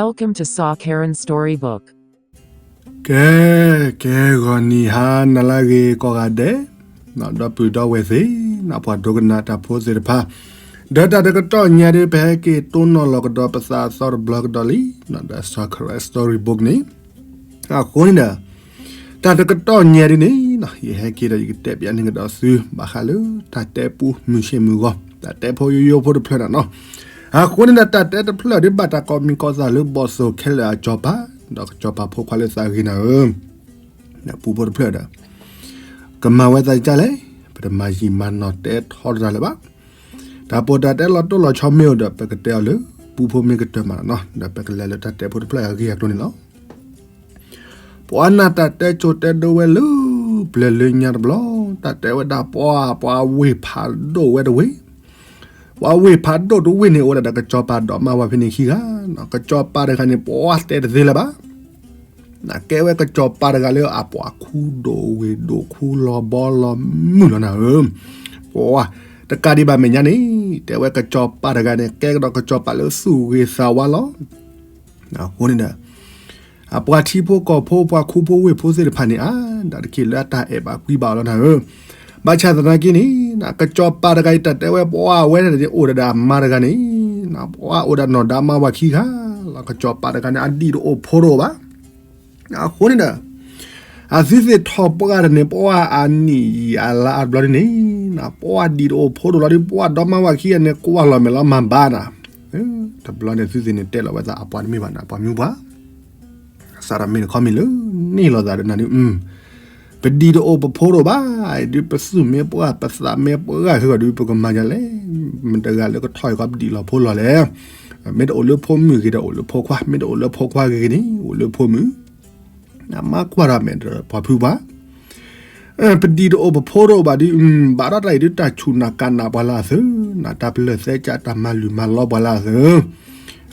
Welcome to Saw Karen Storybook. ကဲ, ကဲဂီၤနံၤဟါနၤလၢအဂ့ၤကိးဂၤဒဲး, ဒီပုၢ်ဒီဝဲၢ်သ့ၣ်, ပှၤဒိကနၣ်တၢ်ဖိသ့ၣ်တဖၣ်, ဒီးတၢ်တကတီၢ်ညါဒီး ပဟဲက့ၤတိၢ်နီၣ်လီၤကဒီးပသးအသီတဘျီကဒီးလံ, ဒီး Saw Karen Storybook န့ၣ်, အဃိန့ၣ်ဒီး တၢ်တကတီၢ်ညါဒ်န့ၣ်, ယဟဲက့ၤဒီးယကတဲပျးန့ၢ်ကဒီးသု ဘၣ်ဃးလၢတၢ်တဲပူမုၢ်ဆ့ၣ်မုၢ်ဂီၤ, တၢ်တဲဖိယိယိဖိတဖျၢၣ်န့ၣ်လီၤ. အဃိန့ၣ်ဒီး တၢ်တဲတဖျၢၣ်ဒ်ဘၣ်တၢ်ကိးမံၤကိးသးလၢ ဘီၣ်သိၣ်ခဲလၢာ်အစီၤပၤ, ဒီးစီၤပၤဖိခွါလၢသးဂ့ၤနၤဧၢ, ပူဖိတဖျၢၣ်ဒီး ကမၤဝဲသးဒ်လဲၣ်, ပတမၤယံာ်မၤနီၢ်တဲထီတၢ်လၢၤဘၣ်. တၢ်ပီးတၢ်တဲလီၤတိၢ်လီၤဆီမ့ၢ်အိၣ်ဒီး ပကတဲအီၤလၢ ပူဖိမ့ၢ်ကတၢၢ်မးန့ၣ်လီၤ. ဒီးပကလဲၤလၢတၢ်တဲဖိတဖျၢၣ်အဂ့ၢ်အကျိၤန့ၣ်လီၤ. ပှၤနၢ်တၢ်တဲကိၤတဲဒိဝဲလၢ ပျၢၤလၢညါတဘျီ, တၢ်တဲဝဲဒၣ်ပှၤ, ပှၤဝ့ၢ်ဖးဒိၣ်ဝဲတဝ့ၢ်, ပှၤဝ့ၢ်ဖးဒိၣ်တဝ့ၢ်န့ၣ် အိၣ်ဒၣ်ဒီးကစီၤပၤဒီးမါဝၤဖဲန့ၣ်ခံဂၤ, ကစီၤပၤတဂၤန့ၣ် ပှၤတဲတသ့လၢၤဘၣ်. နကဲဝဲကစီၤပၤတဂၤလၢအပှၤခူဒိၣ်ဝ့ၢ်ဒိၣ် ခူလီၤဘီလီၤမုၢ်လီၤနၤဧၢ, ပှၤ, တကးဒံးဘၣ်မဲာ်ညါန့ၣ်, တဲဝဲကစီၤပၤတဂၤန့ၣ် ကဲကဒီးကစီၤပၤလၢသူၣ်ဂ့ၤသးဝါလီၤ. အဃိန့ၣ်ဒီး အပှၤထံဖိကီၢ်ဖိ ပှၤခူဖိဝ့ၢ်ဖိသ့ၣ်တဖၣ်န့ၣ် အါ, ဒၣ်တက့ၢ်လၢအတၢ်အဲၣ်ဘၣ်ကွံဘၣ်အီၤလီၤနၤဧၢ, ဘၣ်ဆၣ်သနာ်က့န့ၣ်, ကစီၤပၤတဂၤအံၤ တၢ်တဲဝဲပှၤဝဲန့ၣ် အိၣ်ဒၣ်ဒီးအမါတဂၤန့ၣ်, ပှၤအိၣ်ဒၣ်နီၢ်ဒီးအမါဝၤခံဂၤလီၤ. ကစီၤပၤတဂၤန့ၣ် အဒံၣ်တအိၣ်ဖိတအိၣ်ဘၣ်. အဃိန့ၣ်ဒီး အသုသ့ၣ်ထီၣ်ပှၢ်တန့ၣ် ပှၤအနံၣ်ယံာ်အလါအါတဘျီဒ်န့ၣ်, ပှၤဒံၣ်တအိၣ်ဖိတအိၣ်လီၤဒီး ပှၤဒီမါဝၤခံဂၤန့ၣ် ကွၢ်လီၤမဲာ်လီၤမၤဘၣ်နၤ, တဘျီန့ၣ်သုသ့ၣ်န့ၣ်တဲလီၤဝဲသးအပှၤတမ့ၢ်ဘၣ်နၤ ပှၤမုၢ်ပှၢ် စးထီၣ်မ့ၢ်တခီမ့ၢ်လၢ န့ၢ်လိာ်သးဒီးနၤဒုး, ပဒံၣ်တအိၣ်ပဖိတအိၣ်ဘၣ်, ဒုးပသူၣ်မ့ၢ်ပှၢ် ပသးမ့ၢ်ပှၢ်ဃုာ်ဒီး ပကမၤဒ်လဲၣ်, မတၤတဂၤလၢကထီၣ်အံၤဃီပဒံၣ်လီၤဖိလီၤလဲၣ်, မ့ၢ်တအိၣ်လၢဖိမုၣ်ဂ့ၤဒီး အိၣ်လၢဖိခွါ, မ့ၢ်တအိၣ်လၢဖိခွါဂ့ၤဂ့ၤန့ၣ် အိၣ်လၢဖိမုၣ်, အမါကွၢ်ဒီးမဲာ်ဒီးပှၤဖုပှၢ် ပဒံၣ်တအိၣ်ပဖိတအိၣ်ဘၣ်ဒုး, ဘၣ်ဒီးတၢ်အံၤဒုး တၢ်ဆူၣ်နၤကၣ်နၤပှၤလၢအသၢ, နတၢ်ပလၢၢ်သဲကၢ် တၢ်မၤလုၢ်မၤလီပှၤလၢအသၢ,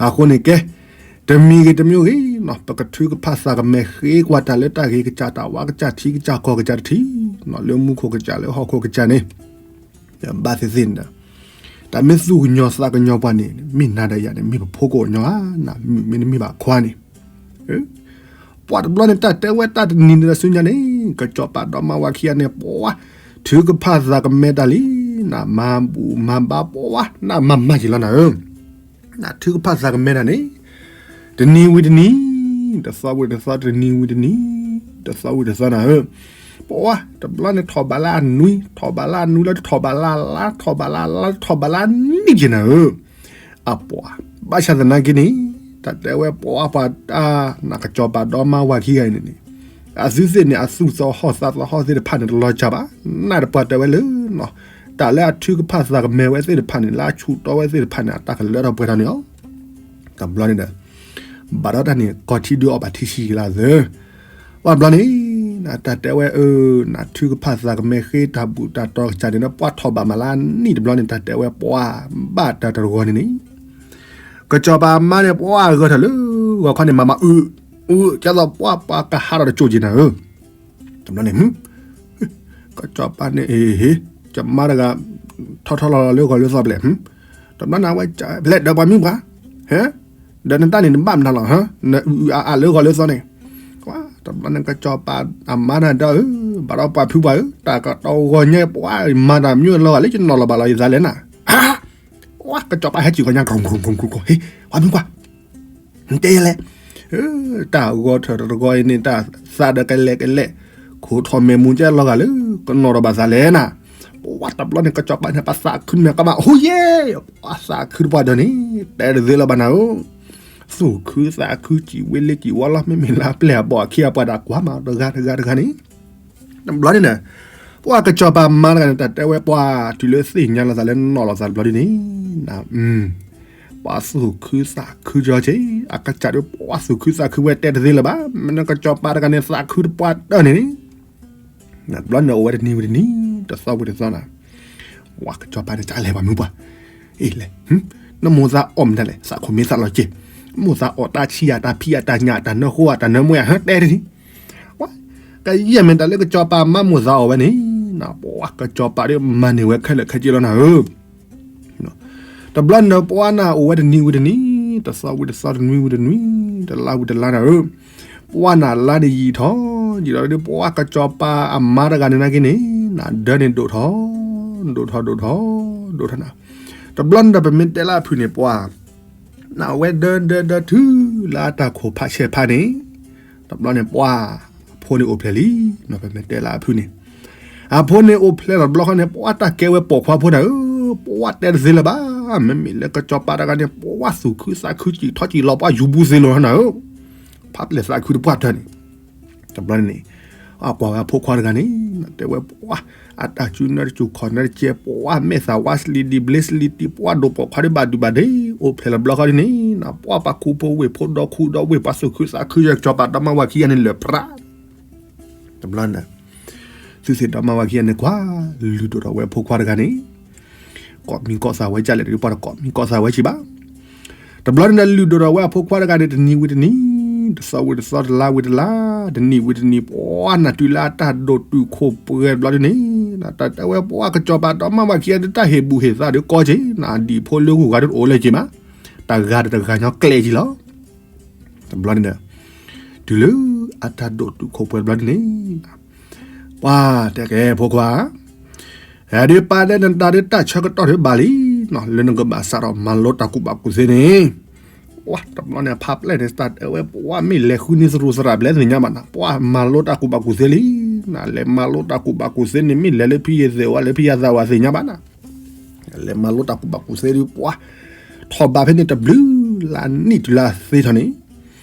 အဃိန့ၣ်ကဲ, တမံၤဂ့ၤတမံၤဂ့ၤ, ပကထုကဖၣ်သးကမဲာ်ဃ့ကွၢ်တၢ်လၢတၢ်ဂ့ၤကစၢ် တၢ်ဝါကစၢ်ထံကစၢ်ကီၢ်ကစၢ်တထံၣ်, လၢမူခိၣ်ကစၢ်လၢဟီၣ်ခိၣ်ကစၢ်န့ၣ်, ဘၣ်သ့ၣ်သ့ၣ်န့ၣ်ဒီး, တၢ်မ့ၢ်သူၣ်ကညီၤသးကညီၤပှၤန့ၣ် မ့ၢ်နၤဒီးယၤန့ၣ် မ့ၢ်ပဖိကအိၣ်ညီဧါ, နမ့ၢ်တမ့ၢ်ဘၣ်ခွါန့ၣ် ပှၤတဘျီန့ၣ် တၢ်တဲဝဲတၢ်တနံၤန့ၣ်ဒီးဆူညါန့ၣ်, ကစီၤပၤဒီမါဝၤခံဂၤန့ၣ် ပှၤ, ထုကဖၣ်သးကမဲာ်တၢ်လံ, နမၤဘူၣ်မၤဘါပှၤ, နမၤမၤယံာ်လီၤနၤဧၢ, နထုကဖၣ်သးကမဲာ်တၢ်န့ၣ်, တနံၤဝံၤတနံၤ, တသီဝံၤတသီ တနံၤဝံၤတနံၤ, တသီဝံၤတသီနၤဧၢ, ပှၤ, တဘျီန့ၣ်ထီၣ်ဘးလၢအနွံ, ထီၣ်ဘးလၢအနွံလၢထီၣ်ဘးလၢအလါ, ထီၣ်ဘးလၢအလါ ထီၣ်ဘးလၢအနံၣ်က့ၤနၤဧၢ အပှၤ, ဘၣ်ဆၣ်သနာ်က့န့ၣ်, တၢ်တဲဝဲပှၤပှၤတၢ်, နကစီၤပၤဒီမါဝၤခံဂၤအံၤန့ၣ်န့ၣ်, အသုသ့ၣ်န့ၣ် အသူၣ်သဟီၣ်သးသဟီၣ်သ့ၣ်တဖၣ်န့ၣ် တလီၤစၢ်ဘၣ်, နၢ်တပှၤတဲဝဲလၢ, တၢ်လၢအထုကဖၣ်သးကမဲာ်ဝဲသ့ၣ်တဖၣ်န့ၣ် လၢအဆူၣ်တီဝဲသ့ၣ်တဖၣ်န့ၣ် အတၢ်ကလၢထီၣ်ပှဲၤထီၣ်န့ၣ်လီၤ. တဘျီန့ၣ်ဒီး, ဘၣ်ဒီးတၢ်န့ၣ် ကီၢ်ထံဒုးအီၣ်ဘၣ်ထံဆံးကလါသၢ ပှၤဘျီန့ၣ်, တၢ်တဲဝဲအၢ, နထုကဖၣ်သးကမဲာ်ဃ့တၢ်ဘူၣ်တၢ်တီၤကစၢ်န့ၣ်ဒီး ပှၤထီၣ်ဘးမးလၢနံၣ်တဘျီန့ၣ် တၢ်တဲဝဲပှၤ, ဘၣ်တၢ်တဂီၤန့ၣ်န့ၣ်, ကစီၤပၤအမါန့ၣ် ပှၤဂၢၢ်ထီၣ်လၢဂီၤခီန့ၣ် မၤမၤအုး, အုး, ကဲသိးပှၤပှၤကဟးထီၣ်တကၠိၢ်က့ၤနၤဧၢ, တဘျီန့ၣ်, ကစီၤပၤန့ၣ် အ့ဟ့, ကမါတဂၤ, ထီၣ်ထီၣ်လီၤလီၤလၢဂီၤလၢသီပလဲၣ်, တဘျီန့ၣ်ဝဲ, ပလဲၣ်ဒီးပှၤမုၢ်ပှၢ်, ဟဲ, ဒီးနတၢ်န့ၣ်နဘၣ်မနုၤလီၤ, နအုးအုးအါအါလၢဂီၤလၢသီန့ၣ်, တဘျီန့ၣ်ကစီၤပၤအမါန့ၣ်ဒီးဧၢ, ဘၣ်ဒီးပှၤဖုပှၢ်ဧၢ, တၢ်ကတီၢ်ဂီၤညါပှၤမၤတၢ်မံၤလီၤဂာ်လၢယနီၢ်လီၤဘၣ်လီၤယသးလဲၣ်နၤ, ကစီၤပၤဟဲစံၣ်ဂီၤညါ ဟ့, ပှၤမုၢ်ပှၢ် တဲယလဲၣ်, တၢ်ဂီၤထၢၣ်တဂီၤအံၤန့ၣ် တၢ်သးဒီးကလဲာ်ကလဲာ်, ခိးထီၣ်မဲာ်မူကဲလီၤဂာ်လၢ ကနီၢ်ဒီးဘၣ်သးလဲၣ်နၤ, ပှၤတဘျီန့ၣ် ကစီၤပၤန့ၣ် ပသးခုန့ၣ်ကဘၣ် ဟူယဲ, ပှၤသးခုတပှၢ်ဒီးန့ၣ် တဲတသ့လၢၤဘၣ်နၤဧၢ, သူၣ်ခုသးခုစံးဝဲလ့ကံဝီလီၤ မ့မ့ၢ်လၢပျဲၢ်အဘီၣ်အခံအပှၤဒၣ်ကွၢ်မးတဂၤတဂၤတဂၤန့ၣ် တဘျီန့ၣ်န့ၣ်, ပှၤကစီၤပၤမါတဂၤန့ၣ် တၢ်တဲဝဲပှၤတုၤလၢသ့ၣ်ညါလီၤသးလၢနီၢ်လီၤသးတဘျီဒ်န့ၣ်, ပှၤသူၣ်ခုသးခုကၠီက့ၤ, အကစၢ်ဒုးပှၤသူၣ်ခုသးခုဝဲတဲတသ့လၢၤဘၣ်, မ့ၢ်နကစီၤပၤတဂၤန့ၣ် သးခုတပှၢ်တၢၢ်န့ၣ်န့ၣ်, တဘျီန့ၣ်အိၣ်ဝဲတနံၤဝံၤတနံၤ, တသီဝံၤတသီနၤ, ပှၤကစီၤပၤန့ၣ် ကလဲၤပှၤမုၢ်ပှၢ်, အ့လဲၣ်, နမိၢ်သးအီၣ်မတၤလဲၣ် သးခိၣ်မ့ၢ်သးလီၤက့ၤ, မိၢ်သးအီၣ်တၢ်ဆံးဧါ တၢ်ဖံးဧါ တၢ်ညၣ် တၢ်နၢဃိဧါ တၢ်နၢမွဲဧါ ဟဲတဲတနံၤ ကယဲၢ်မ့ၢ်တၢ်လၢကစီၤပၤမါမိၢ်သးအီၣ်ဝဲန့ၣ်, ပှၤကစီၤပၤဒုးမၤန့ၢ်ဝဲခဲလၢာ်ခဲဆ့လီၤနၤဧၢ, တဘျီန့ၣ်ပှၤနၤအိၣ်ဝဲတနံၤဝံၤတနံၤ, တသီဝံၤတသီ တနွံဝံၤတနွံ တလါဝံၤတလါနၤဧၢ, ပှၢ်နၤလါန့ၣ်ယံာ်ထီၣ် ယံာ်ထီၣ်ဒီး ပှၢ်ကစီၤပၤအမါတဂၤန့ၣ်နာ်က့န့ၣ် နဒၢန့ၣ်ဒိၣ်ထီၣ် ဒိၣ်ထီၣ်ဒိၣ်ထီၣ် ဒိၣ်ထီၣ်နၤ, တဘျီန့ၣ်ဒီး ပမ့ၢ်တဲလၢအဖုၣ်န့ၣ် ပှၢ် နဝဲဒၢဒၢဒၢထုလၢအတၢ်ခိၣ်ဖးဆဲးဖးန့ၣ်, တဘျီန့ၣ်ပှၢ် အဖိန့ၣ်အိၣ်ဖျဲၣ်လံ, ပမ့ၢ်တဲလၢအဖုၣ်န့ၣ်, အဖိန့ၣ်အိၣ်ဖျဲၣ်လီၤတဘျီဃီန့ၣ် ပှၢ်တၢ်ကဲဝဲပိာ်ခွါဖိနၤဧၢ, ပှၢ်တဲတသ့လၢၤဘၣ်, မ့မ့ၢ်လၢကစီၤပၤတဂၤန့ၣ် ပှၢ်သူၣ်ခုသးခုစံၣ်ထီၣ်စံၣ်လီၤ ပှၢ်ယူၤဘုသ့လီၤနၤဧၢ, ဖးပျဲၢ်သးခုတပှၢ်တၢၢ်န့ၣ်, တဘျီန့ၣ်န့ၣ်, အကွၢ်ဝဲအဖိခွါတဂၤန့ၣ်, တဲဝဲပှၢ်, အတၢ်စုနၢတစူၢ်ခီၣ်နၢတကဲ ပှၢ်မဲာ်သၣ်ဝါစလံၤဒံးဘျ့စလံၤတံၢ် ပှၢ်ဒိၣ်ပိာ်ခွါဒံးဘၣ်ဒုးဘၣ်ဒ့, အိၣ်ဖျဲၣ်လီၤတဘျီဃီဒ်န့ၣ်, ပှၢ်ပှၤခူဖိဝ့ၢ်ဖိဒီခူဒီဝ့ၢ် ပှၤသူၣ်ခုသးခုယဲၢ်ကစီၤပၤဒီမါဝၤခံဂၤန့ၣ်လၢာ်ပြး တဘျီန့ၣ်, သုသ့ၣ်ဒီမါဝၤခံဂၤန့ၣ်ကွၢ်, လုၢ်ဒိၣ်ထီၣ်ဝဲအဖိခွါတဂၤန့ၣ်, ကိးမံၤကိးသၣ်ဝဲကလဲၣ်တဒုးပှၢ်ဒီး ကိးမံၤကိးသၣ်ဝဲဆံးဘၣ်, တဘျီန့ၣ်ဒီးလုၢ်ဒိၣ်ထီၣ်ဝဲအဖိခွါတဂၤန့ၣ် တနံၤဝံၤတနံၤ, တသီဝံၤတသီ တလါဝံၤတလါ, တနံၣ်ဝံၤတနံၣ် ပှၢ်နၤတုၤလၢအတၢ်ဒိၣ်တုာ်ခိၣ်ပှဲၤတဘျီဒ်န့ၣ်, တၢ်တဲဝဲပှၢ်ကစီၤပၤဒီမါဝၤခံဂၤဒုး တၢ်ဟ့ၣ်ဘူၣ်ဟ့ၣ်သါဒုးကီက့ၤ, နဒံၣ်ဖိလၢဂုၤဂၤဒုးတအိၣ်လၢၤက့ၤမး, တဂၤဒီးတဂၤညီကျဲက့ၤလီၤ တဘျီန့ၣ်ဒီး, တုၤလၢအတၢ်ဒိၣ်တုာ်ခိၣ်ပှဲၤတဘျီန့ၣ်, ပှၢ်တဲကဲဖိခွါ, ဟဲဒုးပာ်ဒဲးနတၢ်ဒုးတၢ်ဆၢကတီၢ်ဒုးဘၣ်လံ, လၢနကဘၣ်စးထီၣ်မၤလိတၢ်ကူၣ်ဘၣ်ကူၣ်သ့န့ၣ်, ပှၢ်တဘျီန့ၣ်ဖးပျဲၢ်န့ၣ် စးတဲဝဲပှၢ်မ့ၢ်လဲၤဃုန့ၢ်သရူးသရၣ်ဘျဲၣ်သ့ၣ်ညါဘၣ်နၤ, ပှၢ်မၤလိတၢ်ကူၣ်ဘၣ်ကူၣ်သ့လံ, နလဲၤမၤလိတၢ်ကူၣ်ဘၣ်ကူၣ်သ့န့ၣ် မ့ၢ်လဲၤလၢဖံယသ့ၣ်ဝဲ လၢဖံယသးဝဲသ့ၣ်ညါဘၣ်နၤ လဲၤမၤလိတၢ်ကူၣ်ဘၣ်ကူၣ်သ့ဒုးပှၢ်, ထီၣ်ဘးဖဲန့ၣ်တဘျုးလါနံၣ်တုၤလၢသ့ထီၣ်န့ၣ်,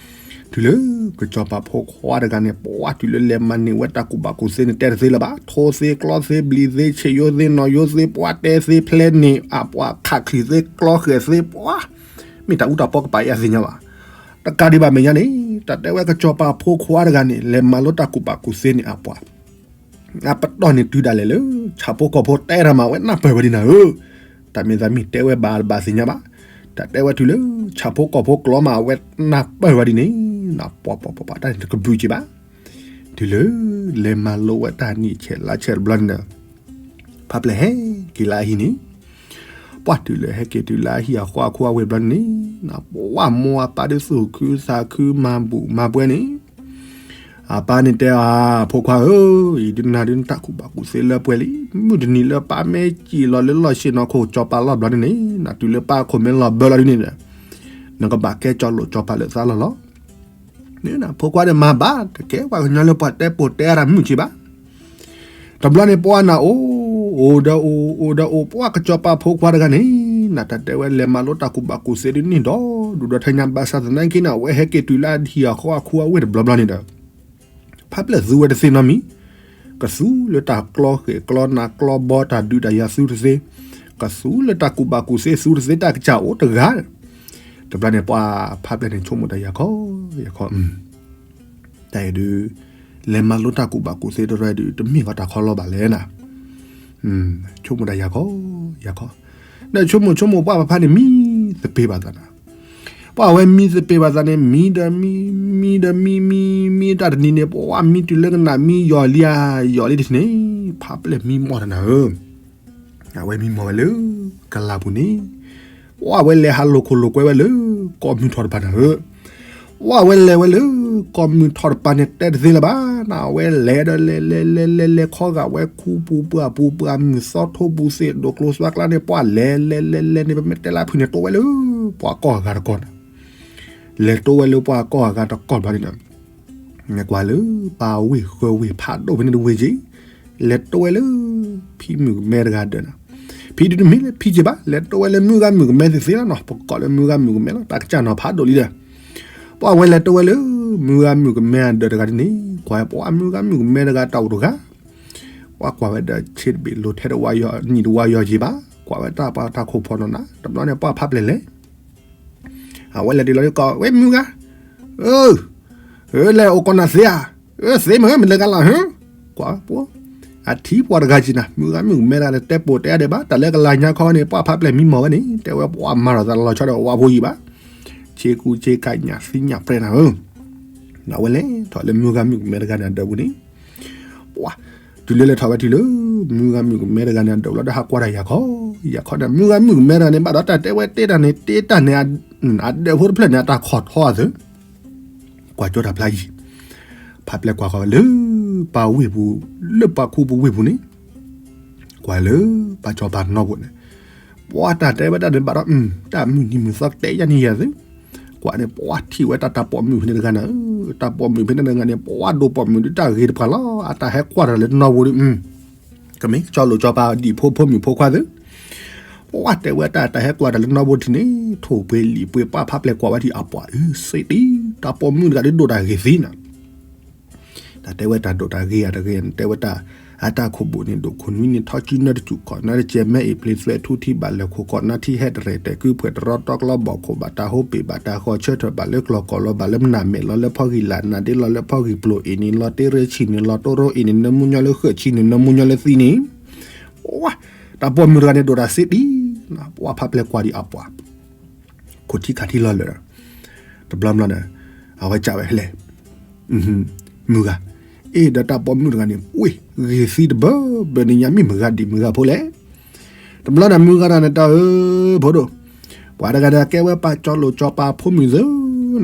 တုၤလၢကစီၤပၤဖိခွါတဂၤန့ၣ် ပှၢ်တုၤလၢလဲၤမၤန့ၢ်ဝဲတၢ်ကူၣ်ဘၣ်ကူၣ်သ့န့ၣ် တဲတသ့လၢၤဘၣ်, ထိသ့ကျီသ့ဘျံၤသ့ဆ့ၣ်ယိသ့နီၢ်ယိသ့ ပှၢ်တဲသ့ဖျဲးန့ၣ် အပှၢ်ခးချံးသ့ကျီဃဲၤသ့ပှၢ်, မ့ၢ်တၢ်အူတၢ်ပီကပၤအံၤအသ့ၣ်ညါဘၣ်, တကးဒံးဘၣ်မဲာ်ညါန့ၣ် တၢ်တဲဝဲကစီၤပၤဖိခွါတဂၤန့ၣ် လဲၤမၤလိတၢ်ကူၣ်ဘၣ်ကူၣ်သ့န့ၣ် အပှၢ် အပတီၢ်န့ၣ်တုၤဒၣ်လဲာ်လၢ ဆၣ်ဖိကီၢ်ဖိတဲတၢ်မး အဝဲနၢ်ပၢၢ်ဝဲဒ်နၤဧၢ, တၢ်မ့ၢ်သးမ့ၢ်တဲဝဲဘၣ်တဘၣ်သ့ၣ်ညါဘၣ်, တၢ်တဲဝဲတုၤလၢ ဆၣ်ဖိကီၢ်ဖိကျီမး အဝဲနၢ်ပၢၢ်ဝဲဒ်န့ၣ်, ပှၤပှၤပှၤပှၤတၢ်န့ၣ်တကဘုးက့ၤဘၣ်, တုၤလၢ လဲၤမၤလိဝဲတၢ်နံၣ်ဆဲးလါဆဲးတဘျီန့ၣ်ဒီး ဖးပျဲၢ်ဟဲက့ၤလၢအဟံၣ်န့ၣ်, ပှၢ်တုၤလၢဟဲက့ၤတုၤလၢအဟံၣ်အဃီအခိအဝ့ၢ်တဘျီန့ၣ်, ပှၢ်မိၢ်အပၢ်ဒုးသူၣ်ခုသးခုမၤဘူၣ်မၤပှဲၤန့ၣ်, အပၢ်န့ၣ်တဲအီၤ, ဖိခွါဧၢ, အံၤဒုးနၤဒုးနတၢ်ကူၣ်ဘၣ်ကူၣ်သ့လၢပှဲၤလံ, မုၢ်တနံၤလၢပၢ်မ့ၢ်စံၣ်လီၤလၢလီၢ်ဆ့ၣ်နီၤခိၣ်စီၤပၤလီၢ်ဘျီန့ၣ်န့ၣ်, နတုၤလၢပၢ်အခိၣ်မ့ၢ်လီၤဘၢလီၤဒ်န့ၣ်ဒီး, နကဘၣ်ကဲစီၤလိာ်စီၤပၤလၢသးလီၢ်လီၤ န့ၣ် ဖိခွါန့ၣ်မၤဘၣ်တကဲ ပှၤကညီလၢပှၤတဲပိာ်တဲအါတၢ်မုာ်က့ၤဘၣ်, တဘျီန့ၣ်ပှၢ်နၤအိၣ်, အိၣ်ဒီးအိၣ်, အိၣ်ဒီးအိၣ် ပှၢ်ကစီၤပၤဖိခွါတဂၤန့ၣ်, နတၢ်တဲဝဲလဲၤမၤလိတၢ်ကူၣ်ဘၣ်ကူၣ်သ့ဒုးန့ၣ်ဒီး, ဒူၣ်ဒီးထညါဘၣ်ဆၣ်သနာ်က့န့ၣ် အဝဲဟဲက့ၤတုၤလၢအဟံၣ်အဃီအခိအဝ့ၢ်တဘျီဘျီန့ၣ်ဒီး ဖးပျဲၢ်သူဝဲတသ့နီတမံၤ, ကသူလၢတၢ်ကျီဃဲၣ်ကျီနးကျီဘီတၢ်ဒုးတၢ်ယၤသူတသ့, ကသူလၢတၢ်ကူၣ်ဘၣ်ကူၣ်သ့သူတသ့ တၢ်ကစၢ်အိၣ်တဂၤ, တဘျီန့ၣ်ပှၤဖးပျဲၢ်န့ၣ်ဆိကမိၣ်တၢ်ယၤခီ, ယၤခီ, တၢ်အံၤဒုး, လဲၤမၤလိတၢ်ကူၣ်ဘၣ်ကူၣ်သ့တရၢဒုး တမ့ၢ်ဃီတၢ်ခီလီၤဘၣ်လဲၣ်နၤ, ဆိကမိၣ်တၢ်ယၤခီ, ယၤခီ, ဒီးဆိကမိၣ်ဆိကမိၣ်ပှၢ်ဖးဖးန့ၣ်မံသပ့ၤဘၣ်သးနၤ ပှၢ်ဝဲမံသပ့ၤဘၣ်သးန့ၣ် မံဒီးမံ, မံဒီးမံ, မံ, မံတၢ်တနံၤန့ၣ် ပှၢ်မံတုၤလၢကနၣ်မံယီၤလံဧါ, ယီၤလံတထံၣ်န့ၣ်, ဖးပျဲၢ်မံမီၢ်တနၤဧၢ, အဝဲမံမီၢ်ဝဲလၢ ကလၤပူၤန့ၣ်, ပှၢ်ဝဲလဲၤဟးလိာ်ခိၣ်လိာ်ကွဲဝဲလၢ ကီၢ်မုၢ်ထီၣ်တပၤနၤဧၢ, ပှၢ်ဝဲလဲၤဝဲလၢ ကီၢ်မုၢ်ထီၣ်တပၤန့ၣ် တဲတသ့လၢၤဘၣ်, နဝဲလဲၤဒီးလဲၤလဲၤလဲၤလဲၤလဲၤခီဂာ်ဝဲခူပူၤပှၢ်ပူၤပှၢ်မုၢ်သီထိပူၤသ့ၣ်ဒိၣ်ကျိသွါကျါန့ၣ် ပှၢ်လဲၤလဲၤလဲၤလဲၤန့ၣ် ပမ့ၢ်တဲလၢအဖုၣ်န့ၣ် တိဝဲလၢ ပှၤကီၢ်အဂၤတကီၢ်န့ၣ်, လဲၤတိဝဲလၢပှၤကီၢ်အဂၤတကီၢ်ဘျီန့ၣ်ဒီး နကွၢ်လၢ ပှၤဝ့ၢ်ဃၢဝ့ၢ်ဖးဒိၣ်ဖဲန့ၣ်တဝ့ၢ်က့ၤ, လဲၤတိဝဲလၢ ဖံမုၣ်ကမဲတဂၤဒၢးနၤ, ဖံဒုးတမ့ၢ်လၢဖံက့ၤဘၣ်, လဲၤတိဝဲလၢမုၢ်ဂၤမုၣ်ကမဲသ့ၣ်သ့လီၤနီၤ, ပကိးလၢမုၢ်ဂၤမုၣ်ကမဲလီၤ, တၢ်ကစၢ်နီၤဖးဒိၣ်လံဒီး, ပှၢ်ဝဲလဲၤတိဝဲလၢ မုၢ်ဂၤမုၣ်ကမဲအဒၢးတဂၤဒ်န့ၣ်, ကွၢ်ပှၤမုၢ်ဂၤမုၣ်ကမဲတဂၤတၢ်အိၣ်တဂၤ, ပှၤကွၢ်ဝဲဒီးဆ့တဘ့ၣ်လိၤထဲတဝါယီၤနံၣ်တဝါယီၤက့ၤဘၣ်, ကွၢ်ဝဲတၢ်ပှၤတၢ်ခိၣ်ဖီနီၤနၤ, တဘျီန့ၣ်ပှၢ်ဖးပျဲၢ်လဲၤ အဝဲလဲၤတုၤလီၤကီး ဝဲမုၢ်ဂၤ, အၢ, အၢလဲၤအိၣ်ကီးနၤသ့ဧါ, အၢသ့မ့ၢ်မ့ၢ်လဲၤကလးဟၢ, ကွၢ်ပှၤ, အထံပှၤတဂၤက့ၤနၤ, မုၢ်ဂၤမုၣ်ကမဲတဂၤန့ၣ်တဲပိာ်တဲအါဒဲးဘၣ်, တၢ်လၢကလၤညါခီန့ၣ် ပှၢ်ဖးပျဲၢ်မံမီၢ်ဝဲန့ၣ် တဲဝဲပှၢ်မၤထီၣ်သးလီၤဆီဒီးဝါဖိယံၤဘၣ်, ဆ့ကူဆ့ကညၣ်သံညၣ်ပြဲနၤဧၢ, အဝဲလဲၤထီၣ်လၢမုၢ်ဂၤမုၣ်ကမဲတဂၤန့ၣ်အဒၢးပူၤန့ၣ် ပှၢ်, တုၤလၢလဲၤထီၣ်ဝဲတုၤလၢ မုၢ်ဂၤမုၣ်ကမဲတဂၤန့ၣ်အဒၢးလီၤဒီးဟးကွၢ်တၢ်ယၤခီ, ယၤခီန့ၣ် မုၢ်ဂၤမုၣ်ကမဲတဂၤန့ၣ် ဘၣ်ဒီးတၢ်တဲဝဲတ့တၢ်န့ၣ် တ့တၢ်န့ၣ် အဒဲဖိတဖျၢၣ်န့ၣ် အတၢ်ခိးထီအသု, ကွၢ်ကၠိတၢ်ဖျါယံၤ, ဖးပျဲၢ်ကွၢ်ဃီၤလၢပှၤဝ့ၢ်ပူၤ, လၢပှၤခူပူၤဝ့ၢ်ပူၤန့ၣ်, ကွၢ်လၢပၢ်ကၠီၤပၤနီၢ်ပူၤန့ၣ်, ပှၤတၢ်တဲဝဲတၢ်န့ၣ်ဘၣ်ဒီး တၢ်မုၢ်နံၤမုၢ်သီကတဲယါန့ၣ်ယၤသု, ကွၢ်န့ၣ် ပှၤထံၣ်ဝဲတၢ်တၢ်ပိာ်မုၣ်ဖဲန့ၣ်တဂၤန့ၣ်, တၢ်ပိာ်မုၣ်ဖဲန့ၣ်တဂၤန့ၣ် ပှၤဒိးပိာ်မုၣ်ဒုးတၢ်ဂ့ၤတပှၤလီၤ, အတၢ်ဟဲကွၢ်တၢ်လၢနီၢ်ပူၤဒီး ကမ့ၢ်ကၠီၤလိာ်ကၠီၤပၤဒံၣ်ဖိဖိမုၣ်ဖိခွါသု, ပှၤတဲဝဲတၢ်တၢ်ဟဲကွၢ်တၢ်လၢနီၢ်ပူၤထံၣ်န့ၣ် ထိၣ်ပှ့ၤလံာ်ပှ့ၤပှၢ်ဖးပျဲၢ်ကွၢ်ဝဲဒံးအပှၤအုစ့ဒံး, တၢ်ပိာ်မုၣ်တဂၤဒုးဒိၣ်တၢ်ဂ့ၤသ့နီၤ တၢ်တဲဝဲတၢ်ဒိၣ်တၢ်ဂ့ၤအတဂ့ၤ တဲဝဲတၢ်, အတၢ်ခိၣ်ဘိၣ်န့ၣ် ဒိၣ်ခိၣ်နွံန့ၣ်ထီၣ်စုနၢတစူၣ် ခိးနၢတစဲး မဲအ့ၣ်ပျ့သွဲၣ်ထူထံဘၣ် လဲၤခိၣ်ကိးနၢထံဟဲတရဲၣ်တဲာ် ကုဖှဲးတရီတီကျီဘီၣ်ခိၣ် ဘၣ်တၢ်ဟိပ့ၣ် ဘၣ်တၢ်ဃီၤဆၢထၢၣ် ဘၣ်လၢကျီၢ်ကီၢ်လီၤ ဘၣ်လၢမနၤမဲာ်လီၤ လၢဖီဂံၢ်လၢ်နၤဒ့လီၤလၢဖီဂံၢ်ပျိၢ်အ့ၣ်န့ၣ် လီၤတ့ရၢဆံၣ်န့ၣ် လီၤတိရိအ့ၣ်န့ၣ် နၢမူညီလၢဃၢၣ်ဆံၣ်န့ၣ် နၢမူညီလၢသံန့ၣ်, ပှၤ, တၢ်ပိာ်မုၣ်တဂၤန့ၣ်ဒိၣ်တၢ်စ့ဒံး, ပှၤဖးပျဲၢ်ကွၢ်ဒံးအပှၤ ခိၣ်ထံခးထံလီၤလၢာ်, တဘျီဘျီန့ၣ်, အဝဲစံးဝဲလဲၣ်, မုၢ်ဂၤ, အ့ၣ် ဒီးတၢ်ပိာ်မုၣ်တဂၤန့ၣ် ပှ့ၤဂ့ၤသံတဘၢဘၢန့ၣ် ညါမ့ၢ်မုၢ်ဂၤဒံးမုၢ်ဂၤဖိလဲၣ်, တဘျီန့ၣ်မုၢ်ဂၤတဂၤန့ၣ်တၢ်အၢ, ဖိဒိၣ်, ပှၤတဂၤန့ၣ်ကဲဝဲပၢ်ကၠီၤလိာ်ကၠီၤပၤဖိမုၣ်သ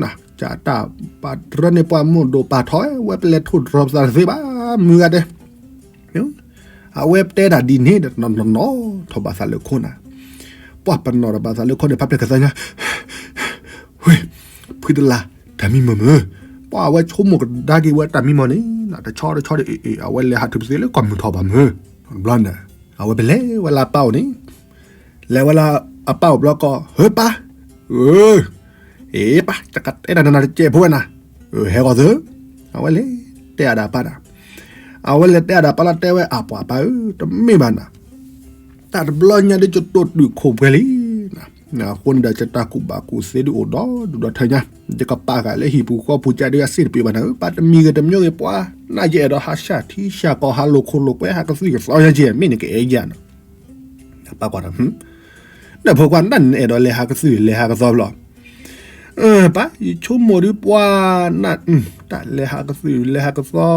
ုနၤ, တၢ်ပာ်တရၢန့ၢ်ပှၤမိၢ်ဒိၣ်ပာ်ထီၣ်ဝဲ ဝဲပလဲၤထိၣ်တြီၤပသးတသ့ဘၣ်, မုၢ်ဂၤတဲ အဝဲတဲတၢ်ဒ်န့ၣ်ဒီး တနီၤနီၤထီၣ်ဘၣ်သးလၢခိၣ်နၤ, ပှၤပနီၣ်ထီၣ်ဘၣ်သးလၢခိၣ်န့ၣ် ဖးပျဲၢ်ကသါညါ, ဝ့ၢ်, ဖုတလး, တၢ်မံမီၢ်မုၢ်, ပှၤအဝဲဆိကမိၣ်ကဒါက့ၤဝဲတၢ်မံမီၢ်န့ၣ်, တဆီတဆီဒီး အ့ၣ် အ့ၣ် အဝဲလဲၤဟးထုးပသ့လၢကီၢ်မုၢ်ထီၣ်ဘၣ်မုၢ်, တဘျီန့ၣ်, အဝဲပလဲၤဝဲလၢအပၢ်အိၣ်န့ၣ် လဲၤဝဲလၢအပၢ်အိၣ်ဘျီကီး ဟၢပၢ်, အ့ အ့ ပၢ် ယကတဲတၢ်နၤတစဲးဖိဝဲနၤ, ဟဲဂီၤသု, အဝဲလဲၤတဲအဒၣ်ပၢ်နၤ, အဝဲလဲၤတဲအဒၣ်ပၢ်လီၤ တဲဝဲအပှၤပၢ်ဧၢ တမ့ၢ်ဘၣ်နၤ, တၢ်တဘျီညါဒ်ယတိၢ်တုာ်ခိၣ်ပှဲၤလံ, အဃိန့ၣ်ဒီး ယတၢ်ကူၣ်ဘၣ်ကူၣ်သ့ဒ်အိၣ်ဒီဒူၣ်ဒီထၢညါ, ယကပာ်ဃာ်လၢဟံၣ်ပူၤဃီပူၤကဒီး အစ့ၣ်တပ့ၤဘၣ်နၤဧၢ, ပၢ်တမံၤဂ့ၤတမံၤဂ့ၤ ပှၤနၢ်ယအဲၣ်ဒိးဟးဆှၣ်ထံဆှၣ်ကီၢ် ဟးလိာ်ခိၣ်လိာ်ကွဲ ဟးကသွံၣ်ကသီညါက့ၤ မ့ၢ်နကအဲၣ်ယၤနၤ, ပၢ်ကွၢ်ဒီး, ဒီးဖိခွါ နတၢ်န့ၣ်နအဲၣ်ဒိးလဲၤဟးကသွံၣ်လဲၤဟးကသီဘျီ, ပၢ် ယဆိကမိၣ်ဒ်ပှၤနၢ်, တၢ်လဲၤဟးကသွံၣ်လဲၤဟးကသီ,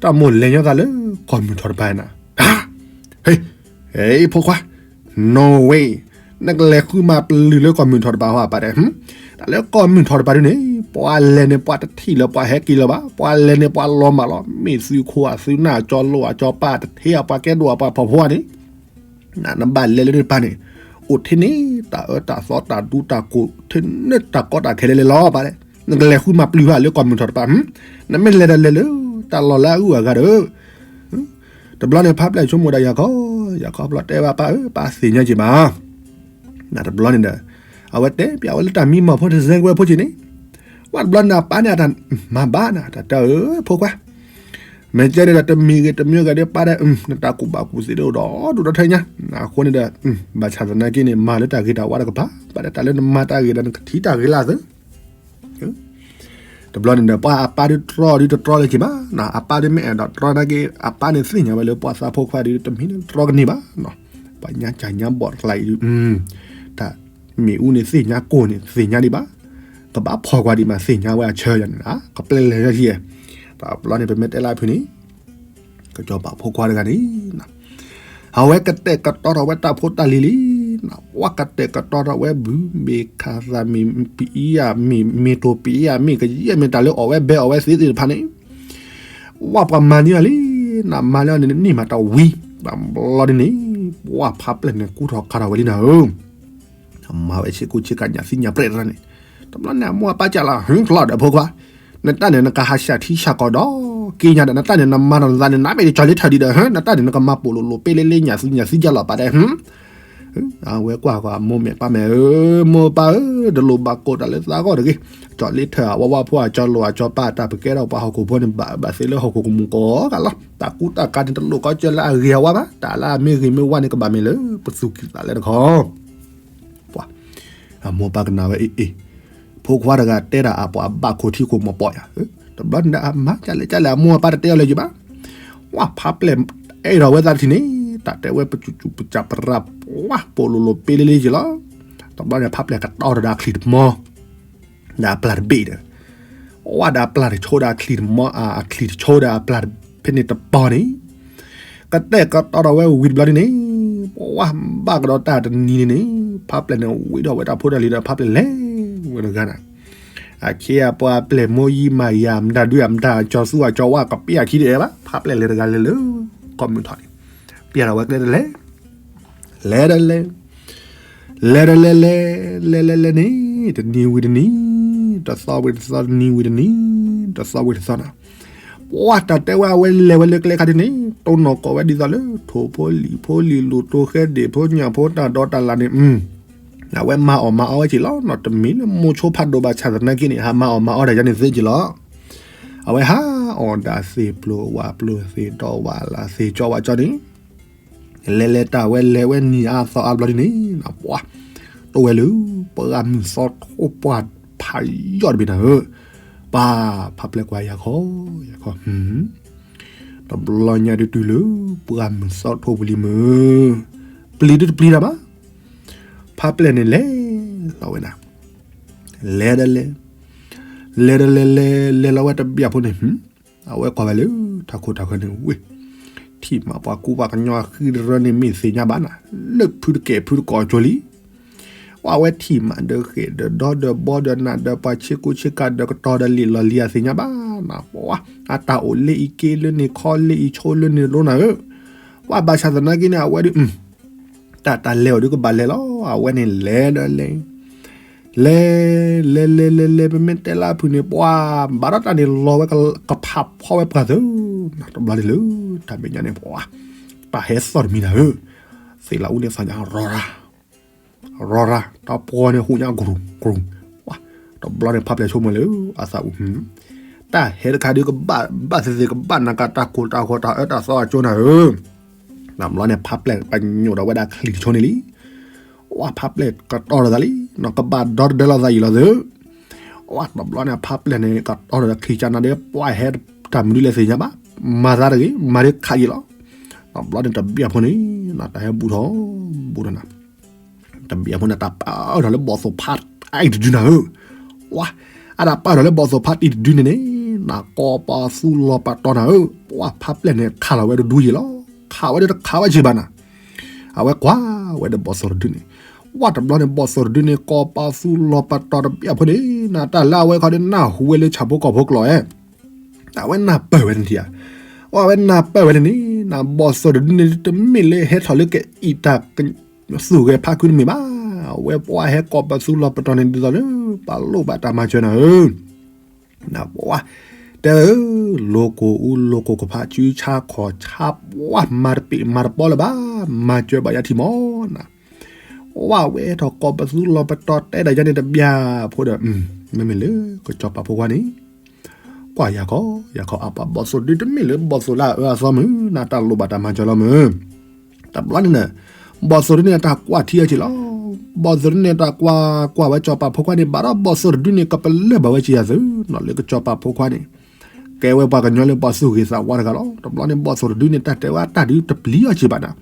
တၢ်မိၣ်လဲၤညီသးလၢကီၢ်မုၢ်ထီၣ်တပၤနၤ, ဟ့, ဟ့ ဖိခွါ, no way, နကလဲၤဃုမၤပျုၤလၢကီၢ်မုၢ်ထီၣ်တပၤဟီအပၢ်တဲ, တၢ်လၢကီၢ်မုၢ်ထီၣ်တပၤဒ်န့ၣ် ပှၤလဲၤန့ၣ် ပှၤတထံၣ်လၢၤ ပှၤဟဲက့ၤလၢၤဘၣ်, ပှၤလဲၤန့ၣ် ပှၤလီၤမၢ်လီၤ, မ့ၢ်သုးခိၣ်အသုးနၢ် ကၠီၤလိာ်အကၠီၤပၤ တထ့အပှၤကဲဒိၣ်အပှၤဖှီၣ်ဖိန့ၣ်, နဘၣ်လဲၤလၢန့ၣ်တပၤန့ၣ်, အိၣ်ထဲန့ၣ် တၢ်အၢတၢ်သီတၢ်ဒူတၢ်ကိၢ် ထဲန့ၣ်တၢ်ကီတၢ်ခဲလၢာ်လီၤ ပၢ်တဲ, နကလဲၤဃုမၤပျုၤဘၣ်လၢကီၢ်မုၢ်ထီၣ်တပၤ, နမ့ၢ်လဲၤဒီးလဲၤလၢ တၢ်လီၢ်လၢအဂုၤအဂၤဒီး တဘျီန့ၣ် ဖးပျဲၢ်ဆိကမိၣ်ဒီးယၤခီ, ယၤခီဘျီတဲဘၣ်ပၢ်ဧၢ ပၢ်သ့ၣ်ညါက့ၤမး, နတဘျီန့ၣ်ဒီး, အဝဲတဲပျဲဝဲလၢတၢ်မံမီၢ်ဖိတစဲကဝဲဖိက့ၤန့ၣ်, ဝဲတဘျီန့ၣ် အပၢ်န့ၣ်အတၢ်မၤဘၣ်နၤ တၢ်တဲအၢ ဖိခွါ, မ့ၢ်ကဲန့ၣ်ဒီး တမံၤဂ့ၤတမံၤဂ့ၤဒီး ပၢ်ဒီး နတၢ်ကူၣ်ဘၣ်ကူၣ်သ့ဒ်အိၣ်ဒီဒူၣ်ဒီထၢညါ, အဃိန့ၣ်ဒီး, ဘၣ်ဆၣ်သနာ်က့န့ၣ် မၤလၢတၢ်ဂ့ၤတၢ်ဝါတကပၤ, ပၢ်ဒီးတၢ်လၢနမၤတၢ်ဂ့ၤဒီး နကထံၣ်တၢ်ဂ့ၤလၢအသၢ တဘျီန့ၣ်ဒီး ပှၤအပၢ်ဒုးတြီဒုးတတြီလၢၤက့ၤဘၣ်, အပၢ်ဒုးမ့ၢ်အဲၣ်ဒိးတြီနာ်က့ အပၢ်န့ၣ်သ့ၣ်ညါဝဲလၢပှၤသးဖိခွါဒုး တမ့ၢ်လၢတြီကန့ၢ်ဘၣ်, ပှၤညါကၢ်ညါဘီၣ်တကျါအံၤဒုး, တၢ်မ့ၣ်အူန့ၣ်သ့ၣ်ညါကိၢ်န့ၣ် သ့ၣ်ညါဒံးဘၣ်, ကဘၣ်ဖီၣ်ကွၢ်ဒံးမးသ့ၣ်ညါဝဲအဆၢယၤန့ၣ်, ကပျဲလဲၤယဲ, တဘျီန့ၣ် ပမ့ၢ်တဲလၢအဖုန့ၣ် ကစီၤပၤဖိခွါတဂၤန့ၣ်, အဝဲကတဲာ်ကတီၤထီၣ်ဝဲတၢ်ဖိတၢ်လံၤလံ, ပှၤကတဲာ်ကတီၤထီၣ်ဝဲဘုမ့ၢ်ခးသးမ့ၢ်ပံယၤမ့ၢ်မ့ၢ်တိၢ်ပံယၤမ့ၢ် ကယဲၢ်မ့ၢ်တၢ်လၢအီၣ်ဝဲဘဲအီၣ်ဝဲသ့သ့ၣ်တဖၣ်န့ၣ်, ပှၤပှၤမၤန့ၢ်အီၤလံ, နမၤလၢအီၤန့ၣ် နန့ၢ်မးတၢ်ဝံၤ, တဘျီဒ်န့ၣ်, ပှၤဖးပျဲၢ်န့ၣ်ကူထီၣ်ခးထီၣ်ဝဲလံနၤဧၢ မၤဝဲဆ့ကူဆ့ကၤညၣ်သံညၣ်ပြဲၣ်တရၣ်န့ၣ်, တဘျီန့ၣ် အမိၢ်အပၢ်ကၢ်လီၤ ဟုကျီဒီးဖိခွါ, နတၢ်န့ၣ် နကဟးဆှၣ်ထံဆှၣ်ကီၢ်ဒီးက့ညါဒီး နတၢ်န့ၣ် နမၤထီၣ်နသးန့ၣ် နမ့ၢ်တကၠီၤလ့ထၢၣ်ဒံးဒီး နတၢ်န့ၣ် နကမၤပိာ်လိၤလိၤပ့လ့လ့ညၣ်သံညၣ်သံကၢ်လီၤပၢ်တဲ အဝဲကွၢ်ဃီၤအမိၢ်မဲာ်ပၢ်မဲာ်ဧၢ, မိၢ်ပၢ်ဧၢ, တလိၣ်ဘၣ်ကိးတၢ်လၢသးဂီၢ်တဂ့ၤ, ကၠီၤလ့ထၢၣ်အဝဲဝါဖိအကၠီၤလိာ်အကၠီၤပၢ် တၢ်ပကဲထီၣ်ပှၤဟီၣ်ခိၣ်ဖိန့ၣ် ဘၣ်ဘၣ်သ့လၢဟီၣ်ခိၣ်ကမူၣ်ကိးဂၤလီၤ, တၢ်ကူတၢ်ကၤန့ၣ် တလိၣ်ကီကၢလၢအဂ့ၤအဝါဘၣ်, တၢ်လၢအမ့ၢ်ဂ့ၤမ့ၢ်ဝါန့ၣ် ကဘၣ်မ့ၢ်လၢပသူၣ်ကံၢ်သးလဲတခီ ပှၤ, အမိၢ်ပၢ်ကနၣ်ဝဲအ့ၣ်အ့ၣ်, ဖိခွါတဂၤတဲတၢ်အပှၤဘၣ်ခိၣ်ထံခိၣ်မီၤပီၢ်ယၤ, တဘျီန့ၣ်အမါကၢ်လဲၣ်ကၢ်လဲၣ် အမိၢ်အပၢ်တတဲအီၤလၢၤယဘၣ်, ပှၤဖးပျဲၢ်အဲၣ်ဒိးဝဲသးတထံၣ်န့ၣ်, တၢ်တဲဝဲပစူၤစူၤပစၢ်ပရၢ် ပှၤပိာ်လိၤလိၤပ့လ့လ့ယလီၤ, တဘျီန့ၣ် ဖးပျဲၢ်ကတီၤထီၣ်ဒီးအချံၣ်တမီ ဒီးအပျၢ်တဘ့ၣ်ဒီး, ဝဲဒီးအပျၢ်တဆိဒီးအချံၣ်တမီ အချံၣ်တဆိဒီးအပျၢ်ဖဲန့ၣ်တပီၤန့ၣ်, ကတဲာ်ကတီၤထီၣ်ဝဲဝံၤတဘျီဒ်န့ၣ်, ပှၤဘၣ်ကဒီးတၢ်တနံၤန့ၣ်န့ၣ်, ဖါပျဲၢ်န့ၣ်ဝံၤဒီးဝဲတၢ်ဖိတၢ်လံၤဒီး ဖါပျဲၢ်လဲၤဝဲတဂၤန့ၣ်, အခ့အပှၤပျဲၢ်မိၢ်ယံမၤယၤ မတၤဒုးအမတၤကၠီၤသူအကၠီၤဝါ ကပ့ၢ်အခံတအဲၣ်ဘၣ်, ဖါပျဲၢ်လဲၤတဂၤလဲၤလၢ ကီၢ်မုၢ်ထီၣ်န့ၣ်, ပျဲၢ်ဒီးဝဲကျဲတလဲၤ လဲၤဒီးလဲၤ, လဲၤဒီးလဲၤလဲၤ, လဲၤလဲၤလဲၤန့ၣ် တနံၤဝံၤတနံၤ, တသီဝံၤတသီ တနံၤဝံၤတနံၤ, တသီဝံၤတသီန့ၣ်, ပှၤတၢ်တဲဝဲအဝဲလဲၤဝဲလၢကျဲခါဒ်န့ၣ် တိၢ်နီၣ်ကီးဝဲဒ်သိးလၢ ထိၣ်ဖိလံၣ်ဖိလံာ်လိၣ်တိၢ်ဃဲဒ့ၣ်ဖိညၣ်ဖိတၢ်ဒီတၢ်လၣ်န့ၣ်, အဝဲမၤအီၣ်မၤအီဝဲက့ၤလီၤနီၤ, တမ့ၢ်လၢမိၤဆိဖးဒိၣ်ဘၣ်ဆၣ်သနာ်က့န့ၣ် ဟးမၤအီၣ်မၤအီတၢ်ယါန့ၣ်သ့က့ၤလီၤ. အဝဲဟးအီၣ်ဒၣ်သ့ၣ်ပျိဝၣ်ပျိသ့ၣ်ဒီဝၣ်လၢသ့ၣ်ကၠီဝၣ်ကၠီန့ၣ် လဲၤလဲၤတၢ်ဝဲလဲၤဝဲနံၤအါသီအါဘျီဒ်န့ၣ် ပှၤ တိၢ်ဝဲလၢ ပှၤမုၢ်သီထိပှၤဖးယီၢ်တဘ့ၣ်နၤဧၢ, ပၢ်ဖါပျဲၢ်ကွၢ်ယၤခီ ယၤခီ, တဘျီညါဒုးတုၤလၢ ပှၤမုၢ်သီထိပူၤလံမုၢ်, ပျံၤဒုးတပျံၤတၢ်ဘၣ်, ဖါပျဲၢ်န့ၣ်လဲၤလီၤဝဲဒၣ်, လဲၤဒီးလဲၤ, လဲၤဒီးလဲၤလဲၤ လဲၤလီၤဝဲတဘျီဖိန့ၣ် အဝဲကွၢ်ဝဲလၢ ထးခိၣ်ထးဃၢၤန့ၣ်ဝ့ၢ်, ထံၣ်မးပှၤကူပှၤကညီဃံတရၢန့ၣ်မ့ၢ်သ့ၣ်ညါဘၣ်နၤ, လၢဖုတကဲၣ်ဖုတကီၢ်ကၠိလံ, ပှၤဝဲထံၣ်မးဒီးဃဲၣ်ဒီးဒီဒီးဘီဒီးနးဒီးပှၤဆ့ကူဆ့ကၤဒီးကတီၤဒီးလံာ်လီၢ်လံၤအသ့ၣ်ညါဘၣ်နၤ, ပှၤ အတၢ်အိၣ်လၢအံၤက့လၢန့ၣ်ခီလၢအံၤဆိလၢန့ၣ်ဒိနၤဧၢ, ပှၤဘၣ်ဆၣ်သနာ်က့န့ၣ် အဝဲဒုး တၢ်တၢ်လဲၤအီၤဒုးကဘၣ်လဲၤလီၤ, အဝဲန့ၣ်လဲၤဒီးလဲၤ, လဲၤ, လဲၤလဲၤလဲၤလဲၤ ပမ့ၢ်တဲလၢအဖုၣ်န့ၣ် ပှၤဘၣ်ဒီးတၢ်န့ၣ်လီၤဝဲကဖးဖီဝဲပှၤသၢ, တဘျီန့ၣ်လၢ တၢ်မဲာ်ညါန့ၣ် ပှၤ တၢ်ဟဲသီၣ်တမံၤနၤဧၢ, သ့ၣ်လၢအူန့ၣ်သးညါရီရၤ ရီရၤ တၢ်ပှီၢ်န့ၣ်ဟူးညါကရူၢ်ကရူၢ်, ပှၤ တဘျီန့ၣ်ဖါပျဲၢ်ဆိကမိၣ်လၢအသးအူ, တၢ်ဟဲတခါဒုးကဘၣ်ဘၣ်သ့ၣ်သ့ၣ်ကဘၣ်နၤကတၢ်ကိၢ်တၢ်ဂီၤတၢ်အၢတၢ်သီအကၠိနၤဧၢ, တဘျီန့ၣ်ဖါပျဲၢ်ပညိၣ်ဒီးဝဲဒၣ်ချံၣ်တဆိန့ၣ်လံ, ပှၤဖါပျဲၢ်ကတီၤဒီးသးလံ, ကဘၣ်ဒီတဒၢလီၤသးအံၤလီၤသၢ, ပှၤတဘျီန့ၣ်ဖါပျဲၢ်န့ၣ် ကတီၤဒီးချံၣ်ကနၤဒီး ပှၤဟဲတၢ်မနုၤလဲၣ်သ့ၣ်ညါဘၣ်, မၤသးတဂ့ၤ မၤဒ်ခးယံာ်လီၤ, တဘျီန့ၣ်တဘျီဖိန့ၣ် တၢ်ဟဲဘူးထီၣ်, ဘူးထီၣ်နၤ တဘျီဖိန့ၣ် တၢ်ပာ်ထီၣ်လၢဘီၣ်သိၣ်ဖါအံၤတဒုနၤဧၢ, ဝါ, အတၢ်ပာ်ထီၣ်လၢဘီၣ်သိၣ်ဖါအံၤတဒုန့ၣ်န့ၣ် နကိးပသူလီၤပတီၢ်နၤဧၢ, ပှၤဖါပျဲၢ်န့ၣ် ခးလီၤဝဲတဒူယံာ်လီၤ, ခးဝဲဒၣ်တခးဝဲက့ၤဘၣ်နၤ, အဝဲကွၢ်ဝဲဒီးဘီၣ်သိၣ်တဒုန့ၣ်, ဝါတဘျီန့ၣ် ဘီၣ်သိၣ်တဒုန့ၣ် ကိးပသူလီၤပတီၢ်တဘျီဖိန့ၣ် နတၢ်လၢအဝဲခီဒ်နၢ်ဟူဝဲလၢဆၣ်ဖိကီၢ်ဖိကျိာ်ဧါ အဝဲနၢ်ပၢၢ်ဝဲန့ၣ်ဧါ, အဝဲနၢ်ပၢၢ်ဝဲန့ၣ်န့ၣ် နဘီၣ်သိၣ်တဒုန့ၣ် တမ့ၢ်လၢဟဲထီၣ်လၢကအံးတၢ်သူၣ်ဂဲၤဖးခုတမ့ၢ်ဘၣ်, အဝဲပှၤဟဲကိးပသူလီၤပတီၢ်န့ၣ်ဒ်သိးလၢ ပှၤလိၣ်ဘၣ်တၢ်မၤစၢၤနၤဧၢ, နပှၤ တဲဧၢ, လိၤကိၢ်အူလိၤကိၢ်ကဖး စုဆါခီၣ်ဆါ ပှၤမၤတပ့ၢ်မၤတပီလၢၤဘၣ်, မၤစၢၤဘၣ်ယၤထံၣ်မီၢ်နၤ, ဝဲဝဲထီၣ်ကိးပသူလီၤပတီၢ်တဲဒၣ်ယၤန့ၣ်တဘျီဖိဒီး မ့မ့ၢ်လၢကစီၤပၤဖိခွါန့ၣ် ကွၢ်ယၤခီ, ယၤခီအပှၤဘီၣ်သိၣ်တဒုတမ့ၢ်လၢဘီၣ်သိၣ်လၢအအၢအသီမုၢ် နတၢ်လိၣ်ဘၣ်တၢ်မၤစၢၤလီၤမုၢ်, တဘျီန့ၣ်န့ၣ် ဘီၣ်သိၣ်တဒုန့ၣ်တၢ်ကွၢ်ထံအီၤက့ၤလီၤ, ဘီၣ်သိၣ်တဒုန့ၣ်တၢ်ကွၢ်ကွၢ်ဝဲစီၤပၤဖိခွါန့ၣ် ဘၣ်ဒီးဘီၣ်သိၣ်တဒုန့ၣ် ကပလၢၢ်ဘၣ်ဝဲက့ၤယၤသုနီၤ လၢကစီၤပၤဖိခွါန့ၣ် ကဲဝဲပှၤကညီလၢပှၤသူၣ်ဂ့ၤသးဝါတဂၤလီၤ, တဘျီန့ၣ်ဘီၣ်သိၣ်တဒုန့ၣ် တၢ်တဲဝဲတၢ်ဒုးတပျံၤအီၤက့ၤဘၣ်နၤ,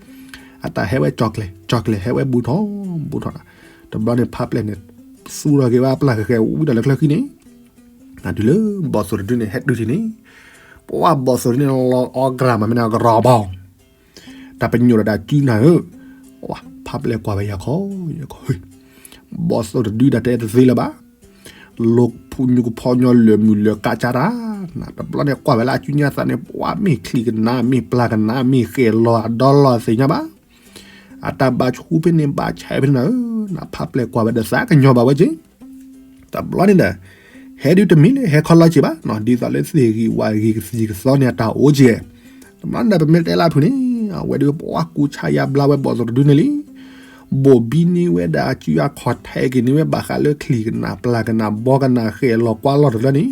အတၢ်ဟဲဝဲကၠီၣ်ကျဲၤ ကၠီၣ်ကျဲၤ ဟဲဝဲဘူးထီၣ် ဘူးထီၣ်နၤ, တဘျီန့ၣ်ဖါပျဲၢ်န့ၣ် သူထီၣ်က့ၤဝဲအပျၢ်ဃဲၤဃဲၤဝံၤဒီးလၢချၢဃံန့ၣ်, နတုၤလၢဘီၣ်သိၣ်တဒုန့ၣ် ဟဲတုၤထံၣ်န့ၣ်, ပှၤဘီၣ်သိၣ်တဒုန့ၣ် လီၤအီၣ်ကရၢ်မးမ့ၢ်န့ၣ် ကရၢ်ဘီၣ် တၢ်ပညိၣ်ဒီးတၢ်စုနၤဧၢ, ပှၤဖါပျဲၢ်ကွၢ်ဝဲယၤခီ, ယၤခီ, ဘီၣ်သိၣ်တဒုဒၣ်တဲတသ့လၢၤဘၣ်, လိၤဖိညူကဖီညီလၢာ်မုၢ်လၢာ်ကးကးတၢ်, နတဘျီန့ၣ်ကွၢ်ဝဲလၢအစုညါသးန့ၣ် ပှၤမ့ၢ်ချံၣ်ကနၤ မ့ၢ်ပျၢ်ကနၤ မ့ၢ်ဃဲၤလီၤအဒီလီၤသ့ၣ်ညါဘၣ်, အတၢ်ဘၣ်ဆူဖဲန့ၣ်ဘၣ်ဆဲးဖဲန့ၣ်နၤဧၢ, နဖါပျဲၢ်ကွၢ်ဝဲဒီးသးကညီၤဘၣ်ဝဲက့ၤ တဘျီန့ၣ်ဒီး ဟဲဒုးတမ့ၢ်လၢဟဲခီလီၤက့ၤဘၣ်နီၤ, ဒ်သိးလၢသ့ၣ်ဂံၢ်ဝၣ်ဂံၢ်ကသံၣ်ကသီန့ၣ် အတၢ်အိၣ်က့ၤ, တဘျီန့ၣ်ဒီး ပမ့ၢ်တဲလၢအဖုၣ်န့ၣ် အဝဲဒုးပှၤကူဆါယါဘျါဝဲဘီၣ်သိၣ်တဒုန့ၣ်လံ, ဘိၣ်ဘံန့ၢ်ဝဲဒၣ်အစုအခီၣ်ထံးက့ၤန့ၢ်ဝဲဘၣ်ဃးလၢချံၣ်ကနၣ် ပျၢ်ကနၣ် ဘီကနၣ်ဃဲၤလီၤကွၢ်လီၤတဘျီန့ၣ်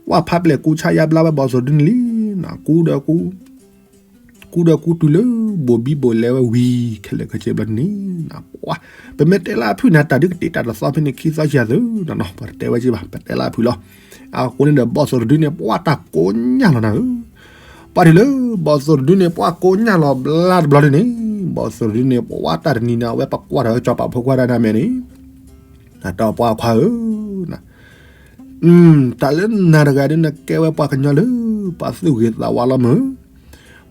ပှၤဖါပျဲၢ်ကူဆါယါဘျါဝဲဘီၣ်သိၣ်တဒုန့ၣ်လံ, ကူဒီးကူ ကူဒီးကူတုၤလၢ ဘိၣ်ဘံဘိၣ်လဲဝဲဝံၤ ခဲလၢာ်ခဲဆ့ဘျီန့ၣ် ပှၤ ပမ့ၢ်တဲလၢအဖုၣ်န့ၣ် တၢ်ဒုးကတ့ၢ်တၢ်တသီဖဲန့ၣ် ခံသီယၤသုနီၤနီၤ ပတတဲဝဲက့ၤဘၣ် ပတဲလၢအဖုၣ်လီၤ. အဃိန့ၣ်ဒီး ဘီၣ်သိၣ်တဒုန့ၣ် ပှၤတၢ်ကိးညၢ်လီၤနၤဧၢ, ပှၤတုၤလၢ ဘီၣ်သိၣ်တဒုန့ၣ် ပှၤကိးညၢ်လီၤဘျါတဘျီဒုန့ၣ် ဘီၣ်သိၣ်တဒုန့ၣ် ပှၤတၢ်တနံၤန့ၣ် အဝဲပကွၢ်ဒီးစီၤပၤဖိခွါဒၣ်နၤမဲာ်န့ၣ် တၢ်ပှၤခွါဧၢ တၢ်လၢနၤတဂၤဒ်နကဲဝဲပှၤကညီလၢ ပှၤသူၣ်ဂ့ၤသးဝါလီၤမုၢ်,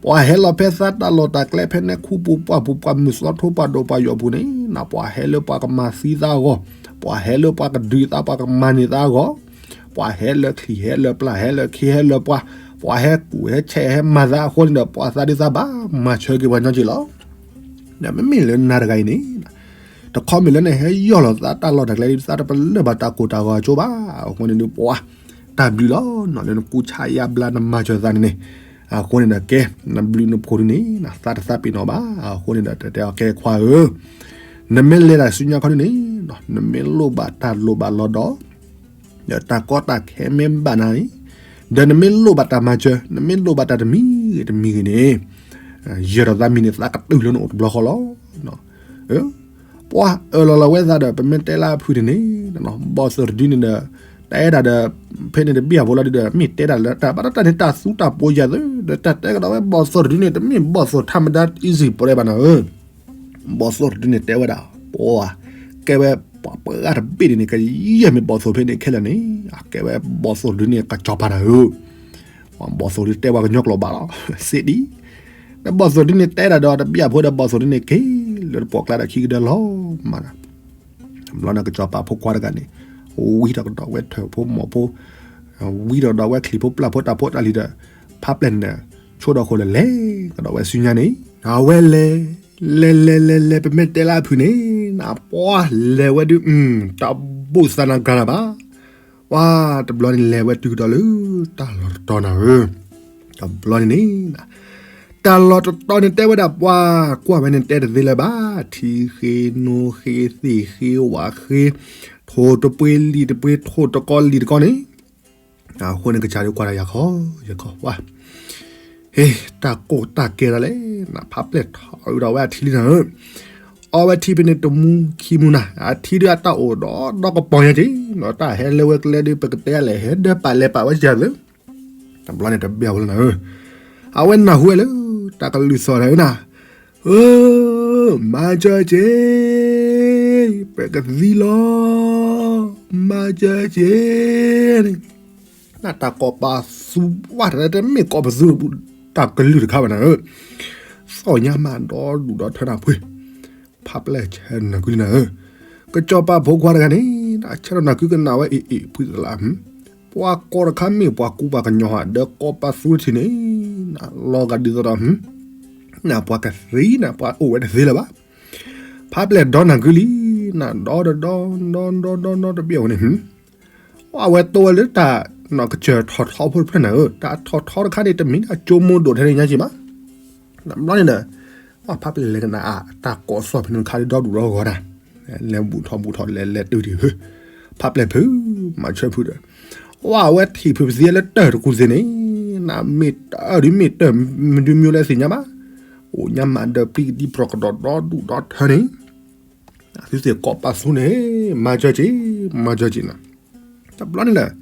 ပှၤဟဲလီၤဖဲသးတၢ်လီၢ်တၢ်ကျဲဖဲန့ၣ် ခူပူၤပှၢ်ပူၤ ပှၤမုၢ်သီထိ ပှၤဒိၣ်ပှၤယိာ်ပူၤန့ၣ် ပှၤဟဲလၢပှၤကမၤသံသးအဂီၢ်, ပှၤဟဲလၢပှၤကဒုးသး ပှၤကမၤန့ၢ်သးအဂီၢ်, ပှၤဟဲလၢချံၣ်ဟဲလၢပျၢ် ဟဲလၢခ့ဟဲလၢပှၤ, ပှၤဟဲကူၣ်ဟဲဆဲးဟဲမၤသးအဃိန့ၣ်ဒီး ပှၤသးဒုးသးဘၣ်မၤဆၢက့ၤပှၤညီက့ၤလီၤ. မ့မ့ၢ်လၢနၤတဂၤအံၤန့ၣ် တခီမ့ၢ်လၢနဟဲယီၢ်လီၤသးတၢ်လီၢ်တၢ်ကျဲ သးတပလၢၢ်ဘၣ်တၢ်ကိၢ်တၢ်ဂီၤအကၠိဘၣ်. အဃိန့ၣ်ဒီးပှၤ တၢ်ဘျုးလီၤနီၤ လၢနကူစါယါဘျါနမၤစၢၤသးန့ၣ်န့ၣ်. အဃိန့ၣ်ဒီး ကဲ နဘျုးနဖှိၣ်ဒုန့ၣ် သးတသးပ့ၤနီၣ်ဘၣ်. အဃိန့ၣ်ဒီး တဲအီၤ ကဲခွါဧၢ, နမ့ၢ်လဲၤတၢ်ဆူညါခီဒုန့ၣ် နမ့ၢ်လိၣ်ဘၣ်တၢ်လိၣ်ဘၣ်လီၤဒီး ဒီးတၢ်ကီတၢ်ခဲမ့ၢ်ဘၣ်နၤန့ၣ်, ဒီးနမ့ၢ်လိၣ်ဘၣ်တၢ်မၤစၢၤ နမ့ၢ်လိၣ်ဘၣ်တၢ်တမံၤဂ့ၤတမံၤဂ့ၤန့ၣ်, ယဲၢ်ဒီးသးမံၤန့ၣ် သးကတုၤလၢနအိၣ်တဘျီဃီလီၤ. ပှၤအၢၣ်လီၤလီၤဝဲသးဒီး ပမ့ၢ်တဲလၢအဖုၣ်န့ၣ်န့ၣ် ဘီၣ်သိၣ်တဒုန့ၣ်ဒီး တဲဒၣ်ဒီး ဖဲန့ၣ်တဘ့ၣ်အဖိလီၤဒုဒီး မ့ၢ်တဲဒၣ်လၢတၢ်ဘၣ်တၢ်န့ၣ် တၢ်သူတၢ်ပိယၤသု ဒီးတၢ်တဲကဒီးဝဲ ဘီၣ်သိၣ်တဒုန့ၣ် တမ့ၢ်ဘီၣ်သိၣ်ထးမဒါ easy ပှဲၤဘၣ်နၤဧၢ. ဘီၣ်သိၣ်တဒုန့ၣ်တဲဝဲဒၣ် ပှၤ ကဲဝဲပှၤပှၤဂၤတဘ့ၣ်န့ၣ်န့ၣ် ကယဲၢ်မ့ၢ်ဘီၣ်သိၣ်ဖဲန့ၣ်ခဲလၢာ်န့ၣ် အကဲဝဲဘီၣ်သိၣ်တဒုန့ၣ် ကစီၤပၤနၤဧၢ. ဘီၣ်သိၣ်ဒုတဲပှၤကညီကျိာ်ဘၣ်လီၤ စ့ဒံး, ဒီးဘီၣ်သိၣ်ဒုန့ၣ်တဲဒၣ်ဒီး တဘ့ၣ်အဖိဒီးဘီၣ်သိၣ်ဒုန့ၣ်က့ၤ လၢတပိာ်ကျါဒီးခံကဒၢလီၤမး. တဘျီန့ၣ် ကစီၤပၤဖိခွါတဂၤန့ၣ် ဝံထီၣ်ကဒီးဝဲထၢၣ်ဖိမီၢ်ဖိ, ဝံထီၣ်ဒီးဝဲချံၣ်ဖိပျၢ်ဖိတၢ်ဖိတၢ်လံၤဒီး ဖးပျဲၢ်န့ၣ် ဆိဒီၣ်ဃိၣ်လၢလဲၤကဒီးဝဲဆူညါန့ၣ် အဝဲလဲၤ လဲၤလဲၤလဲၤလဲၤ ပမ့ၢ်တဲလၢအဖုၣ်န့ၣ် နပှၤလဲၤဝဲဒုး တၢ်ဘူၣ်သးနၤဂၤနၤဘၣ်. ပှၤတဘျီန့ၣ်လဲၤဝဲတုၤကဒီးလၢ တၢ်လီၢ်တတီၤနၤဧၢ. တဘျီန့ၣ်န့ၣ် တၢ်လီၢ်တတီၤန့ၣ်တဲဝဲဒၣ်ပှၤ ကွၢ်ဝဲန့ၣ်တဲတသ့လၢၤဘၣ် ထံဃ့ နိဃ့ သ့ၣ်ဃ့ ဝၣ်ဃ့ ထိၣ်တပှ့ၤလံာ်တပှ့ၤ ထိၣ်တကီလံာ်တကီန့ၣ် အဃိန့ၣ်ကစၢ်ဒုးကွၢ်တၢ်ယၤခီ ယခီဝါ ဟ့ တၢ်ကိၢ်တၢ်ကဲဒၣ်လဲၣ် နဖးပျဲၢ်ထီၣ်အုးဒီးဝဲအထံလံနၤဧၢ. အီဝဲထံဖဲန့ၣ်တမူခံမူနၤ အထံဒုးအတၢ်အိၣ်ဒီးဒီကပီၤညါက့ၤ ဒီးတၢ်ဟဲလၢဝဲကျဲဒုး ပကတဲလဲၣ် ဟဲဒၢပာ်လဲၤပာ်ဝဲကစၢ်သု တဘျီန့ၣ်တဘ့ၣ်အဝဲလၢနၤဧၢ. အဝဲနၢ်ဟူဝဲလၢ တၢ်ကလုၢ်သီၣ်နၤဧၢနၤ, ဧၢ, မၤစၢၤက့ၤ, ပကသံလီၤ, မၤစၢၤက့ၤ န့ၣ် နတၢ်ကိးပသူဝဲတၢ်တမ့ၢ်ကိးပသူ တၢ်ကလုၢ်တခါဘၣ်နၤဧၢ. သီၣ်ညါမးဒီဒူၣ်ဒီထၢနၤဖှ့, ဖးပျဲၢ်ဆဲးနၤကုလံနၤဧၢ. ကစီၤပၤဖိခွါတဂၤန့ၣ် ဆဲးထီၣ်နၤကုကနၣ်ဝဲအံၤအံၤ ဖုသလး, ပှၤကိးတခါမ့ၢ်ပှၤကူပှၤကညီဧါ ဒီးကိးပသူတထံၣ်န့ၣ် နလီၤဂာ်ဒ်သိးဒီး နပှၤကသံနၤ ပှၤအိၣ်ဝဲတသ့လၢၤဘၣ်. ဖးပျဲၢ်ဒီနၤကုလံ, နဒီဒီဒီ ဒီဒီဒီဒီတဘ့ၣ်အဝဲန့ၣ် အဝဲတိဝဲလၢတၢ်နီၢ်ကစၢၢ်ထီၣ်ထီဖိတဖျၢၣ်နၤဧၢ, တၢ်ထီၣ်ထီတခါန့ၣ် တမ့ၢ်ဒၣ်ကၠိမိၢ်ဒိၣ်ထဲန့ၣ်ညါက့ၤဘၣ်. တဘျီန့ၣ်ဒီး ဖးပျဲၢ်လဲၤကနၣ်အတၢ်ကိးသီၣ်ဖဲန့ၣ်တခါဒီဒူၣ်ဒီဂီၤနၤ, လဲၤဘူၣ်ထီၣ်ဘူၣ်ထီၣ်လဲၤလဲၤတုၤဒံးဧၢ, ဖးပျဲၢ်ဖုး မၤဆၢဖုးဒီး အဝဲထံၣ်ဖုးပသံလၢတၢၢ်တကူၣ်သ့ၣ်န့ၣ်, နမ့ၢ်တၢၢ်ဒုးမ့ၢ်တၢၢ်မဒုးမံၤလၢသ့ၣ်ညါဘၣ်, အိၣ်ညါမးဒီးပျံၤကဒံပြီးကဒီးဒီဒူၣ်ဒီထၢန့ၣ် သုသ့ၣ်ကိးပသူန့ၣ် မၤစၢၤက့ၤ မၤစၢၤက့ၤနၤ. တဘျီန့ၣ်ဒီး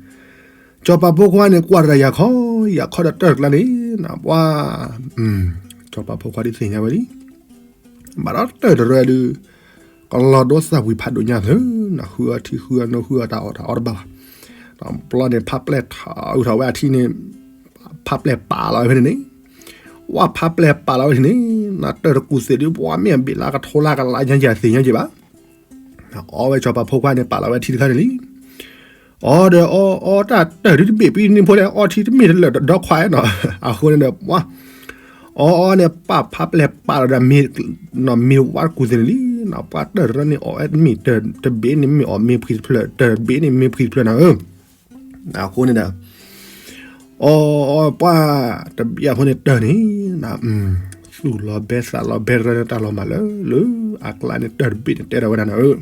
စီၤပၤဖိခွါန့ၣ် ကွၢ်တၢ်ယၤခီ ယၤခီဒီးတၢၢ်တကျါန့ၣ် နပှၤ စီၤပၤဖိခွါဒ်သ့ၣ်ညါဝဲလံ, ဘၣ်ဒီးတၢၢ်တရၢဒုး ကလီၤဒိသၣ်ဝံၤဖးဒိၣ်ညါသု, နဃုအီထံဃုအနိဃုအီတၢ်အီၣ်တၢ်အီတဘၣ်ဘၣ်. တဘျီန့ၣ် ဖးပျဲၢ်ထီၣ်အုးထီၣ်ဝဲအထံန့ၣ် ဖးပျဲၢ်ပာ်လီၤဝဲဖဲန့ၣ်န့ၣ်, ဝဲဖးပျဲၢ်ပာ်လီၤဝဲန့ၣ်န့ၣ် နတၢၢ်တကူၣ်သ့ၣ်ဒုး ပှၤမ့ၢ်အဘ့ၣ်လၢကထိလၢကလါညါယၤသ့ၣ်ညါက့ၤဘၣ်. အီဝဲစီၤပၤဖိခွါန့ၣ် ပာ်လီၤဝဲထံတခါန့ၣ်လံ. အီဒီးအီ အီတၢ်တၢၢ်ဒုးတဘ့ၣ်ပံၤန့ၣ်ဖိလဲၣ် အီထံတမ့ၢ်တလၢာ်ဒီခွါနီၤ. အဃိန့ၣ်ဒီး ပှၤ အီအီန့ၣ် ပာ်ဖးပျဲၢ်ပာ်လီၤဒီး မ့ၢ်ဝါတကူၣ်သ့ၣ်န့ၣ်လံ. ပှၤတၢၢ်တရၢန့ၣ် အီဝဲမ့ၢ်တၢၢ်တဘ့ၣ်န့ၣ် မ့ၢ်အီၣ်မ့ၢ်ဖှံတဖျၢၣ် တၢၢ်တဘ့ၣ်န့ၣ် မ့ၢ်ဖှံတဖျၢၣ်နၤဧၢ. အဃိန့ၣ်ဒီး အီ ပှၤတဘ့ၣ်အဃိန့ၣ်တၢၢ်န့ၣ် သူၣ်လီၤဘဲသးလီၤဘဲရၢတၢ်လီၤမၢ်လၢ လၢအကျါန့ၣ်တၢၢ်တဘ့ၣ်န့ၣ်တဲဒီးဝဲဒၣ်နၤဧၢ,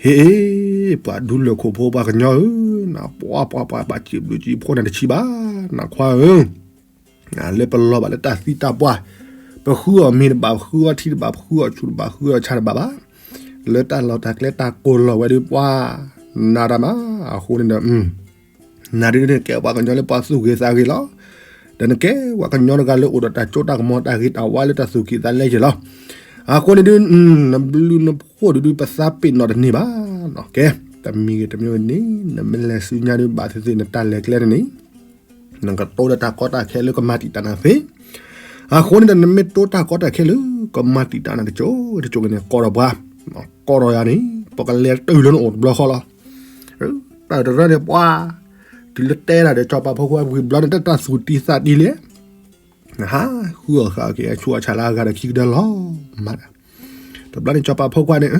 ဟ့ၣ် ပှၤဒူလၢၢ်ခိၣ်ဖိပှၤကညီဧၢ, နပှၤပှၤပှၤဘၣ်စံးဘျုးစံးဖှိၣ်နၤတဆံးဘၣ် နခွါဧၢ, လၢပလီၤဘၣ်လၢတၢ်သံတၢ်ပှၢ်, ပဃုအီၣ်မ့ၤတဘၣ် ပဃုအီထံတဘၣ် ပဃုအီၣ်ဆူၣ်တဘၣ် ဃုအီၣ်ဆါတဘၣ်ဘၣ်, လၢတၢ်လီၢ်တၢ်ကျဲတၢ်ကိၢ်လီၤဝဲဒုးပှၤ နၤတၢ်မး အဃိန့ၣ်ဒီး နၤဒုးန့ၣ်ကဲပှၤကညီလၢပှၤသူၣ်ဂ့ၤသးဂ့ၤလီၤ. ဒီးနကဲပှၤကညီတဂၤလၢအိၣ်ဒီးတၢ်စိတၢ်ကမီၤတၢ်ဂ့ၤတၢ်ဝါလၢတၢ်သူၣ်ကံၢ်သးလဲက့ၤလီၤ. အဃိန့ၣ်ဒုး နဘျုးနဖှိၣ်ဒုးဒုးပသးပ့ၤနီၣ်တန့ၢ်ဘၣ်. ကဲ တမံၤဂ့ၤတမံၤဂ့ၤန့ၣ် နမ့ၢ်လဲၤဆူညါဒုးဘၣ်သ့ၣ်သ့ၣ်နတၢ်လဲၤကျဲန့ၣ်န့ၣ် နကတိၤဒီးတၢ်ကီတၢ်ခဲလၢကမၤတံာ်တာ်နၤသ့, အဃိန့ၣ်ဒီး နမ့ၢ်တိၢ်တၢ်ကီတၢ်ခဲလၢ ကမၤတံာ်တာ်နၤတကၠိတကၠိန့ၣ် ကိးဒီးပှၤ, ကိးဒီးယၤန့ၣ် ပကလဲၤတုၤလၢနအိၣ်တဘျီဃီလီၤ. တၢ်တရၢန့ၣ်ပှၤ, တုၤလၢတဲတၢ်ဒီး စီၤပၤဖိခွါဝံၤဘျီန့ၣ် တၢ်သူၣ်တံၢ်သးတံၢ်လံ, နဟးဃုအီၣ်ဃာ်က့ၤအဆူၣ်အဆၣ်လၢအဂၤဒီးခံကဒၢလီၤမး. တဘျီန့ၣ် စီၤပၤဖိခွါန့ၣ်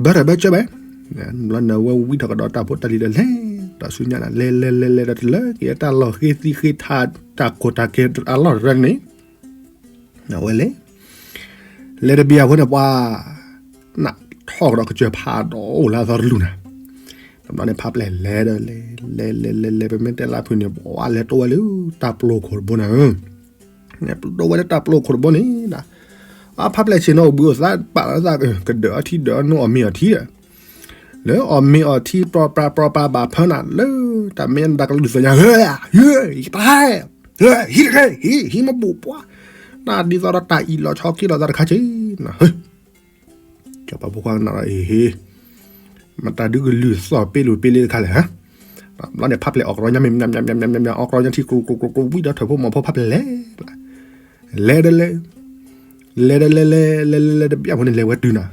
ဘၢတၢ်ဘၢကၢဘၣ်, ဘျီန့ၣ် အဝဲဝံထီၣ်ကဒီးတၢ်ဖိတၢ်လံၤဒီး လဲၤဒီးဆူညါန့ၣ် လဲၤလဲၤလဲၤလဲၤဒီး တလၢက့ၤတၢ်လီၢ်ဃ့သံဃ့ထး တၢ်ခိၣ်တၢ်ကဲအလီၢ်တရၢန့ၣ်, အဝဲလဲၤ, လဲၤတဘျီအဃိန့ၣ် ပှၤ နထီၣ်ကဒီးကစၢၢ်ဖးဒိၣ်လၢအသီတလူၢ်နၤ. တဘျီန့ၣ် ဖးပျဲၢ်လဲၤဒီးလဲၤ လဲၤလဲၤလဲၤလဲၤ ပမ့ၢ်တဲလၢဖုးန့ၣ် ပှၤလဲၤတိဝဲလၢတၢ်ပျိခိၣ်တဘိန့ၣ်ဧၢ, လဲၤတိဝဲလၢတၢ်ပျိခိၣ်တဘိန့ၣ်, အဖးပျဲၢ်ဆ့ၣ်နီၤအိၣ်ဘှံးအိၣ်သါ ပာ်လီၤသး ကဒၢးအီထံဒၢးအနိအီၣ်မ့ၤအီထံဒီး လၢအီၣ်မ့ၤအီထံ ပြီပှၤပြီပှၤဘၣ်ဖၢနၤ လၢတၢ်မ့ၢ်နတၢ်ကလုၢ်သ့ၣ်ညါ ဟၢယၤ ဟၢယတၢ်ဟဲ, ဟဲဟံးတခါ ဟံး ဟံးမ့ၢ်ဘူၣ်ပှၤ, တၢ်ဒ်သိးဒီးတၢ်အံၣ်လီၤဆီက့ၤလီၤသးတခါက့ၤ, စီၤပၤဖိခွါကနၣ်ဒီး အ့ဟ့, မတၤဒုကလုၢ်သီၣ်ပ့လိာ်ပ့လ့တခါလဲၣ်, ဘျီန့ၣ် ဖးပျဲၢ်အီၣ်ကရီညါမ့ၢ် မ့ၢ် မ့ၢ် မ့ၢ် မ့ၢ် အီၣ်ကရီညါထံ ကျိၤကျိၤကျိၤကျိၤ ဝံဒီးထၢၣ်ဖိမီၤဖိဖးပျဲၢ်လဲၤ လဲၤဒီးလဲၤ, လဲၤဒီးလဲၤလဲၤလဲၤလဲၤတဘျီဖိန့ၣ် လဲၤဝဲတုၤနၤ,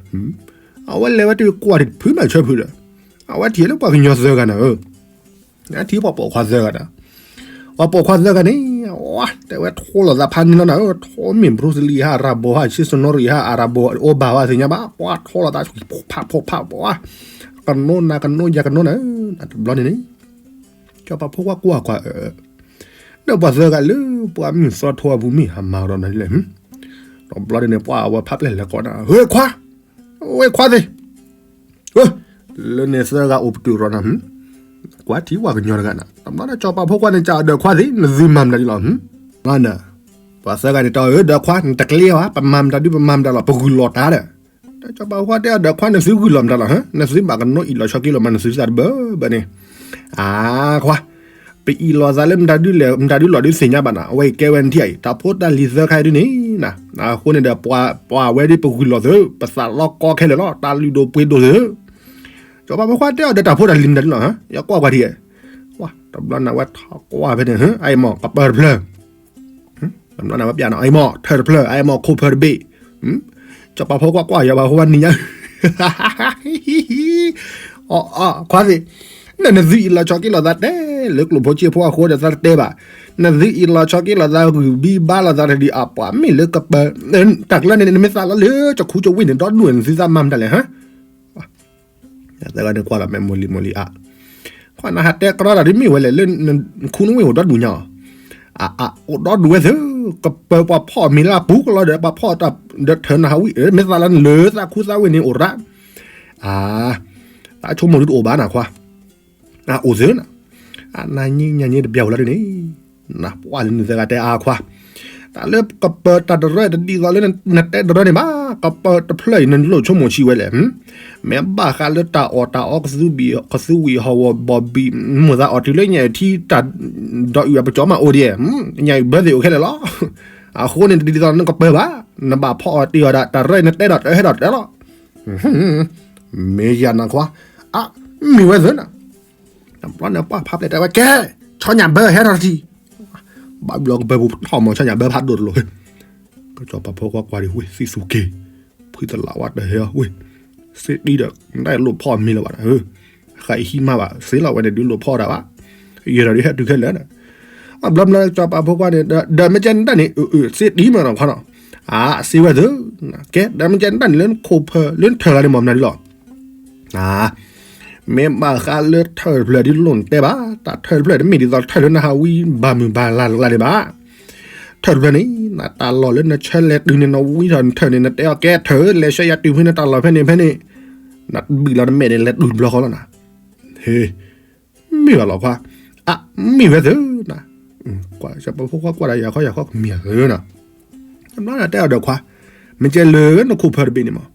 အဝဲလဲၤဝဲတုၤကွၢ်တဖုမးဆၢဖုဒီး, အဝဲထံၣ်လၢပှၤကညီသၢဂၤနၤဧၢ, ထံၣ်ပှၤပိာ်ခွါသၢဂၤနၤ, ပှၤပိာ်ခွါသၢဂၤန့ၣ်, တဲဝဲထိလိာ်သးဖးန့ၢ်လီၤနၤဧၢ, ထိမ့ၢ်ဘြူစလံဟါ ရၤဘိဟါ ဆ့စနီရံဟါ အရၤဘိအိၣ်ဘၣ်ဝဲသ့ၣ်ညါဘၣ်, ပှၤထိလိာ်သး ဖးဖိဖးပှၤ, ကနိနၤကနိယၤကနိနၤ, တဘျီန့ၣ်န့ၣ် စီၤပၤဖိခွါကွၢ်ကွၢ်အၢ, ဒီးပှၤသၢဂၤလၢပှၤမုၢ်သီထိအပူၤမ့ၢ်ဟးမၤဒီးနၤလဲၣ်, တဘျီန့ၣ်န့ၣ် ပှၤအဝဲဖးပျဲၢ်လဲၤကိးနၤ, ဝ့ခွါ, ဝ့ခွါသ့ၣ်, လၢန့ၣ်သၢဂၤအိၣ်ပတုာ်ရီနၤ, ကွၢ်ထံပှၤကညီတဂၤနၤ, တဘျီန့ၣ် စီၤပၤဖိခွါန့ၣ် ကးအီၤဒီးခွါသ့ၣ် နသုမၤမတၤဒ်လီၤ, ပှၤသၢဂၤန့ၣ် တဲအီၤ ဒီးခွါ နတကျ့ဘၣ်, ပမၤမတၤဒု ပမၤမတၤလီၤ ပဂုၢ်လီၤတၢ်ဒီး, စီၤပၤဖိခွါတဲအီၤ ဒီးခွါ နသုဂုၢ်လီၤမတၤလီၤ, နသုဘၣ်ကနိအံၣ်လီၤဆီက့ၤလီၤမး နသုသးတဘၢဘၢန့ၣ်, အါခွါ, ပအံၣ်လီၤသးလၢမတၤဒုလဲၣ် မတၤဒုလီၤဒုသ့ၣ်ညါဘၣ်နၤ, အဝဲအံၤကဲဝဲနထံၣ်အံၤ တၢ်ဖိတၢ်လံၤသၢခါအံၤဒုန့ၣ်, အဃိန့ၣ်ဒီး ပှၤဝဲဒ်ပဂုၢ်လီၤသု ပသးလီကီခဲလၢာ်လီၤ တၢ်လုၢ်ဒိၣ်ပှ့ၤဒိၣ်သု, စီၤပၤဖိခွါတဲအီၤ ဒီးတၢ်ဖိတၢ်လံၤမတၤဒုလီၤ, ယကွၢ်ကွၢ်ထံၣ်, တဘျီန့ၣ် အဝဲထီၣ်ကွၢ်ဖဲန့ၣ် အအံၤမ့ၢ်ကပၢၤတဖျၢၣ် တဘျီန့ၣ် အဝဲပျဲနီၤ အအံၤမ့ၢ်ထၢၣ်တဖျၢၣ် အအံၤမ့ၢ်ခိၣ်ဖၢတဘ့ၣ်, စီၤပၤဖိခွါကွၢ်ယၤဘၣ်ဖိခွါနံၤညါ, အီအီခွါသ့ၣ်, နသုအံၣ်လီၤဆီက့ၤလီၤသးတဲ လၢကျိၣ်ဖိစ့ဖိအဃိဒီးသးတတဲဘၣ်, နသုအံၣ်လီၤဆီက့ၤလီၤသးဂုၢ်ဘံဘါလီၤသးတဒုအပှၤမ့ၢ်လၢကပၢၤ, တၢ်ကျၢန့ၣ် နမ့ၢ်သးလီၤလၢကခူကဝ့ၢ်န့ၣ် ဒီဒူၣ်န့ၣ် နသုသးမၤမတၤလဲၣ်ဟါ သၢဂၤန့ၣ်ကွၢ်လီၤမဲာ်မိၢ်လံၤမိၢ်လံၤအါ, ခွါနဟးတဲကရီတၢ်ဒ်မ့ၢ်ဝဲလဲၣ် လၢနခူနဝ့ၢ်အိၣ်ဒီဒူၣ်ညါ, အအိၣ်ဒီဒူၣ်ဝဲသု, ကပၢၤပှၤဖီၣ်မ့ၤလၢအပူၤကလီဒီး ပှၤဖီၣ်ဒီးထၢနဟးဝံၣ် မ့ၢ်သးလီၤလၢသးခူသးဝ့ၢ်န့ၣ်အိၣ်ရၣ်, အါ, သးဆိကမိၣ်ဒုတအိၣ်ဘၣ်နၤခွါ, အအိၣ်သုနၤ, အနၤညံညါညံတဘျီဝဲလီၤဒ်န့ၣ် နပှၢ်လၢနသၢဂၤတဲအါခွါ, တၢ်လၢကပၢၤတၢ်တရၢတဒ်သိးလၢနတဲတရၢန့ၣ်ဘၣ်, ကပၢၤတဖျၢၣ်အံၤ နလိၣ်ဆိကမိၣ်ဆံးဝဲလဲၣ်, မ့ၢ်ဘၣ်ဃးလၢတၢ်အီၣ်တၢ်အီကသူဘံၣ်ကသူဝံၣ်ဟီၣ်ဝီၤဘီၣ်ဘံၣ် မိၢ်သးအီၣ်တုၤလၢညၣ်အုၣ်ထံတၢ်ဒီးအုၣ်အပကၠီမးအိၣ်ဒံး, ညၣ်အုၣ်ဘၢသ့ၣ်အိၣ်ခဲလၢာ်လီၤ, အဃိန့ၣ်တဒ်သိးနကပၢၤဘၣ်, နဘၣ်ဖီအီၣ်တ့ၢ်အီၣ်ဒၣ် တၢ်ရၢအံၤနတဲဒီးတၢ်ဟဲဒီးတၢ်လီၤ မ့ၢ်ယၤနၤခွါ, အမ့ၢ်ဝဲသ့ၣ်နၤ, တဘျီန့ၣ်ပှၢ်ဖးပျဲၢ်တဲဝဲကဲ, ဆီညၣ်ဘၢဟဲထီၣ်တထံၣ်, ဘၣ်ဘျီကပၢၤပူၤထီၣ်မီၤဆီညၣ်ဘၢဖးဒိၣ်တလိၤ, ကစီၤပၤဖိခွါကွၢ်ဒံးဝ့ၢ်သံၣ်သူက့ၤ, ဖှံသလးဝါတဟဲအီၤဝ့ၢ်, သ့ၣ်ဒံဒီး နတၢ်လိၣ်ဖီၣ်မ့ၤလၢၤဘၣ်နၤ, ဃာ်အံၤဟံးမးဘၣ် သ့လီၤဝဲန့ၣ်ဒုးလိၣ်ဖီၣ်တၢ်ဘၣ်, ယဲၢ်ဒီးဒုးဟဲတုၤခဲလၢာ်နၤ အဘျီဘျီကစီၤပၤဖိခွါန့ၣ် ဒီးမ့ၢ်ကဲနတၢ်န့ၣ် အၢ အၢ စ့တံမးနီၤခွါနီၤ, အါ စ့ဝဲသၢ, ကဲ ဒီးမ့ၢ်ကဲနတၢ်န့ၣ် လၢနခိၣ်ဖၢလၢနထၢၣ်ဂၤန့ၣ်မ့ၢ်မနုၤဒ်လီၤ, အါ မ့ၢ်ဘၣ်ဃးလၢထၢၣ်တဖျၢၣ်ဒ်လိၣ်နတဲဘၣ်, တၢ်ထၢၣ်တဖျၢၣ်တမ့ၢ်ဒ်သိးထၢၣ်လၢနဟးဝံဘၣ်မုၢ်ဘၣ်လါတကျါန့ၣ်ဘၣ်, ထၢၣ်တဖျၢၣ်န့ၣ် နတၢ်လီၢ်လၢနဆၢလဲၤတုၤန့ၣ် နဝံထီၣ်နထၢၣ်န့ၣ် နတဲအီၤကဲထၢၣ် လဲၤဆှၢယၤတုၤဖဲနတၢ်လီၢ်ဖဲန့ၣ်ဖဲန့ၣ်, နဘံၣ်လီၤနမဲာ်န့ၣ် လဲၤတုၤတဘျီဃီလီၤနၤ, ဟ့ မ့ၢ်ဘၣ်လီၤခွါ, အမ့ၢ်ဝဲသ့ၣ်နၤ, ကွၢ်စီၤပၤဖိခွါကွၢ်ဒီးယၤခီယၤခီကမ့ၢ်သ့ၣ်နၤ, တဘျီန့ၣ်တဲအီၤဒီးခွါ, မ့ၢ်ကဲလၢနခိၣ်ဖၢတဘ့ၣ်န့ၣ်မး,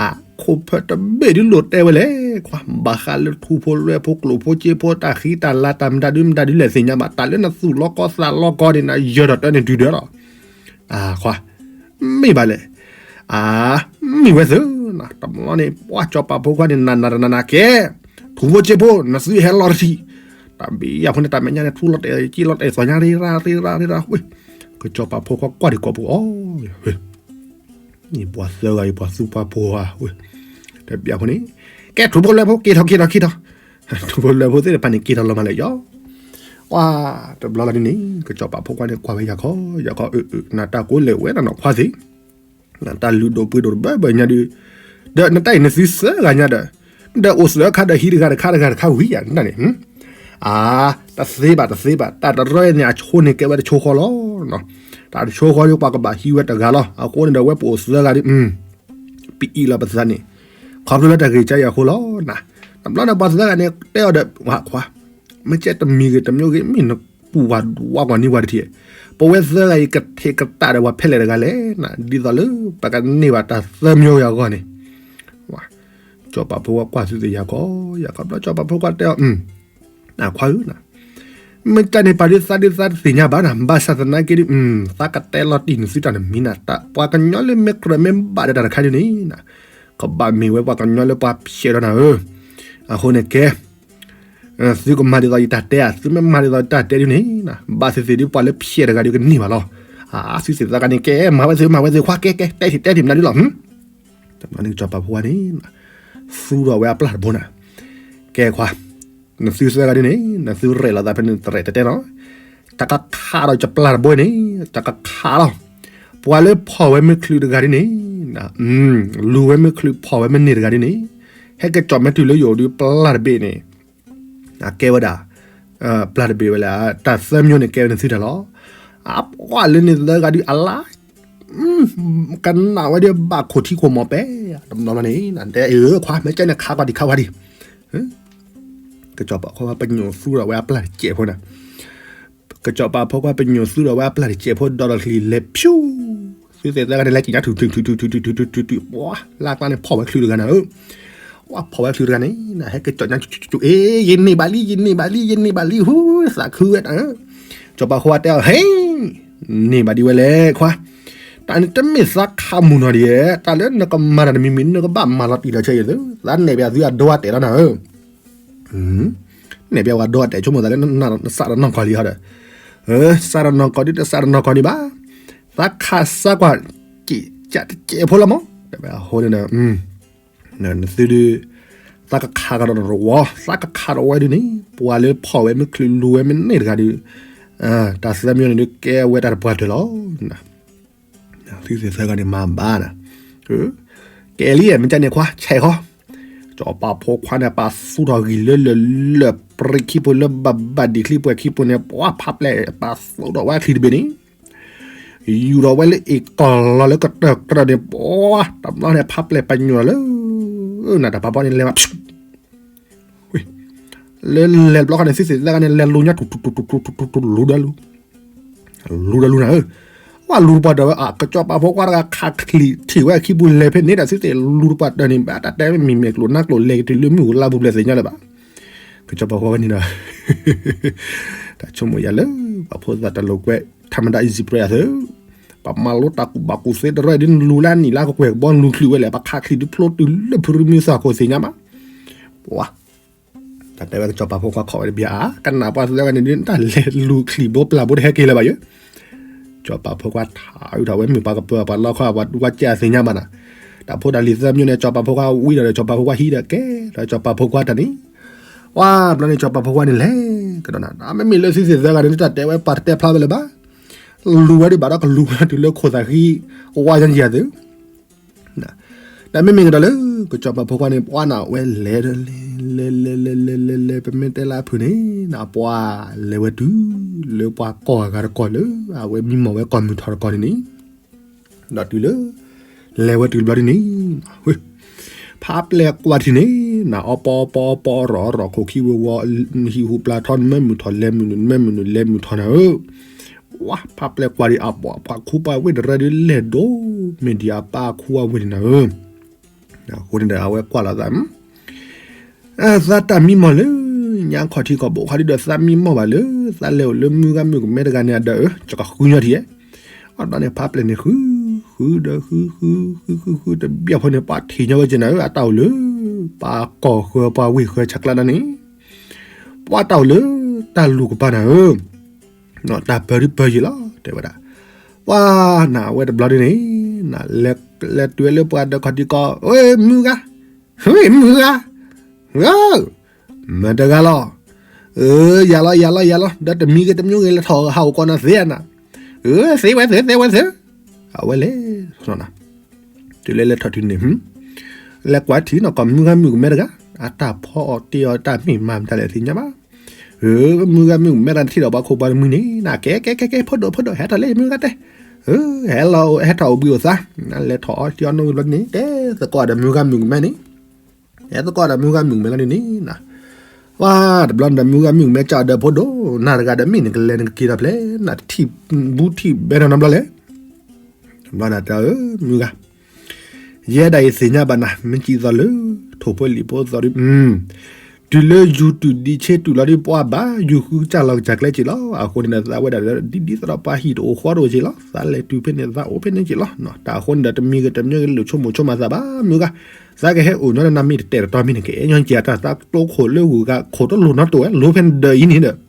အခိၣ်ဖၢတဘ့ၣ်ဒ်လိၣ်တဲဝဲလဲၣ်ခွါ, ဘၣ်ဃးလၢထူဖိလွဲဖိကျိၣ်ဖိစ့ဖိ တၢ်ဃံတၢ်လၤတၢ်မတၤဒုမတၤဒုလဲၣ်သ့ၣ်ညါဘၣ်, တၢ်လၢနသူၣ်လီၤကီသးလီၤကီန့ၣ် နယၢၤဒီးတၢ်န့ၣ်တုၤဒၢလီၤ, အခွါ မ့ၢ်ဘၣ်လဲၣ်, အမ့ၢ်ဝဲသ့ၣ်နၤ, တဘျီန့ၣ် ပှၢ်စီၤပၤဖိခွါန့ၣ် နၤနၤတနၤနၤကဲ, ထူဖိစ့ဖိ နသုဟဲလီၤတထံၣ်, တၢ်ဘံၣ်ယၤဖိန့ၣ် တၢ်မဲာ်ညါန့ၣ် ထူလီၤတဲာ်က့လီၤတဲာ်သီညါ ရ့ရၣ်ရ့ရၣ်ရ့ရၣ်ဝ့ၢ်, ကစီၤပၤဖိခွါကွၢ်ဒံးကိာ်ပူၤအီၤ, ပှၤသၢဂၤအံၤ ပှၤသူပှၤဖိဧါ, တဘၣ်အဃိန့ၣ်, ကဲ ထိၣ်ဖိလွဲဖိ က့ၤထီၣ် က့ၤထီၣ် က့ၤထီၣ်, ထိၣ်ဖိလွဲဖိသ့ၣ်တဖၣ်န့ၣ် က့ၤထီၣ်လီၤမးလၢာ်ယီၤ, ပှၤတဘျီလီၤဒ်န့ၣ် ကစီၤပၤဖိခွါန့ၣ် ကွၢ်ဝဲယၤခီ ယၤခီ အၢ အၢ နတၢ်ကိးလဲၤဝဲဒၣ်နီၢ်ခွါသ့ၣ် နတၢ်လုၢ်ဒိၣ်ပှ့ၤဒိၣ်တဘၢဘၢညါဒုး, ဒီးနတၢ်အံၤနသုသၢဂၤညါဒီး, ဒီးအိၣ်သၢခါဒီးဟံးတဂၤတခါတဂၤတခါဝံၤယၤန့ၣ်, အါ, တသ့ဘၣ် တသ့ဘၣ် တၢ်တရၢန့ၣ် အဆိန့ၣ်ကဲဝဲတဆိဃီလီၤ, တၢ်တဆိဃီဒီးပှၤကဘၣ်ဟံးဝဲတဂၤလီၤ, အဃိန့ၣ်ဒီးဝဲပအိၣ်သၢဂၤဒီး ပအံးလီၤပသးန့ၣ်, ခီဖျိလၢတၢ်ဂ့ၢ်ကါအံၤအဃိလီၤနၤ, တဘျီန့ၣ်ပှၤသၢဂၤန့ၣ် တဲအီၤဒီး ဝဲခွါ မ့ၢ်ကဲတမံၤဂ့ၤတမံၤဂ့ၤ မ့ၢ်နပူၤဝဲဒွးကွၢ်န့ၢ်ဝဲတထံၣ်, ပဝဲသၢဂၤအံၤကထဲးကတးဒီးပှၤဖဲလဲၣ်တဂၤလဲၣ်နၤ, ဒ်သိးလၢပကန့ၢ်ဘၣ်တၢ်သၢမံၤအဂီၢ်န့ၣ်, ကစီၤပၤဖိခွါကွၢ်သုသ့ၣ်ယၤခီ, ယၤခီဘျီ ကစီၤပၤဖိခွါတဲအီၤ, အခွါဧၢ, မ့ၢ်တၢ်န့ၣ်ပာ်ဒုးသးဒုးသးတသ့ၣ်ညါဘၣ်နၤ, ဘၣ်ဆၣ်သနာ်က့ဒုး သးကတဲလီၤတံၢ်န့ၢ်သုတၢ်တမံၤနၤ, ပှၤကညီလၢမ့ၢ်ကြၢးမ့ၢ်ဘၣ်ဒီးတၢ်တခါဒ်န့ၣ်နၤ, ကဘၣ်မ့ၢ်ဝဲပှၤကညီလၢပှၤဖျဲးဒီးနၤဧၢ, အဃိန့ၣ်ကဲ သုကမၤဒ်သိးယတၢ်တဲဧါ, သုမ့ၢ်မၤဒ်သိးယတၢ်တဲဒ်န့ၣ်, ဘၣ်သ့ၣ်သ့ၣ်ဒ်ပှၤလၢဖျဲးတဂၤဒ်ကန့ၢ်ဘၣ်လီၤ, အသုသ့ၣ်သၢဂၤန့ၣ် ကဲမၤဝဲသ့ၣ် မၤဝဲသ့ၣ် ခွါကဲကဲ တဲထံၣ်တဲထံၣ်မနုၤဒ်လီၤ, တဘျီန့ၣ်ကစီၤပၤဖိခွါန့ၣ် သူထီၣ်ဝဲအပျၢ်တဘိနၤ, ကဲခွါ နသုသၢဂၤဒ်န့ၣ် နသုရဲၣ်လီၤသးဖဲန့ၣ်တရဲၣ်တတဲနီၤ, တၢ်ကခးဒီးယပျၢ်တဘိန့ၣ် တၢ်ကခးလီၤ, ပှၤလၢဖီၣ်ဝဲမ့ၢ်ချုးတဂၤဒ်န့ၣ်, လူၤဝဲမ့ၢ်ချုးဖီၣ်ဝဲမ့ၢ်န့ၢ်တဂၤဒ်န့ၣ်, ဟဲက့ၤကၠီၣ်မဲာ်တုၤလၢယအိၣ်ဒီးပျၢ်တဘ့ၣ်န့ၣ်, အကဲဝဲဒၣ် ပျၢ်တဘ့ၣ်ဝဲလၢ တၢ်သၢမံၤန့ၣ်ကဲဝဲန့ၣ်သုတၢ်လီၤ, အပှၤလၢန့ၣ်သၢဂၤဒုးအလါ ကနၣ်ဝဲဒၣ်ဘၣ်ခိၣ်ထံခိၣ်မီၤပဲ, တဘျီဘျီန့ၣ် တဲအၢခွါ မ့ၢ်ကဲန့ၣ်ခးကွၢ်ဒံးခးကွၢ်ဒံး, ကစီၤပၤဖိခွါပညိၣ်သူထီၣ်ဝဲအပျၢ်တစဲးဖိနၤ, ကစီၤပၤဖိခွါပညိၣ်သူထီၣ်ဝဲအပျၢ်တစဲးဖိဒီးလီၤချံလဲၤဖၠူ, သုသ့ၣ်သၢဂၤန့ၣ်လဲၤက့ၤညါထူၣ်ထူၣ်ထူၣ်ထူၣ်ထူၣ်ထူၣ်ထူၣ်ထူၣ်ထူၣ်, ပှၤလၢကျါန့ၣ်ဖီၣ်ဝဲချုးတဂၤနၤဧၢ, ပှၤဖီၣ်ဝဲချုးတဂၤန့ၣ် ဟဲက့ၤကၠီၣ်ညါထူၣ်ထူၣ်ထူၣ်ထူၣ် အ့ ယန့ၢ်ဘၣ်လံ ယန့ၢ်ဘၣ်လံ ယန့ၢ်ဘၣ်လံ ဟူ သးခုဝဲတၢ်ဧၢ, စီၤပၤဖိခွါတဲအီၤ ဟ့ န့ၢ်ဘၣ်ဒံးဝဲလဲၣ်ခွါ, တၢ်န့ၣ်တမ့ၢ်သးခးမုၢ်နီၢ်ဒံးဧါ, တၢ်လၢနကမၤတၢ်တမံၤမံၤ နကဘၣ်မၤလီၤတံၢ်လီၤဆဲးယသု, သးနဲၣ်ဘၣ်သုအဒိအတဲာ်လီၤနၤဧၢ, နဲၣ်ဘၣ်ဝဲဒိအတဲာ် ဆိကမိၣ်သးလၢနစးတနီၢ်ကီၢ်လံဟီဒီး, စးတနီၢ်ကီၢ်ဒ် တစးတနီၢ်ကီၢ်ဒံးဘၣ်, သးခးစးကွၢ် က့ၣ်ကးတစဲးဖိလီၤမး, တဲဝဲအဃိန့ၣ်ဒီး နသုဒုး သးကခးကဒီးနတဝီ သးကခးဒီးဝဲဒုးန့ၣ် ပှၤလၢဖီၣ်ဝဲမ့ၢ်ချုးလူၤဝဲမ့ၢ်န့ၢ်တဂၤဒုး, တၢ်သၢမံၤန့ၣ်ဒုးကဲဝဲတၢ်တပှၢ်တၢၢ်လီၤ, သုသ့ၣ်သၢဂၤန့ၣ်မၤဘၣ်နၤ, ကဲလံ မ့ၢ်ကဲန့ၣ်ခွါ ဆဲးဃီ, စီၤပၤဖိခွါန့ၣ် ပာ်သူထီၣ်ဂံၢ်လၢလၢၢ်လၢၢ်ပြံခံပူၤလၢဘၣ်ဘၣ်ဒံးချံပှဲၤခံပူၤန့ၣ် ပှၤဖးပျဲၢ် ပာ်သူထီၣ်ဝဲချံတဘ့ၣ်န့ၣ် ယူၤထီၣ်ဝဲလၢအ့ၣ်ကီၢ်လီၤလၢကတၢၢ်ကတၢၢ်န့ၣ် ပှၤတဘျီန့ၣ် ဖးပျဲၢ်ပညိၣ်လၢ နတၢ်ပာ်ဖီန့ၣ်လဲၤမး လၢလဲၤဘျီဃီန့ၣ် သုသ့ၣ်သၢဂၤန့ၣ် လဲၤလူၤညါထူၣ်ထူၣ်ထူၣ်ထူၣ်ထူၣ်ထူၣ်ထူၣ်လူၤဒီးလူၤ, လူၤဒီးလူၤနၤဧၢ, ပှၤလူၤတပှၢ်တၢၢ်ဝဲ ကစီၤပၤဖိခွါတဂၤခးချံးထံၣ်ဝဲအခံပူၤလဲၤဖဲန့ၣ်ဒီး သုသ့ၣ်လူၤတပှၢ်တၢၢ်န့ၣ် ဘၣ်တၢ်တဲမ့ၢ်မ့ၢ်ကျိၤနါကျိၤလဲၤကတုၤလၢမုၢ်ဧိၤလါပူၤဘျဲၣ်သ့ၣ်ညါလၢၤဘၣ် ကစီၤပၤဖိခွါဝဲန့ၣ်ဒီး တၢ်ဆိကမိၣ်ယၤလၢ ပှၤဖိသၣ်တၢ်လိာ်ကွဲ ထမဒါ easy prayer သု, ပမၤလိတၢ်ကူၣ်ဘၣ်ကူၣ်သ့တရၢ်ဒ်နလူၤလၢနံၣ်လၢကကွဲၢ်ကဘီလူၤချုးဝဲလဲၣ် ပခးချံးဒုးဖျိတုၤလၢဖုရူမံသၣ်ခိၣ်သ့ၣ်ညါမး, ပှၤ တၢ်တဲဝဲကစီၤပၤဖိခွါခိးဝဲတဘျီဧါ, ကနၣ်ပှၤသၢဂၤန့ၣ်ဒ်တၢ်လဲၤလူၤချံးဘိပျၢ်ဘိတဟဲက့ၤလၢၤဘၣ်ယဲ, ကစီၤပၤဖိခွါထးအုးထီၣ်ဝဲမ့ၢ်ပှၤကပၢၤပှၤလီခီ ပှၤဝဲကဲအသ့ၣ်ညါဘၣ်နၤ, တၢ်ဖိတၢ်လံၤသၢမံၤန့ၣ် ကစီၤပၤဖိခွါဝံဒီး ကစီၤပၤဖိခွါဟံးဒီးကဲ, ဒီးကစီၤပၤဖိခွါတၢ်န့ၣ်, ပှၤဘျီန့ၣ် ကစီၤပၤဖိခွါန့ၣ်လဲၤကဒီးနၤ, မ့မ့ၢ်လၢသုသ့ၣ်သၢဂၤန့ၣ် တၢ်တဲဝဲပှၤတတဲဖျါဝဲလၢၤဘၣ်, လူၤဝဲဒံးဘၣ်ဒီးကလူၤဝဲတုၤလၢခိၣ်သးဃံ ဝါယါယၤသု တၢ်မ့မ့ၢ်ကဒီးလၢ ကစီၤပၤဖိခွါန့ၣ် ပှၤနၢ်ဝဲလဲၤဒီးလဲၤ လဲၤလဲၤလဲၤလဲၤလဲၤလဲၤ ပမ့ၢ်တဲလၢအဖုၣ်န့ၣ် နပှၤလဲၤဝဲတုၤ လၢပှၤကီၢ်အဂၤတကီၢ်လၢ အဝဲမံမီၢ်ဝဲကီၢ်မုၢ်ထီၣ်တကီၢ်န့ၣ်န့ၣ် ဒီးတုၤလၢ လဲၤဝဲတုၤတဘျီဒ်န့ၣ် ဖးပျဲၢ်ကွၢ်ထံၣ်န့ၣ် နအီပီအီပီအီပီအီရီၣ်အီရီၣ် ခိၣ်ခံဝ့ၤဝီၤ ဟံၣ်ဟူးပျၢ်ထီ နမ့ၢ်မုၢ်ထီၣ်လဲၤမုၢ်နုာ် နမ့ၢ်မုၢ်နုာ်လဲၤမုၢ်ထီၣ်နၤဧၢ ဝါ ဖးပျဲၢ်ကွၢ်ဒံးအပှၤ ပှၤခူပှၤဝ့ၢ်တရၢဒုးလဲၤဒိၣ် မ့ၢ်ဒံးအပၢ်အခူအဝ့ၢ်န့ၣ်နၤဧၢ, အဃိန့ၣ်ဒီးအဝဲကွၢ်လီၤသး သးတၢ်မံမီၢ်လၢ ညါခီၣ်ထံးခီၣ်ဘိခီဒုဒီးသးမံမီၢ်ဘၣ်လၢ သးလဲၤအိၣ်လၢမုၢ်ဂၤမုၢ်ကမဲတဂၤန့ၣ်အဒၢးဧၢ, ကဃုညီထံးဧဲ, အဒီးန့ၣ်ဖးပျဲၢ်န့ၣ်ဃု ဃုဒီးဃု ဃု ဃု ဃု ဃု တဘျီဖိန့ၣ် ပှၤထံၣ်ညီဝဲက့ၤနၤဧၢ, အတၢ်အိၣ်လၢ ပှၤကီၢ်ဃၢပှၤဝ့ၢ်ဃၢဆးကျါဒၣ်န့ၣ် ပှၤတၢ်အိၣ်လၢတၢ်လူၢ်ကပၤနၤဧၢ, တၢ်ပၢၤဒုပၢၤယံာ်လီၤ တဲဝဲဒၣ်, ပှၤနၤဝဲတဘျီဒ်န့ၣ်, လဲၤတုၤဝဲလၢပှၤဒီးခီၣ်ထံးကီး, ဝဲမုၢ်ဂၤ, ဝဲမုၢ်ဂၤ, မတၤတဂၤလီၤ, ယၤလီၤ ယၤလီၤ ယၤလီၤ, ဒီးတမံၤဂ့ၤတမံၤဂ့ၤ လဲၤထီၣ်ဟးအိၣ်ကီးနၤသ့နၤ, သ့ဝဲသ့ သ့ဝဲသ့, အဝဲလဲၤ တုၤလၢလဲၤထီၣ်တုၤန့ၣ်, လဲၤကွၢ်ထံနီၤ ကီၢ်မုၢ်ဂၤမုၣ်ကမဲတဂၤ, အတၢ်ဖီအီၣ်တ့ၢ်အီၤတၢ်မ့ၢ်မၤမတၤလဲၣ်သ့ၣ်ညါဘၣ်. မုၢ်ဂၤမုၣ်ကမဲတဂၤထံၣ်ဒီးပှၤခိၣ်ပှၤတမှံၤန့ၣ်, နၤကဲကဲကဲကဲ ဖိဒိၣ်ဖိဒိၣ် ဟဲထီၣ်လၢမုၢ်ဂၤတဲ, ဟဲလီၤ ဟဲထီၣ်အိၣ်ဘှံးအိၣ်သါ, လဲၤထီၣ်အီထံအီနိဝံၤဘျီန့ၣ် တဲသကိးဒီးမုၢ်ဂၤမုၣ်ကမဲန့ၣ်, ဟဲသကိးဒီးမုၢ်ဂၤမုၣ်ကမဲလီၤဒ်န့ၣ်, ပှၤတဘျီဒီးမုၢ်ဂၤမုၣ်ကမဲကၢ်ဒီးဖိဒိၣ်, နၤတဂၤဒီးမ့ၢ်နကလဲၤနကက့ၤဒီးဖျဲး နတထံၣ်ဘူးထံၣ်ဘဲနီတဘျီလဲၣ်. တဘျီဒီးတဲအီၤ, မုၢ်ဂၤ, ယဲဒၣ်အံၤသ့ၣ်ညါဘၣ်နၤ မ့ၢ်ကံၢ်သီလၢ ထိၣ်ဖိလံၣ်ဖိသီဒ်, တုၤလၢယူၤတုၤဒံးဆ့တုၤလီၤဒ်ပှၤဘၣ် ယူၤဃုကစၢ်လီၤကစၢ်ကျဲက့ၤလီၤ. အဃိန့ၣ်ဒီးသးဝဲဒၣ်ဒီး ဒ်ဒ်သိးဒီးပှၤဟံၣ်တအိၣ်ဃီတအိၣ်က့ၤလီၤ. သးလဲၤတုၤဖဲန့ၣ် သးအိၣ်ဖဲန့ၣ်က့ၤလီၤ. တၢ်အဃိန့ၣ်ဒီး တမံၤဂ့ၤတမံၤဂ့ၤ လိၣ်ဆိကမိၣ်ဆိကမးသးဘၣ် မုၢ်ဂၤ, သးကဟဲအိၣ်ညီနၤမ့ၢ်တတဲာ်တတီၤမ့ၢ်န့ၣ် ကအဲၣ်ညီက့ၤအတၢ် သးကျိခိၣ်လၢဂုၤဂၤ ခိၣ်တလိၣ်နီတအိၣ်ဝဲ လိၣ်ဖဲန့ၣ်ဒီးအံၤန့ၣ်ဒီး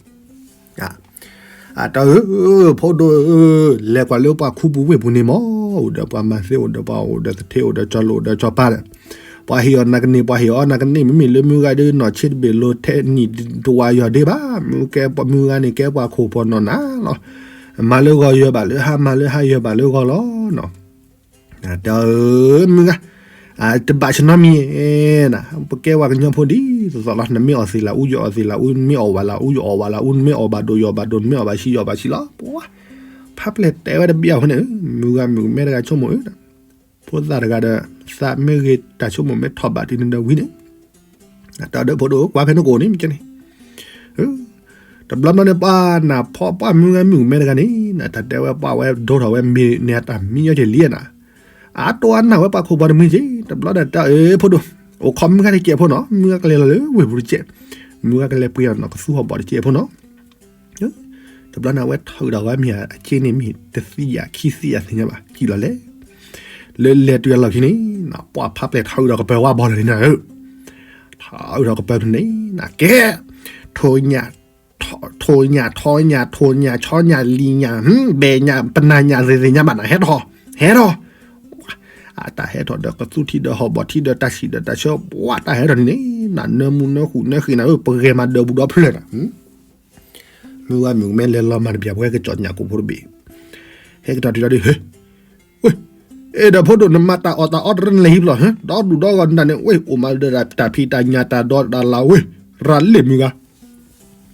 အတၢ်ဧၢ, ဖိဒိၣ်ဧၢ, လဲၤကွၢ်လၢပှၤခူပူၤဝ့ၢ်ပူၤန့ၣ်မး, အိၣ်ဒီးပှၤမၤသ့ အိၣ်ဒီးပှၤအိၣ်ဒီးသထ့ အိၣ်ဒီးကၠီၤလိၣ်အိၣ်ဒီးကၠီၤပၤဒီး, ပှၤဟ့ၣ်အီၤနၤကန့ၢ် ပှၤဟ့ၣ်အီၤနၤကန့ၢ် မ့မ့ၢ်လၢမုၢ်ဂၤဒီးနီၢ်ဆ့တဘ့ၣ်လိၤထဲနံၣ်တဝၤယီၤဒ့ဘၣ်, မုၢ်ဂၤန့ၣ်ကဲပှၤခိၣ်ဖီၣ်နီၢ်နၤလီၤ. မၤလၢဂီၤယၢၤဘၣ်လၢဟါ မၤလၢဟါယၢၤဘၣ်လၢဂီၤလီၤ. တၢ်ဧၢ, မုၢ်ဂၤ, တဘၣ်ဆၢနီတမံၤ, ပကဲပှၤကညီဖိဒ်သိးသိးလီၤ. နမ့ၢ်အီၣ်သ့ၣ်လၢအူ ယအီၣ်သ့ၣ်လၢအူ, နမ့ၢ်အီၣ်ဝဲလၢအူ ယအီၣ်ဝဲလၢအူ, နမ့ၢ်အီၣ်ဘၣ်ဒိၣ်ယအီၣ်ဘၣ်ဒိၣ်, နမ့ၢ်အီၣ်ဘၣ်ဆံးယအီၣ်ဘၣ်ဆံးလီၤ. ပှၤဖးပျဲၢ်တဲဝဲတဘျီအဃိန့ၣ်, မုၢ်ဂၤမုၣ်ကမဲတဂၤဆိကမိၣ်ဧၢ, ဖိသၣ်တဂၤဒီး သးမ့ၢ်ဂ့ၤတၢ်ဆိကမိၣ်မ့ၢ်ထီၣ်ဘၣ်တုၤန့ၣ်ဒီးဝံၤန့ၣ်, တၢ်ဒီးဖိဒိၣ်ကွၢ်ဖဲနကိၣ်န့ၣ် မ့ၢ်ကဲန့ၣ် တဘျီဘျီန့ၣ် ပှၤနၢ်ဖီပှၤမုၢ်ဂၤမုၣ်ကမဲတဂၤန့ၣ်, တၢ်တဲဝဲပှၤဝဲဒိထီၣ်ဝဲမ့ၢ်န့ၣ် အတၢ်မံညီက့ၤလံနၤ, အတိၢ်အနၢ်ဝဲပှၤခိၣ်ပှၤတမှံၤက့ၤ, တဘျီဒီးတၢ်အၢ ဖိဒိၣ်, အိၣ်ခိးမုၢ်ဂၤတကဲးဖိနီၤ, မုၢ်ဂၤကလဲၤလီၤလၢဝ့ၢ်ပူၤတကဲး, မုၢ်ဂၤကလဲၤပှ့ၤအီၤနီၤ ကသူဟီၣ်ဘီၣ်တကဲးဖိနီၤ. တဘျီန့ၣ် အဝဲထီၣ်အုးဒီးဝဲမ့ၢ်အက့န့ၣ်မ့ၢ်တသံယၤခံသံယၤသ့ၣ်ညါဘၣ် ကံၣ်လီၤလဲၣ်, လၢလဲၤတုၤအလီၢ်ခံန့ၣ်, ပှၤဖးပျဲၢ်ထီၣ်အုးဒီးကပၢၤဝါဘီၣ်လၢာ်န့ၣ်နၤဧၢ, ထီၣ်အုးဒီးကပၢၤန့ၣ်နၤကဲ, ထိၣ်ညၣ်, ထိၣ်ညၣ် ထီညၣ် ထိၣ်ညၣ် ဆီညၣ် လံၤညၣ် ဘဲၣ်ညၣ် ပနၢ်ညၣ်သ့ၣ်သ့ၣ်ညါဘၣ်နၤ ဟဲထီၣ်, ဟဲထီၣ် အတၢ်ဟဲထီၣ်ဒီးကသူထံဒီးဟီၣ်ဘီၣ်ထံဒီးတၢ်ဆံးဒီးတၢ်ဆၢ ပှၤတၢ်ဟဲထီၣ်န့ၣ်န့ၣ်, နၢမူနၢဃုာ်နၢဃ့နၤဧၢ, ပဂဲၤမးဒၢးဘူးဒီဖျၢၣ်နၤ, မုၢ်ဂၤမုၣ်ကမဲလဲၤလီၤမၤတဘျီ ပဝဲကစီၣ်ညၣ်ကိၣ်ဖိတဘ့ၣ်, ဟဲက့ၤထီၣ်တုၤလီၤဒီး ဟ့ၣ်, ဝ့ၢ်, အဲၣ်ဒီးဖိဒိၣ် နမၤတၢ်အီၣ်တၢ်အီတရၢနလဲၤဟံၣ်ဖျီၣ်, ဒီဒူၣ်ဒီဂီၢ်နတၢ်န့ၣ် ဝ့ၢ် အိၣ်မးဒီးတၢ်ဖံးတၢ်ညၣ်တၢ်ဒီးတၢ်လၢ်ဝ့ၢ်, ရၤလ့ၣ်မုၢ်ဂၤ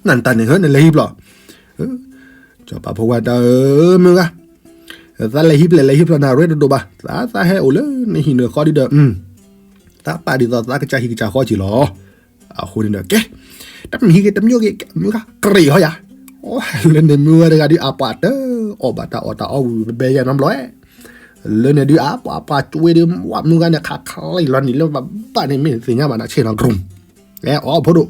နတၢ်န့ၣ် ဟၢ နလဲၤဟံၣ်ဖျီၣ်, စီၤပၤဖိခွါတၢ်ဧၢ မုၢ်ဂၤ, သးလဲၤဟံၣ်ဖျဲၣ်လဲၤဟံၣ်ဖျီၣ်နၤရ့တဒိၣ်ဘၣ်, သးသးဟဲအိၣ်လၢနဟံၣ်နဃီဒီး, သးပာ်ဒ်သိးသးကစၢ်ဟံၣ်ကစၢ်ဃီက့ၤလီၤ. အဃိန့ၣ်ဒီး ကဲ, တမံၤဟံၣ်ဂ့ၤတမံၤဂ့ၤ မုၢ်ဂၤ ကြ့ၢ်ဟီယၤ, လၢန့ၣ်မုၢ်ဂၤတဂၤဒုး အပှၤတအီၣ်ဘၣ်တၢ်အီၣ်တၢ်အီဝံၤဘဲယဲၢ်နီတဘျီ, လၢန့ၣ်ဒုး အပှၤပှၤကွ့ဒုး ဝဲမုၢ်ဂၤန့ၣ် ခးခးလံလီၤနံၤလၢဘၣ်ဘၣ်န့ၣ် မ့ၢ်သ့ၣ်ညါဘၣ်နၤ ဆ့ၣ်နီၤကရူၢ်, အီၣ်ဖိဒိၣ်,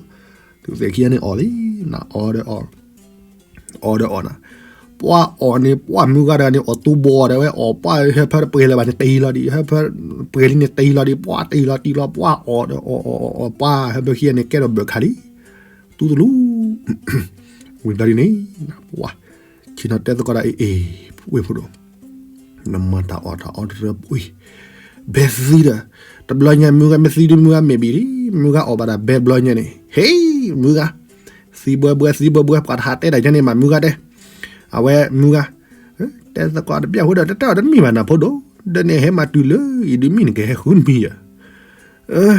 တုၤသ့ၣ်ခံဂၤန့ၣ်အီၣ်လံ, နအီၣ်ဒီးအီၣ် အီၣ်ဒီးအီၣ်နၤ, ပှၤအီၣ်န့ၣ် ပှၤမုၢ်ဂၤတဂၤန့ၣ် အီၣ်တူၢ်ဘီၣ်ဒီးဝဲ အီၣ်ပှၤဟၢဖၢတပှဲၤလၢၤဘၣ်န့ၣ် တ့လီၤဒံး, ဟၢဖၢပှဲၤလံန့ၣ် တ့လီၤဒံး, ပှၤတ့လီၤတ့လီၤ ပှၤအီၣ်ဒီးအီၣ်အီၣ်အီၣ်အီၣ် ပှၤဟၢဖၢခံဂၤန့ၣ် ကဲထီၣ်ဘၢၣ်ခါလံ, တူၢ်တလူ, ဝံၤဘျီဒ်န့ၣ်, ပှၤ ဆ့ၣ်နီၤတဲသကိးဒီး အ့ၣ်အ့ၣ် ဝ့ၢ်ဖိဒိၣ် နမၤတၢ်အီၣ်တၢ်အီတရၢပှ့ၤ, ဘဲသံဒီး, တဘျီညါမုၢ်ဂၤမ့ၢ်သံဒုး မုၢ်ဂၤမ့ၢ်ဘံၣ်လံ, မုၢ်ဂၤအီၣ်ဘၣ်ဒၣ်ဘဲဘျီညါန့ၣ်, ဟ့ၣ် မုၢ်ဂၤ, သံဘှဲဘှဲ သံဘှဲဘှဲ ပှၤတဟးတဲဒၣ်ညါန့ၣ် မးမုၢ်ဂၤတဲ, အဝဲမုၢ်ဂၤ, တဲသကိးတဘျီဃိဒီး တတဲအီၤတမံၤဘၣ်နၤဖိဒိၣ်, ဒီးန့ၣ်ဟဲမၤတုၤလၢအံၤဒုးမ့ၢ်နကဟဲဃုတမံၤယၤ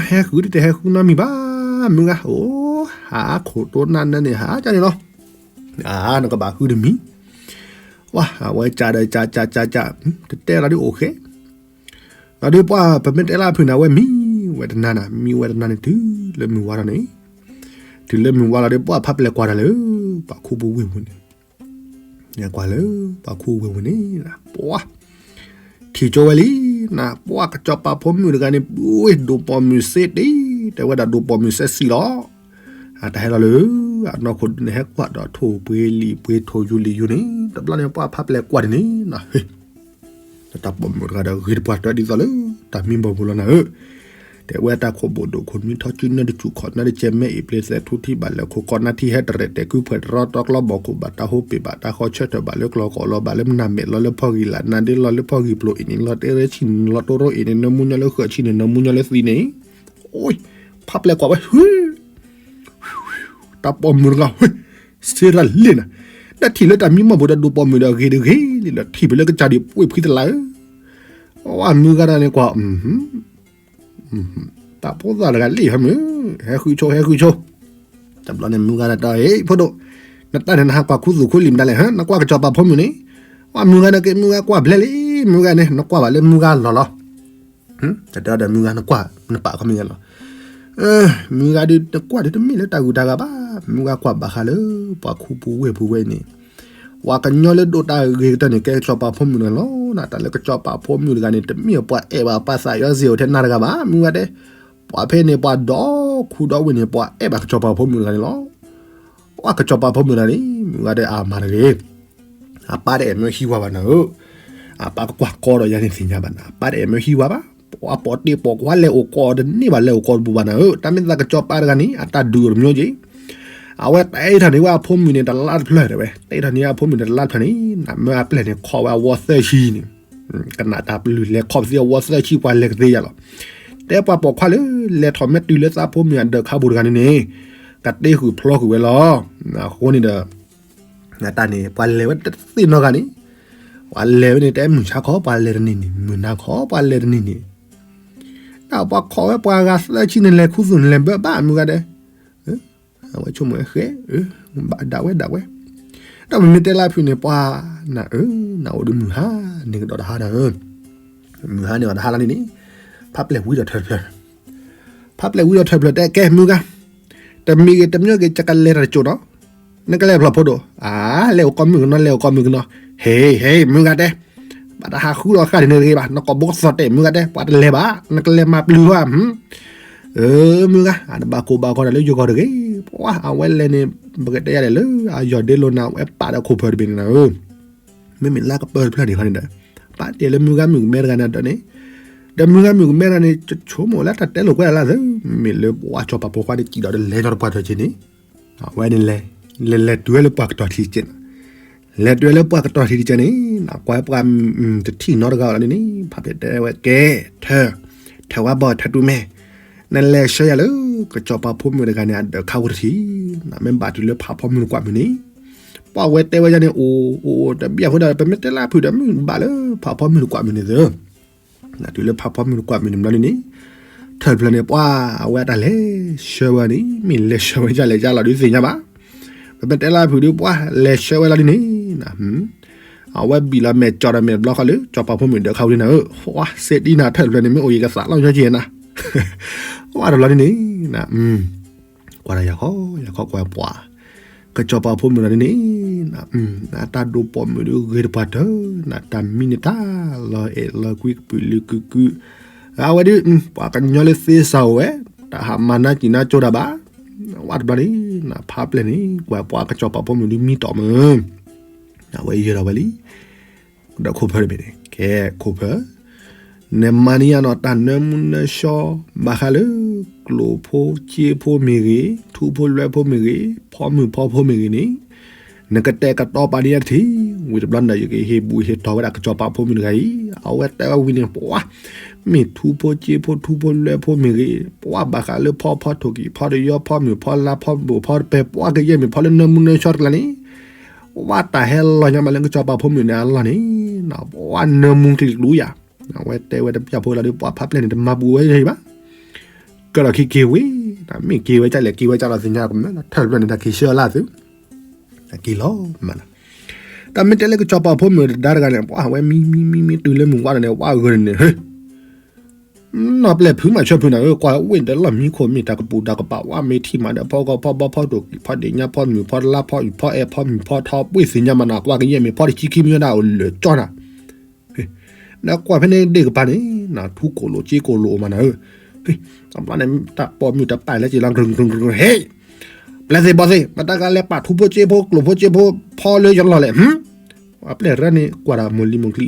ဟဲဃုတတဲဟဲဃုနီတမံၤဘၣ်, မုၢ်ဂၤ, အိၣ်, ဟးခိၣ်တိနၢ်နၢန့ၣ် ဟးကန့ၣ်လီၤ, အါ နကဘၣ်ဃုတမံၤ, ဝဲ အဝဲကဒီးကကကက, တတဲလီၤဒုးအိၣ်ဃဲ, လီၤဒုးပှၤ ပမ့ၢ်တဲလၢအဖုၣ်န့ၣ် အဝဲမံဝဲတနၤနၤ, မံဝဲတနၤန့ၣ် တုၤလၢမုၢ်ဝါထီၣ်န့ၣ်, တုၤလၢမုၢ်ဝါလီၤဒီး ပှၤဖးပျဲၢ်ကွၢ်တၢ်လၢ ပှၤခူပူၤဝ့ၢ်ပူၤန့ၣ် ကွၢ်လၢပှၤခူဝ့ၢ်ပူၤန့ၣ်, ပှၤ ထံၣ်ကၠိဝဲလံ, နပှၤကစီၤပၤဖိမုၣ်တဂၤန့ၣ် ဝ့ၢ်ဒိၣ်ပိာ်မုၣ်စ့တ့, တဲဝဲဒၣ်ဒိၣ်ပိာ်မုၣ်စ့စံလီၤ, အတၢ်ဟဲလီၤလၢ အနီၢ်ခိၣ်န့ၣ် ဟဲကွၢ်ဒီးထိၣ်ပှ့ၤလံာ်ပှ့ၤထိၣ်ယူၤလံာ်ယူၤန့ၣ်, တဘျီန့ၣ် ပှၤဖးပျဲၢ်ကွၢ်တန့ၣ်, တၢ်ပိာ်မုၣ်တဂၤဒီးဂ့ၤတပှၢ်တၢ်ဒ်သိးလၢ တၢ်မံဘီၣ်ပူၤလီၤနၤဧၢ, တဲဝဲတၢ်ခိၣ်ဘိၣ်ဒိၣ်ခိၣ်နွံထီၣ်စုနၢတစူၣ်ခီၣ်နၢတကဲမဲအံၤပျ့ၤသဲထူထံဘၣ်လၢခိၣ်ကီၢ်နၢထံဟဲတရဲၣ်တဲာ်ကုဖှဲးတရီတီကျီဘီၣ်ခိၣ်ဘၣ်တၢ်ဟိပ့ၤဘၣ်တၢ်ဃီဆၢထၢၣ်ဘၣ်လၢကျီၢ်ကီၢ်လီၤဘၣ်လၢမနၤမဲာ် လီၤလၢဖီဂံၢ်လၢ်နၤဒ့လီၤလၢဖီဂံၢ်ပျိၤအံၤန့ၣ် လီၤတဲရၢဆံၣ်န့ၣ် လီၤတိရိအံၤန့ၣ် နၢမူညီလၢဃၢၤဆံၣ်န့ၣ် နၢမူညီလၢသံန့ၣ် အိ ဖးပျဲၢ်ကွၢ်ဝဲ ဟု တၢ်ပိာ်မုၣ်တဂၤ စ့ရၤလ့ၣ်နၤ, တၢ်ထံၣ်လၢတၢ်မံမီၢ်ဘိးဒီးဒိးပိာ်မုၣ်ဒီးဂ့ၤတဂ့ၤလံဒီး ထံၣ်ဖဲလၢကစၢ်ဒံးပှ့ၤဖှံတလးဧၢ, ဝဲမုၢ်ဂၤဒၣ်န့ၣ်ကွၢ်, တၢ်ဖိသၣ်တဂၤလံဟဲမုၢ်, ဟဲဃုဆိ ဟဲဃုဆိ, တဘျီန့ၣ်မုၢ်ဂၤဒၣ်တဲ ဟ့ၣ်ဖိဒိၣ်, နတၢ်န့ၣ်နဟးကွၢ်ခူသူၣ်ခူလံာ်မတၤလဲၣ်ဟၢ နကွၢ်ကစီၤပၤဖိမုၣ်န့ၣ်, ဝဲမုၢ်ဂၤဒၣ်က့ မုၢ်ဂၤကွၢ်ဘျဲလံ, မုၢ်ဂၤန့ၣ် နကွၢ်ဘၣ်လၢမုၢ်ဂၤလီၢ်လီၤ တတဲဒီးမုၢ်ဂၤနကွၢ် နပာ်ခီမ့ၢ်ဂ့ၤလီၤ, မုၢ်ဂၤဒုးနကွၢ်ဒုးတမ့ၢ်လၢတၢ်ဂုၤတၢ်ဂၤဘၣ်, မုၢ်ဂၤကွၢ်ဘၣ်ဃးလၢ ပှၤခူပူၤဝ့ၢ်ပူၤဝဲအံၤန့ၣ်, ပှၤကညီလၢဒိးတၢ်ဂ့ၤကတၢၢ်န့ၣ် ကဲကစီၤပၤဖိမုၣ်တဂၤလီၤ, တၢ်လၢကစီၤပၤဖိမုၣ်တဂၤန့ၣ် တမ့ၢ်ပှၤအဲၣ်ဘၣ်ပှၤသးယီၤစ့ၢ်အိၣ်ထဲနၤတဂၤဘၣ်, မုၢ်ဂၤတဲ, ပှၤဖဲန့ၣ်ပှၤဒီခူဒီဝ့ၢ်န့ၣ် ပှၤအဲၣ်ဘၣ်ကစီၤပၤဖိမုၣ်တဂၤန့ၣ်လီၤ, ပှၤကစီၤပၤဖိမုၣ်တဂၤန့ၣ် မုၢ်ဂၤတဲအါမးတဂ့ၤ အပၢ်တအဲၣ်မၢဟံးဝါဘၣ်နၤဧၢ, အပၢ်ကကွၢ်ကီဒီးယၤန့ၣ်သ့ၣ်ညါဘၣ်နၤ, အပၢ်တအဲၣ်မၢဟံးဝါဘၣ်, ပှၤပိာ်တ့ၢ်ပိာ်ကွၢ်လဲၤအိၣ်ကီးတန့ၢ်ဘၣ်လဲၤအိၣ်ကီးတပူၤဘၣ်နၤဧၢ, တၢ်မ့ၢ်သးကစီၤပၤတဂၤန့ၣ် အတၢ်ဒုးအိၣ်တမံၤက့ၤ, အဝဲတဲထီၣ်န့ၢ်ဝဲအဖိမုၣ်န့ၣ်တလါတဖျၢၣ်တဲဝဲ, တဲထီၣ်န့ၢ်အဖိမုၣ်န့ၣ်တလါတဖျၢၣ်န့ၣ် နမၢအပျဲၢ်န့ၣ်ခီဝဲအဝီသၢဆံန့ၣ်, ကနၣ်တၢ်ပလုၢ်လဲၤခီပသံအဝီသၢဆံပှၤလဲၤကသ့ယၤလီၤ, တဲပှၤပိာ်ခွါလၢ လဲၤထီၣ်မ့ၢ်တုၤလၢသးဖိမုၣ်အဒၢးခါပူၤတဂၤန့ၣ်န့ၣ်, ကတ့ဃုာ်ဖျီဃုာ်ဝဲလီၤ, အဃိန့ၣ်ဒီး တၢ်န့ၣ် ပှၤလဲၤဝဲတသ့ၣ်နီတဂၤန့ၣ်, ပှၤလဲၤဝဲန့ၣ် တအဲၣ်မုၢ်ဆါခီ ပှၤလဲၤတန့ၢ်န့ၣ် မုၢ်နၤခီ ပှၤလဲၤတန့ၢ်န့ၣ်, တၢ်ပှၤခိးဝဲပှၤဂၤသၢဆံန့ၣ် လဲၤခူသူၣ်န့ၣ် လဲၤဘၢဘၣ်မုၢ်ဂၤဒဲး, အဝဲဆိကမိၣ်ဃဲ, ဘၣ်ဒၣ်ဝဲဒၣ်ဝဲ, တၢ်ပမ့ၢ်တဲလၢဖုးန့ၣ် ပှၤနၤဧၢ, နအိၣ်ဒီးမုၢ်ဟါန့ၣ်ကဒီးတဟါနၤဧၢ, မုၢ်ဟါန့ၣ်အီၤတဟါလီၤန့ၣ်န့ၣ်, ဖးပျဲၢ်ဝံဒီးထၢၣ်ဖျၢၣ် ဖးပျဲၢ်ဝံဒီးထၢၣ်ဖျၢၣ်တဲကဲမုၢ်ဂၤ, တမံၤဂ့ၤတမံၤဂ့ၤ ယကလဲၤတၢ်တကၠိၣ်နီၤ, နကလဲၤဖျီၣ်ဖိဒိၣ်, အါ လဲၤအိၣ်ကီၢ်မုၣ်ကနီၤ လဲၤအိၣ်ကီၢ်မုၣ်ကနီၤ, ဟ့ ဟ့ မုၢ်ဂၤတဲ, ဘၣ်တဟးဃုလီၤဃာ်ဒ်န့ၣ်တဂ့ၤဘၣ်, နကိာ်ဘိကသီၣ်တဲာ်မုၢ်ဂၤတဲ ပှၤတလဲၤဘၣ် နကလဲၤမၤပျုၤဘၣ်, မုၢ်ဂၤ, အတဘၣ်ကိၢ်ဘၣ်ဂီၤတၢ်လၢယဂီၢ်တဂ့ၤ, ပှၤအဝဲလဲၤန့ၣ် ပကတဲယၤလဲၣ်လၢ အယီၢ်ဒ့လိာ်နၤ အဝဲပာ်ဒီးခိၣ်ဖၢၣ်တဘ့ၣ်န့ၣ်နၤဧၢ မ့မ့ၢ်လၢကပၢၢ်တဖျၢၣ်န့ၣ်ခီန့ၣ်ဒီး, ပာ်တ့ၢ်လၢမုၢ်ဂၤမုၣ်ကမဲတဂၤန့ၣ်ဒီးန့ၣ်, ဒီးမုၢ်ဂၤမုၣ်ကမဲတဂၤန့ၣ် ဆိကမိၣ်လၢတၢ်တဲလိာ်ကွဲတၢ်လၢသၢ, မ့ၢ်လၢပှၤစီၤပၤဖိခွါန့ၣ်စံၣ်ဒီးလဲၤဒီးတပှၢ်ထီၣ်က့ၤန့ၣ်, အဝဲန့ၣ်လဲၤ, လဲၤလဲၤတုၤဝဲလၢပှၤကတီၢ်ထံးတကဲးန့ၣ်, လဲၤတုၤဝဲလၢပှၤကတီၢ်ထံးတကဲးန့ၣ်, ကွၢ်ပှၤတထံၣ်နီတဂၤလီၤန့ၣ်န့ၣ် ဖးဖျဲးတဲဝဲကဲ, ထၢ, ထၢဝဲဘီၣ်ထၢတူၢ်မဲာ်, နလဲၤဆှၢယၤလၢ ကစီၤပၤဖိမုၣ်တဂၤန့ၣ် အဒၢးခါဝူတထံး, နမ့ၢ်ဘၣ်တုၤလၢဖးဖီမုၢ်တကွၢ်မုၢ်န့ၣ်, ပှၤဝဲတဲဝဲယၤန့ၣ် အိၣ်, အိၣ်, အိၣ်, တဘၣ်အဃိဒီး ပမ့ၢ်တဲလၢဖုးဒီးမုၢ်ဘၣ်လၢဖးဖီမုၢ်တကွၢ်မုၢ်န့ၣ်သၢ, နတုၤလၢဖးဖီမုၢ်တကွၢ်မုၢ်န့ၣ်ဘျီန့ၣ်န့ၣ်, ထၢၣ်ဖျၢၣ်န့ၣ် ပှၤအဝဲအတၢ်လဲၤဆှၢဝဲန့ၣ် မ့ၢ်လဲၤဆှၢဝဲဒ်လဲၣ်ဒ်လဲၣ်ဒုးသ့ၣ်ညါဘၣ်, ပမ့ၢ်တဲလၢဖုးဒီးပှၤလဲၤဆှၢဝဲလီၤဒ်န့ၣ်, အဝဲဘံၣ်လီၤမဲာ်ကၠီဒီးမဲာ်တဘျီဃီလၢ စီၤပၤဖိမုၣ်ဒၢးခါဝူန့ၣ်နၤဧၢ, ဝါ စဲးဒ်နၤထၢၣ်တဖျၢၣ်န့ၣ် မ့ၢ်အိၣ်ယကသးလီၤညီက့ၤနၤ, ဝါတဘျီန့ၣ်န့ၣ်, ကွၢ်တၢ်ယၤခီ, ယၤခီကွၢ်ပှၤ, ကစီၤပၤဖိမုၣ်တဂၤန့ၣ်န့ၣ်, နတၢ်ဒိးပိာ်မုၣ်ဒုးဂ့ၤတပှၢ်တၢၢ်, နတၢ်မံန့ၣ်တၢ်လီၤအဲၣ်လီၤကွံကပုာ်လုာ်ကုကု, အဝဲဒုး, ပှၤကညီလၢသ့စၢ်အိၣ်ဝဲ, တၢ်ဟးမၤနါစံၣ်နါကၠိတၢ်ဘၣ်, ဝါတဘျီန့ၣ်, နဖးပျဲၢ်န့ၣ် ကွၢ်ပှၤကစီၤပၤဖိမုၣ်ဒုးမံတီၢ်မုၢ် အဝဲယဲၢ်ဒီးဝဲလံ, ဒီးခိၣ်ဖၢတဘ့ၣ်န့ၣ် ကဲခိၣ်ဖၢ, နမၤန့ၢ်ယၤနီၤ တၢ်နၢမူနၢဆှီ ဘၣ်ဃးလၢ ကျိၣ်ဖိစ့ဖိမ့ၢ်ဂ့ၤ, ထူဖိလွဲဖိမ့ၢ်ဂ့ၤ, ဖီမုၢ်ဖီဖိမ့ၢ်ဂ့ၤန့ၣ်, နကတဲာ်ကတီၤပာ်န့ၢ်ယၤတထံၣ်, ဝံၤတဘျီန့ၣ်ဒီး ယကဟ့ၣ်ဘူၣ်ဟ့ၣ်တီၢ်ဝဲဒၣ်ကစီၤပၤဖိမုၣ်တဂၤအံၤ, အဝဲတဲဝဲဝံၤန့ၣ် ပှၤ မ့ၢ်ထူဖိစ့ဖိ ထူဖိလွဲဖိမ့ၢ်ဂ့ၤ, ပှၤဘၣ်ဃးလၢဖီဖီထိၣ်ကံၢ် ဖီတယီ ဖီမုၢ်ဖီလါ ဖီဘိၣ်ဖီတပဲ ပှၤကယဲၢ်မ့ၢ်ဖီလၢနၢမူနၢဆှီတကျါန့ၣ်, ပှၤတၢ်ဟဲလီၤညါမးလၢကစီၤပၤဖိမုၣ်န့ၣ်အလီၢ်န့ၣ်, ပှၤနၢမူကျံၤကျူယၤ, အဝဲတဲဝဲတပျၢ်ဖိလီၤဒီး ပှၤဖးပျဲၢ်န့ၣ် တမၤဘူးဝဲယၤဘၣ်, ကဒီးခံက့ၤဝံၤ, မ့ၢ်က့ၤဝဲဒ်လဲၣ် က့ၤဝဲဒ်လဲၣ်သ့ၣ်ညါကမျၢၢ်လီၤ ထၢၣ်တဖျၢၣ်န့ၣ် တၢ်က့ၤဆှၢလၢသု, တၢ်က့ၤလီၤမးလီၤ, တၢ်မ့ၢ်တဲလၢကစီၤပၤဖိမုၣ်တဒါတဂၤန့ၣ် ပှၤဝဲမံမံမံမံတုၤလၢမုၢ်ဝါဒီးန့ၣ် ဝါဂၢၢ်န့ၣ် နီၢ်ပျဲၢ်ဖုးမးဆၢဖုးနၤဧၢ, ကွၢ်ဝ့ၢ်ဒီးလီၢ်မံခိၣ်မ့ၢ်တၢ်ကပူၤတၢ်ကပာ် ဝါမ့ၢ်ထံၣ်မးဒီးဖီကီၢ်ဖီဘီဖီဒိၣ်ကံၢ်ဖီဒ့ၣ်ညါဖီမုၢ်ဖီတလါဖီအံၤဖီအဲၣ်ဖီမုၢ်ဖီထီ ပှ့ၢ်သ့ၣ်ညါမးနၤ ကွၢ်ကယဲၢ်မ့ၢ်ဖီတဆံခံမံၤဝဲဒၣ်အိၣ်လၢာ်ကၠီနၤ, နကွၢ်ဖဲန့ၣ်ဒ့ၣ်ကပၤန့ၣ် နထူကိၣ်လိာ်စ့ကိၣ်လိာ်အိၣ်မးနၤဧၢ, တဘျီန့ၣ် တၢ်ပိာ်မုၣ်တပာ်လၢက့ၤလီၤ ကြုၢ်ကြုၢ်ကြုၢ် ဟ့ၣ် ပျဲသ့ၣ်ဘီသ့ၣ် မတၤဂၤလဲၤပာ်ထူဖိစ့ဖိ ကျိၣ်ဖိစ့ဖိ ဖီလၢယလီၢ်လဲၣ်, ပှၤပျဲၢ်ရၢန့ၣ် ကွၢ်တၢ်မိၢ်လံမိၢ်ကျံ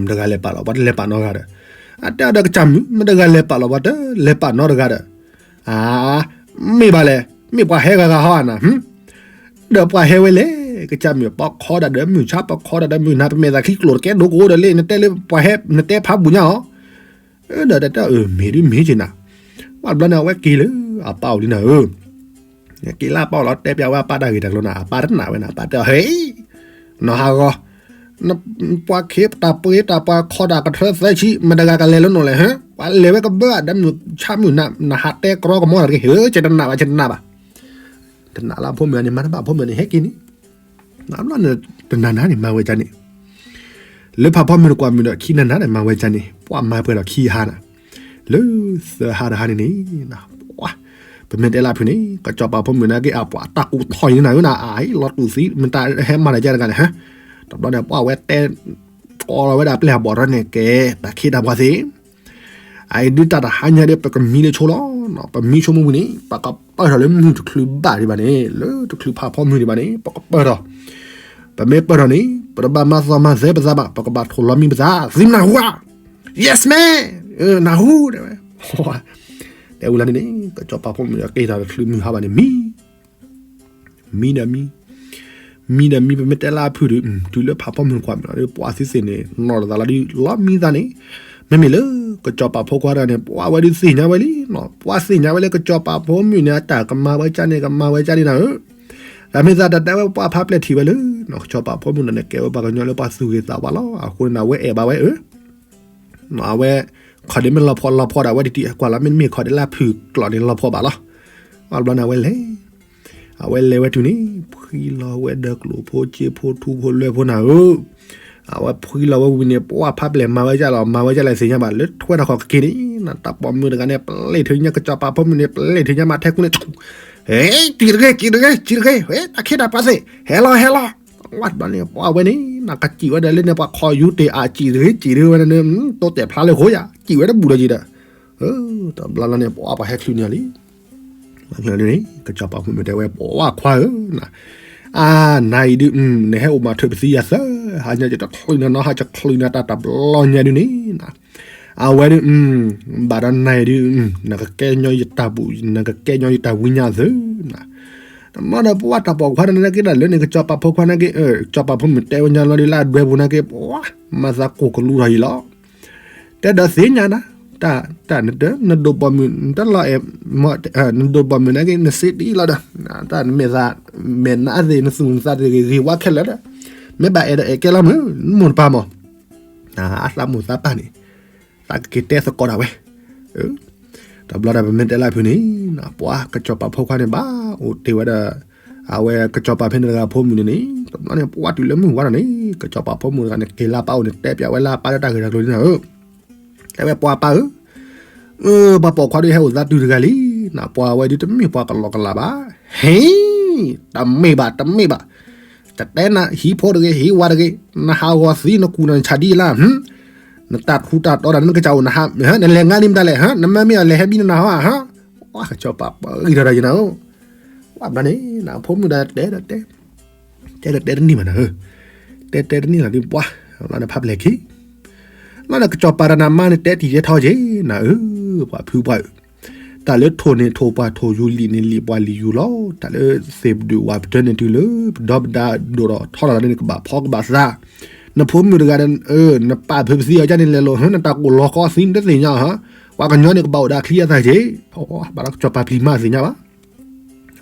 မတၤဂၤလဲၤပာ်လီၤ ပှၤတလဲၤပာ်နီတဂၤဒီး, အတဲအီၤဒီးကစၢ်မုၣ် မ့ၢ်တဂၤလဲၤပာ်လီၤပှၤတလဲၤပာ်နီတဂၤဒီး, အါ, မ့ၢ်ဘၣ်လဲၣ်, မ့ၢ်ပှၤဟဲဂၤဂၤဟီဧါနၤ, ဒီးပှၤဟဲဝဲလဲၣ်, ကစၢ်မုၣ်ပခီဒၣ်ဒီးမုၢ်ဆါ ပခီဒၣ်ဒီးမုၢ်နၤ ပမဲာ်သးခံကျိၤတကဲဒိကအိဒီးလၢ နတဲလၢပှၤဟဲ နတဲဖးဘူးညါအီၤ, ဒီးတတဲအၢ မ့ၢ်ဒုမ့ၢ်က့နၤ, ဘၣ်ဘျီန့ၣ် အဝဲက့ၤလၢအပၢ်အိၣ်လံနၤဧၢ က့ၤလၢအပၢ်အိၣ်လီၤ တဲပျးဝဲအပၢ်တၢ်ဂ့ၢ်တၢ်ကျိၤန့ၣ် အပၢ်တနာ်ဝဲန့ၣ် အပၢ်တဲအီၤ ဟဲ, နီၢ်ဟးဂီၤ, ပှၤခ့တၢ်ပှ့ၤတၢ်ပှၤခီတၢ်ကထၢသၢဆံ မတဂၤကလဲၤလၢနအိၣ်လဲၣ်ဟၢ, ပှၤလဲၤဝဲကဘၢဒီးမုၢ်ဆါမုၢ်နၤ နဟးတဲကြီကမီၤတၢ်တဂ့ၤ ဟၢ ကတနာ်ဘၣ် ကတနာ်ဘၣ်, တနာ်လၢအဖိမုၣ်န့ၣ် မၤတဘၣ်ဖိမုၣ်န့ၣ် ဟဲက့ၤန့ၣ်, ဘျီန့ၣ် တနၤနၤန့ၣ် မၤဝဲဒ်န့ၣ် လၢဖးဖီမုၢ်တကွၢ်မုၢ်ဒီးခံနၤနၤန့ၣ် မၤဝဲဒ်န့ၣ် ပှၤမၤပှဲၤဒီးခံဟါနၤ, လၢသၢဟါတဟါန့ၣ်န့ၣ်, ပမ့ၢ်တဲလၢအဖုၣ်န့ၣ် ကစီၤပၤဖိမုၣ်န့ၣ်က့ၤ အပှၤတၢ်ကူၣ်ထီၣ်အံၤနၤဧၢနၤ အလီၤတူာ်သံ မတၤဟဲမၤတၢ်ကဲတဂၤန့ၣ်ဟၢ, တဘျီန့ၣ် ပှၤဝဲတဲ ကိးလီၤဝဲဒၣ်ပျဲၢ်အဘီၣ်ထီၣ်န့ၣ် ကဲ တၢ်ခ့တၢ်ပှၤသ့ၣ် အအံၤဒုးတၢ်တဟါညါဒီး ပကမံလၢဆိလီၤ, ပမံဆိမုၢ်ဝံၤန့ၣ် ပကပၢၢ်ထီၣ်လၢမုၢ်တချုးဘၣ်ဒံးဘၣ်န့ၣ် လၢတချုးဖးဖီမုၢ်ဒံးဘၣ်န့ၣ် ပကပၢၢ်ထီၣ်, ပမ့ၢ်ပၢၢ်ထီၣ်န့ၣ် ပတဘၣ်မၤသီမၤသဲပသးဘၣ် ပကဘၣ်ထိၣ်လီၤမံပသး သံမနၤဟူဧါ, yes man, နၢ်ဟူ, တဲဝဲလၢန့ၣ်န့ၣ် ကစီၤပၤဖိမုၣ်ဒီးက့ၤထီၣ်တချုးမုၢ်ဟါဘၣ်န့ၣ် မံ မံဒီးမံ, မံဒီးမံ ပမ့ၢ်တဲလၢအဖုၣ်ဒီး တုၤလၢဖးဖီမုၢ်တကွၢ်မုၢ်လီၤဒီး ပှၤသ့သ့ၣ်န့ၣ် နီၢ်တသးလီၤဒီး လီၤမံသးန့ၣ်, မ့မ့ၢ်လၢ ကစီၤပၤဖိခွါတဂၤန့ၣ် ပှၤဝဲဒုးသ့ၣ်ညါဝဲလံ, ပှၤသ့ၣ်ညါဝဲလၢကစီၤပၤဖိမုၣ်န့ၣ် အတၢ်ကမၤဝဲကၢန့ၣ် ကမၤဝဲကၢန့ၣ်နၤဧၢ, တၢ်မ့ၢ်သးတၢ်တဲဝဲပှၤဖးပျဲၢ်ထံၣ်ဝဲလၢ ကစီၤပၤဖိမုၣ်န့ၣ် ကဲဝဲပှၤကညီလၢပှၤသူၣ်ဂ့ၤသးဝါလီၤ, အဃိန့ၣ် အဝဲအဲၣ်ဘၣ်ဝဲဧၢ အဝဲ ခီၣ်ဒ့မ့ၢ်လီၤဖီၣ်လီၤဖီၣ်ဒၣ်ဝဲတံၢ်တံၢ် အကွၢ်လီၤ မ့တမ့ၢ်ခီၣ်ဒ့လၢဖုၣ်ကျီၢ်န့ၣ်လီၤဖီၣ်ဘၣ်လီၤ, ဘၣ်ဘျီန့ၣ် အဝဲလဲၤ အဝဲလဲၤဝဲတုၤန့ၣ် ဖှံလီၤဝဲဒီးကျိၣ်ဖိစ့ဖိထူဖိလွဲဖိနၤဧၢ, အဝဲဖှံလီၤဝဲဝံၤန့ၣ် ပှၤဖးပျဲၢ်မၤဝဲဒ်လဲၣ် မၤဝဲဒ်လဲၣ်သ့ၣ်ညါဘၣ် လၢထွဲတၢ်ခီၣ်ကက့ၤန့ၣ် တၢ်ပိာ်မုၣ်တဂၤန့ၣ် ပျဲၢ်ထံၣ်ညါ ကစီၤပၤဖိမုၣ်န့ၣ် ပျဲၢ်ထံၣ်ညါမးထဲကူန့ၣ် ဟဲ ကံၣ်တဂ့ၤ ကံၣ်တဂ့ၤ ကံၣ်တဂ့ၤ ဟဲ တၢ်ခ့တၢ်ပှၤသ့ၣ် ဟဲလီၤ ဟဲလီၤ ဝဲတဘျီန့ၣ် ပှၤဝဲန့ၣ် နကစံၣ်ဝဲဒၣ်လၢန့ၣ် ပှၤခီၣ်ယူၤတ့ၢ်အစံၣ်တဂ့ၤ စံၣ်တဂ့ၤဝဲန့ၣ် တိတဲာ်ဖျါလၢဃိယၤ စံၣ်ဝဲတဘူၣ်ဒီးယံၤဒီး တဘျီလီၤန့ၣ် ပှၤပှၤဟဲချုးန့ၢ်လံ ကစီၤပၤဖိမုၣ်တဲဝဲ ပှၤခွါဧၢ အါ နၤအံၤဒုး နဟဲအိၣ်မၤထွဲပသံယၤသၢ ဟါညါယတချုးနၤနီဟါ ယချုးနၤတၢ်တဘျီညါဒုးန့ၣ် အဝဲဒုး ဘၣ်ဒီးနၤအံၤဒုး နကကဲညီယတၢ်ဘူၣ် နကကဲညီယတၢ်ဝံညါသု တမ့ၢ်ဒီးပှၤတၢ်ပိာ်ခွါတနာ်က့ဒၣ်လၢန့ၣ် ကစီၤပၤဖိခွါနာ်က့ ကစီၤပၤဖိမုၣ်တဲဝဲညါလီၤဒုးလၢအဒွဲပူၤနာ်က့ ပှၤမၤသးကိၢ်ကလူထီၣ်အံၤလီၤ တဲဒီးသ့ၣ်ညါနၤ တၢ် တၢ်နတၢ် နဒိၣ်ပိာ်မုၣ် နတလီၤအဲၣ် နဒိၣ်ပိာ်မုၣ်နာ်က့ နစ့တံၢ်လီၤဒီး တၢ်နမဲာ်သး မဲာ်နါသ့ၣ် နသူၣ်နသးသ့ၣ်ဂ့ၤဂ့ၤဝါခဲလၢာ်ဒီး မ့ၢ်ဘၣ်အဲၣ်ဒိးအဲၣ်ကဲလီၤမုၢ် မိၢ်တပၢ်မး အသးမိၢ်သးပၢ်န့ၣ် သးကက့ၤတဲသကိးဒၣ်ဝဲ တဘျီဒီးပမ့ၢ်တဲလၢဖုန့ၣ် ပှၤကစီၤပၤဖိခွါန့ၣ်ဘၣ် အိၣ်တ့ၢ်ဝဲဒီး အဝဲကစီၤပၤဖဲန့ၣ်တဂၤဖိမုၣ်န့ၣ်န့ၣ် တဘျီန့ၣ် ပှၤတုၤလၢမုၢ်ဝါဒီးန့ၣ် ကစီၤပၤဖိမုၣ်တဂၤန့ၣ် က့ၤလၢပၢ်အိၣ်န့ၣ် တဲပျးဝဲလၢအပၢ်လၢတၢ်ဂ့ၢ်တၢ်ကျိၤန့ၣ်ဧၢ တဲဝဲပှၤပၢ်ဧၢ ပှၤပိာ်ခွါဒုးဟဲအိၣ်သးတုၤတဂၤလံ ပှၤဝဲဒုးတမ့ၢ်ပှၤကလီကလးဘၣ် ဟ့ တမ့ၢ်ဘၣ် တမ့ၢ်ဘၣ် တတဲနၤ ဟံးဖိတဂ့ၤ ဟံးဝါတဂ့ၤ နဟးဂီၤသံ နကူၣ်နၤနဆးဒ်အံၤလၢ နတၢ်ထူးတၢ်တီဒီးနကစၢ်အိၣ်နဟး နလဲၤငါဒ်မတၤလဲၣ် နမ့မ့ၢ်အလဲၤဟဲဘံနနၤဟီဧါ ကစီၤပၤပှၤဂံၢ်ထီၣ်တၢ်ယနၤဧၢ ဝဲဘျီန့ၣ် ဖိမုၣ်ဒီးတဲဒီးတဲ တဲဒီးတဲတန့ၢ်ဘၣ်နၤ တဲတဲတန့ၢ်လီၤဒ်ပှၤ လီၤနဖးပျဲၢ်ခံ လီၤဒီးကစီၤပၤတနၤမါန့ၣ် တဲတံၢ်တဲထီက့ၤနၤဧၢ ပှၤဖုပှၤအၢ တၢ်လၢထိၣ်န့ၣ်ထိၣ်ပှၢ် ထိၣ်ယူၤလံာ်န့ၣ်လံာ်ပှၢ်လံာ်ယူၤလီၤ တၢ်လၢသ့ၣ်ပဒုၣ်ဝၣ်ပတၢၢ်န့ၣ်တုၤလၢ ပဒီပဒါဒိၣ်ထီၣ်ထီထီၣ်န့ၣ် ကဘၣ်ဖီကဘၣ်သး နဖိမုၣ်တဂၤဒီး နပာ်ဖုးပသံအီၤကန့ၣ်လဲၤလိာ် ဟၢ နတၢ်ကိၢ်လီၤဃီသံနတသ့ၣ်ညါဧါ ပှၤကညီန့ၣ်ကဘၣ်အိၣ်ဒီးအချံအသၣ်က့ၤ ဘၣ်ဒီးကစီၤပၤပျံၤမးသ့ၣ်ညါဘၣ်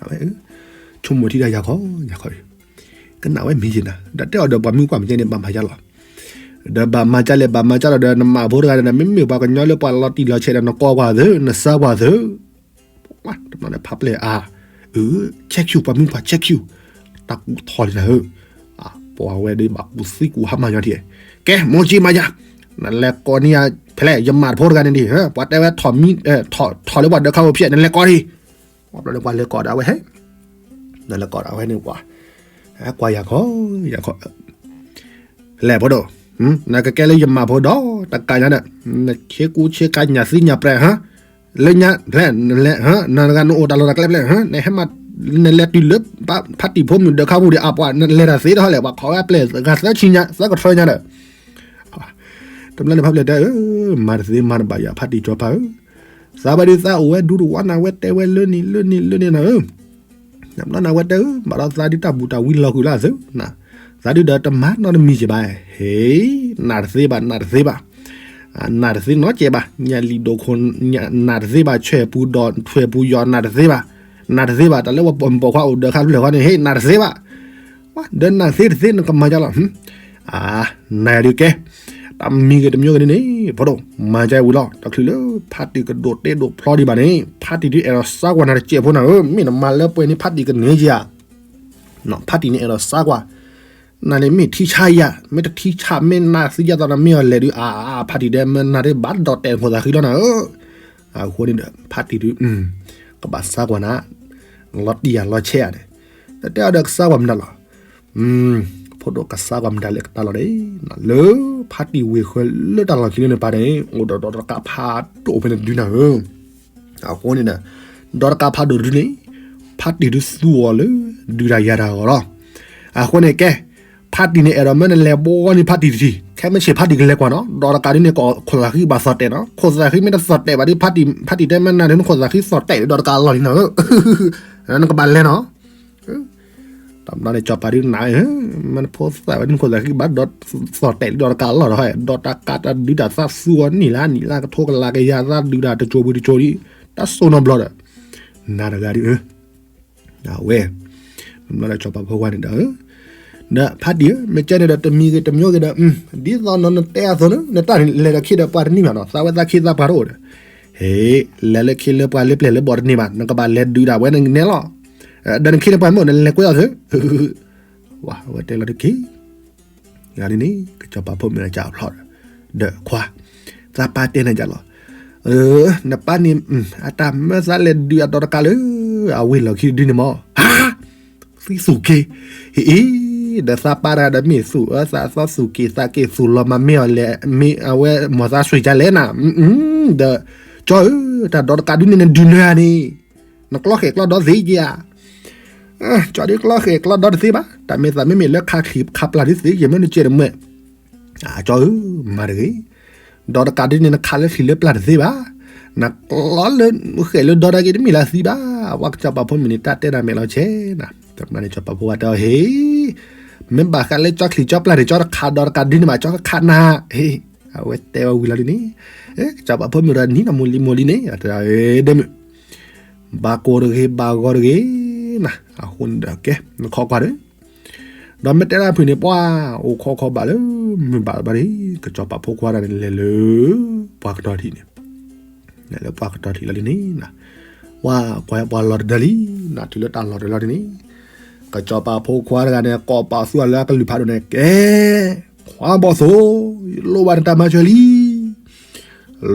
ဆိကမိၣ်ထံတၢ်ယၤခီ ယၤခီ ကနၣ်ဝဲမ့ၢ်ယနၤ ဒီးတဲအီၤဒီးပှၤမုၢ်ကွၢ်မ့ၢ်ကဲန့ၣ် ဘၣ်မၤယါလီၤ ဒီးဘၣ်မၤကၢ်လဲၣ် ဘၣ်မၤကၢ်လီၤဒီး နမၤဖိတဂၤဒီး မ့မ့ၢ်ပှၤကညီလၢပှၤလီၤတံၢ်လီၤဆဲးဒီး နကိးကွၢ်သု နစၢကွၢ်သု တဘျီန့ၣ်ဖးပျဲၢ်အါ အၢ check you ပှၤမုၢ်ပှၤ check you တၢ်ကူၣ်ထီၣ်လံနၤဧၢ ပှၤဝဲဒၣ်ဘၣ်ကူၣ်သံကူၣ်ဟါမၢ်ညီထံ ကဲ မိၢ်ကၠံမၤယၤ နလဲၤကိးန့ၢ်ယၤဖဲလဲၣ် ယမၤဖိတဂၤန့ၣ်ဒံး ပှၤတဲဝဲထီၣ်မံ ထီၣ်လၢပှၤဒၢးခါအိၣ်ဖျဲၣ် နလဲၤကိးဒံး ပှၤဘျီန့ၣ်ပှၤလဲၤကိးဒီးအဝဲဟဲ နလဲၤကိးဒီးအဝဲန့ၣ်ပှၤ ကွၢ်ယၤခီ ယၤခီ လဲၣ်ဖိဒိၣ် နကကဲလၢယမၤဖိဒီး တကးညါဒီး နဆ့ကူဆ့ကၤညၣ်သံညၣ်ပြဲးဟါ လၢညါ ဖဲ နလဲၤ နတဂၤနအိၣ်တၢ်လီၢ်တၢ်ကျဲဖဲလဲၣ် နဟဲမး နလဲၤတုၤလၢ ဖါတံၢ်ဖိမုၣ်ဒၢးခါပူၤဒီး အပှၤ နလဲၤတၢ်သ့တဟီလဲၣ် ပှၤခိးဝဲအပျဲၢ်ဂၤသၢဆံညါ သၢကထၢညါဒီး တဘျီန့ၣ်ဖါပျဲၢ်တဲဧၢ, မၤတသ့မၤတဘၣ်ယၤ ဖါတံၢ်ကၠီၤပၤဧၢ, သးဘၣ်ဒုးသးအိၣ်ဝဲဒူတဝါနၤဝဲတဲဝဲလၢန့ၣ်လၢန့ၣ်လၢန့ၣ်နၤဧၢ, တဘျီနၤဝဲတဲဧၢ, ဘၣ်ဒီးသးဒုးတၢ်ဘူၣ်တၢ်ဝံလီၤဃုာ်လၢအသုး, သးဒုးဒီးတမၤနီတမံၤကဲဘၣ်, ဟ့, နၢ်တသ့ဘၣ် နၢ်တသ့ဘၣ် နၢ်တသ့နီတကဲဘၣ်, ညၣ်လံာ်ဒိၣ်ခိၣ်, နၢ်တသ့ဘၣ် ဆွဲၣ်ပူၤဒီးဆွဲၣ်ပူၤယီၤ နၢ်တသ့ဘၣ်, နၢ်တသ့ဘၣ် တၢ်လၢပှၤပိာ်ခွါအိၣ်ဒီးခါဖျၢၣ်ဃီန့ၣ် ဟ့ နၢ်တသ့ဘၣ်, ဒီးနၢ်သ့တသ့နကမၤကလီၤ, အါ, နၢ်ဒုးကဲ, တၢ်မံၤဂ့ၤတမံၤဂ့ၤန့ၣ်န့ၣ် ဖိဒိၣ်, မၤကဝံၤလီၤ တချုးလၢ ဖါတံၢ်ကဒိးတ့ဒိးဖျီဒံးဘၣ်န့ၣ် ဖါတံၢ်ဒုးအဲၣ်ဒိးစါကွၢ်နၤတစဲးဖိနၤဧၢ, မ့ၢ်နမၤလၢပှဲၤန့ၣ် ဖါတံၢ်ကန့ၢ်က့ၤဧါ ဖါတံၢ်န့ၣ်အဲၣ်ဒိးစါကွၢ်, နၤန့ၣ်မ့ၢ်ထံဆါယၤ, မ့ၢ်တထံဆါ မ့ၢ်နၤသံယၤသးနမ့ၢ်အီၤလဲၤဒုး အါ, ဖါတံၢ်ဒဲးမ့ၢ်နၤဒုးဘၣ်ဒီးတဲာ်နခိၣ်သးဃံလီၤနၤဧၢ, အဃိန့ၣ်ဒီး ဖါတံၢ်ဒုး ကဘၣ်စါကွၢ်နၤ, လီၤတံၢ်ယၤလီၤဆဲးယၤန့ၣ်, နတဲအီၤဒီးကစါကွၢ်မတၤလီၤ, ဖိဒိၣ်ကစါကွၢ်မတၤလၢကတၢၢ်လီၤန့ၣ်, လၢဖါတံၢ်ဝ့ၤဃၢလၢတၢ်လီၢ်ခံလၢန့ၣ်ပၤန့ၣ် အိၣ်ဒီးဒီးတကးဖးဒိၣ်ဖဲန့ၣ်ဒုးနၤဧၢ အဃိန့ၣ်ဒီး ဒီးတကးဖးဒိၣ်ဒုန့ၣ် ဖါတံၢ်ဒုသူအီၤလၢ ဒုးတၢ်ယၤတၢ်အဂီၢ်လီၤ. အဃိန့ၣ်ကဲ, ဖါတံၢ်န့ၣ်အဲၣ်ဒိးမ့ၢ်နလဲၤဘီန့ၢ်ဖါတံၢ်တထံၣ်, ခဲမုၢ်ဆ့ၣ်ဖါတံၢ်ကလဲၤကွၢ်နီၤ, ဒီးတကးဒုန့ၣ် ခိၣ်သးဃံဘၣ်သီၣ်တဲာ်နီၤ, ခိၣ်သးဃံမ့ၢ်တသီၣ်တဲာ်ဘၣ်ဒီး ဖါတံၢ်တဲမ့ၢ်နၤန့ၣ် နခိၣ်သးဃံသီၣ်တဲာ်လၢဒီးတကးအလီၢ်လံနီၤ, နကဘၣ်လဲၤနီၤ တဘျီန့ၣ် ကၠီၤပၤဒုးနၤဧၢ, မ့ၢ်နဖိသၣ်ဝဲဒ်နခိၣ်သးဃံဘၣ်ဒီးသီၣ်တဲာ်လံဒီးတကးအလီၢ်ဒီး ဒီးတၢ်ကးတၢ်ဒုးတၢ်သးသူအီၤနံၣ်လါနံၣ်လါကထိကလးကယၤသးဒုးတၢ်တစိၤပူၤတစိၤဒံး, တၢ်စိနီတဘျီဒီး နၤတဂၤဒုးဧၢ, အဝဲ တဘျီဒီးကၠီၤပၤဖိခွါန့ၣ်ဒီး ဒီးဖါတံၢ်ဧၢ, မ့ၢ်ကဲန့ၣ်ဒီးတမံၤဂ့ၤတမံၤဂ့ၤဒီး ဒ်သိးနီၤနတဲအသိးန့ၣ် နတၢ်န့ၣ်လဲၤဒီးခ့ဒီးပှၤတန့ၢ်ဘၣ်နီၤ, သးဝဲသးခ့သးပှၤတအိၣ်ဒီး, ဟ့ၣ်, လဲၤလၢခ့လၢပှၤလၢပျဲၢ်လၢဘီၣ်တန့ၢ်ဘၣ်, နကဘၣ်လဲၤဒုးဒၣ်ဝဲန့ၣ်နဲလီၤ, ဒီးနခ့န့ၣ်ပှၤမ့ၢ်အိၣ်နလဲၤကွဲးအီၤသု, ဝဲတဲလီၤတက့ၢ် ဂၤလံန့ၣ် ကစီၤပၤဖိမုၣ်အကၢ်အဖျီၣ်ဒီး ဒီးခွါ, သးပၢ်တဲနၤယၤလီၤ, နပၢ်န့ၣ် အတၢ်မၢသးလဲၤဒုးအဒီတကးလၢ အဝ့ၢ်လီၢ်ခံဒုန့ၣ်မး, ဟါ, သံသူၣ်က့ၤ, ဟ့ၣ်အံၤ, ဒီးသးပၢ်တဂၤဒီးမ့ၢ်သူၣ်အၢသးသီသူၣ်က့ၤသးက့ၤသူၣ်လီၤမၤမ့ၢ်အီၤလဲၣ်, မ့ၢ်အဝဲမိၢ်သးဆွံၣ်ကလဲၣ်နၤ, ဒီး ကၠီဧၢ, တၢ်ဒီတကးဒုန့ၣ်နဒုးနၤန့ၣ် နကျီဃဲၣ်ကျီဒီသ့က့ၤဧါ, ကၠီဒုးကျီဃဲၣ်ကျီဒီတသ့ဘၣ်, တၢ်မ့ၢ်သးမ့မ့ၢ်လၢခါချံခါပျၢ်ဒုသ့က့ၤမ့ၢ်နကဲတမွဲၢ်, ကၠီဧၢ, မၤတဂ့ၤ, ဒီတကးဒုန့ၣ်နခးလၢချံလၢပျၢ်တသ့ဘၣ်, နကျီလၢဃဲၣ်လၢဒီတၢ်က့ၤတမ့ၢ်လၢသံဘၣ်, ဝဲကစီၤပၤဖိမုၣ်န့ၣ် တၢ်တဲဒၣ်မဲာ်လီၤဆဲးနၤ, တဘျီန့ၣ် ကစီၤပၤဖိဝဲတဲအီၤ ဟ့ၣ် မ့ၢ်ဘၣ်ဃးလၢကၠီချံကၠီပျၢ်န့ၣ် ကၠီတခးဒီးတကးဒုန့ၣ်ဘၣ် ကၠီကခးနၤ, ဟ့ၣ်, အဝဲတဲဝဲဝံၤလီၤဒ်န့ၣ်, ကစီၤပၤဖိမုၣ်ဒီးနံၤနီၤမိၢ်လံမိၢ်လံန့ၣ်, တၢ်ဒဲမုၣ်, ဘၣ်ကိၢ်တဂ့ၤ ဘၣ်ဂီၤတဂ့ၤနၤ, အဃိန့ၣ်ဒီးကဲ နခီကွၢ်ဒီး, ဒီးမ့ၢ်တဲဒၣ်ဖုၣ်န့ၣ် ပှၤအိၣ်ခီခီဘၣ်လၢ မုၢ်ဘၣ်လၢၤဘၣ်န့ၣ် ကစီၤပၤဖိခွါတဂၤန့ၣ် လဲၤလၢ ပှၤကတီၢ်ထံးန့ၣ်, လဲၤလၢပှၤကတီၢ်ထံးလီၤဒ်န့ၣ်နၤ, ဝဲကွၢ်ပှၤလီၤတဒၢလံ, နၤတုၤလၢတၢ်လီၢ်တလီၢ်ဒ်န့ၣ်, ကစီၤပၤဖိခွါတဂၤန့ၣ် ကိးပာ်သူအီၤလၢအကလုၢ်ဖးဒိၣ်န့ၣ် ကဲ, ခွါဘီၣ်သိၣ်, ယလိၣ်ဘၣ်နတၢ်မၤစၢၤလံ,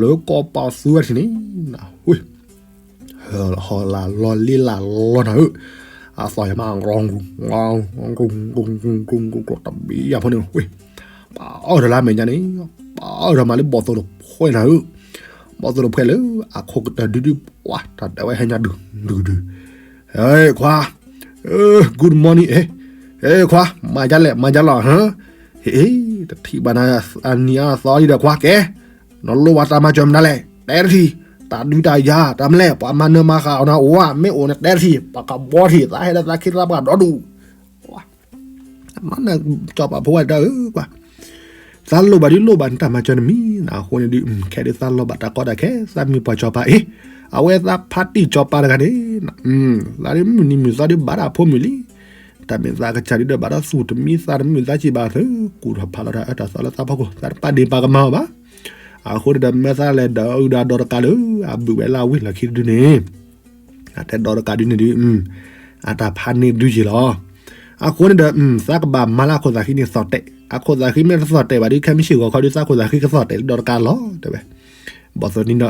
လၢကိးပာ်သူဝဲထံးန့ၣ်, နဝ့ၢ် ဟီၣ်လၢလီၤလ့လၢလီၤနၤဧၢ, အသီၣ်ယမး တဘံယၤဖိန့ၣ်ဝ့ၢ်, ပာ်အီၣ်ဒီးလၢအမဲာ်ညါန့ၣ်, ပာ်အီၣ်ဒီးမးလၢဘီၣ်သိၣ်တဖှဲးနၤဧၢ, ဘီၣ်သိၣ်တဖှဲးလၢ အခိၣ်ကတၢၢ်ဒုဒု ပှၤတၢ်ဒၢဝဲဟဲညါဒုၣ်ဒုၣ်ဒုၣ်, ဟဲခွါ, good morning, ဟဲခွါ မၤဒ်လဲၣ် မၤဒ်လဲၣ်, ဟ့ၣ်, တထံၣ်ဘၣ်နၤအနံၤအသီလံဒီးခွါကဲ, နလိၣ်ဘၣ်တၢ်မၤစၢၤမနုၤလဲၣ် တဲတထံၣ်, တၢ်ဒုးတၢ်ယၤ တၢ်မနုၤလဲၣ် ပှၤမၤနၢၤမၤဃၣ်အီၤနၤအိၣ်ဧါ မ့ၢ်အိၣ်နတဲတထံၣ် ပှၤကဘီထံၣ် သးဟဲဒီးသးခ့သးပှၢ်ဒီဒူၣ်, နကစီၤပၤဖိဝဲတဲအၢ ကွၢ်, သးလိၣ်ဘၣ်ဒုးလိၣ်ဘၣ်နတၢ်မၤစၢၤနမံၤနၤအဃိန့ၣ်ဒုး ခဲဒုးသးလီၤဘၣ်တၢ်ကီတၢ်ခဲ သးမ့ၢ်ပှၤစီၤပၤအံၤ, အဝဲသးဖါတံၢ်စီၤပၤတဂၤန့ၣ်, သးဒုးမုၢ်နံၤမုၢ်သီဒုးဘၣ်တၢ်ဖိမုၣ်လံ, တၢ်မ့ၢ်သးကစၢ်ဒုးဒီးဘၣ်တၢ်သူၣ်တမံသးတမုာ်သးစံးဘၣ်သု ကူၣ်ထီၣ်ဖးလီၤတၢ်အၢတၢ်သီလၢသးဖီခိၣ် သးတပာ်ဒ့ၣ်ပာ်ကမၣ်အီၤဘၣ်, အဃိန့ၣ်ဒီးမၢသးလဲၤဒီးအုၣ်ဒီးဒီတကးလၢ အဘုးဝဲလၢအဝ့ၢ်လီၢ်ခံဒုန့ၣ် အတဲဒီတကးဒုန့ၣ်ဒုး, အတၢ်ဖးန့ၢ်ဒုယ့ၢ်လီၤ. အဃိန့ၣ်ဒီး သးကဘၣ်မၤလၢအခိၣ်သးဃံန့ၣ်သီၣ်တဲာ်, အခိၣ်သးဃံမ့ၢ်တသီၣ်တဲာ်ဘၣ်ဒီး ခဲမုၢ်ဆ့ၣ်ဂီၤခီဒုး သးခိၣ်သးဃံကသီၣ်တဲာ်လၢဒီတကးလီၤ တဲဝဲ, ဘီၣ်သိၣ်နံၤနီၤ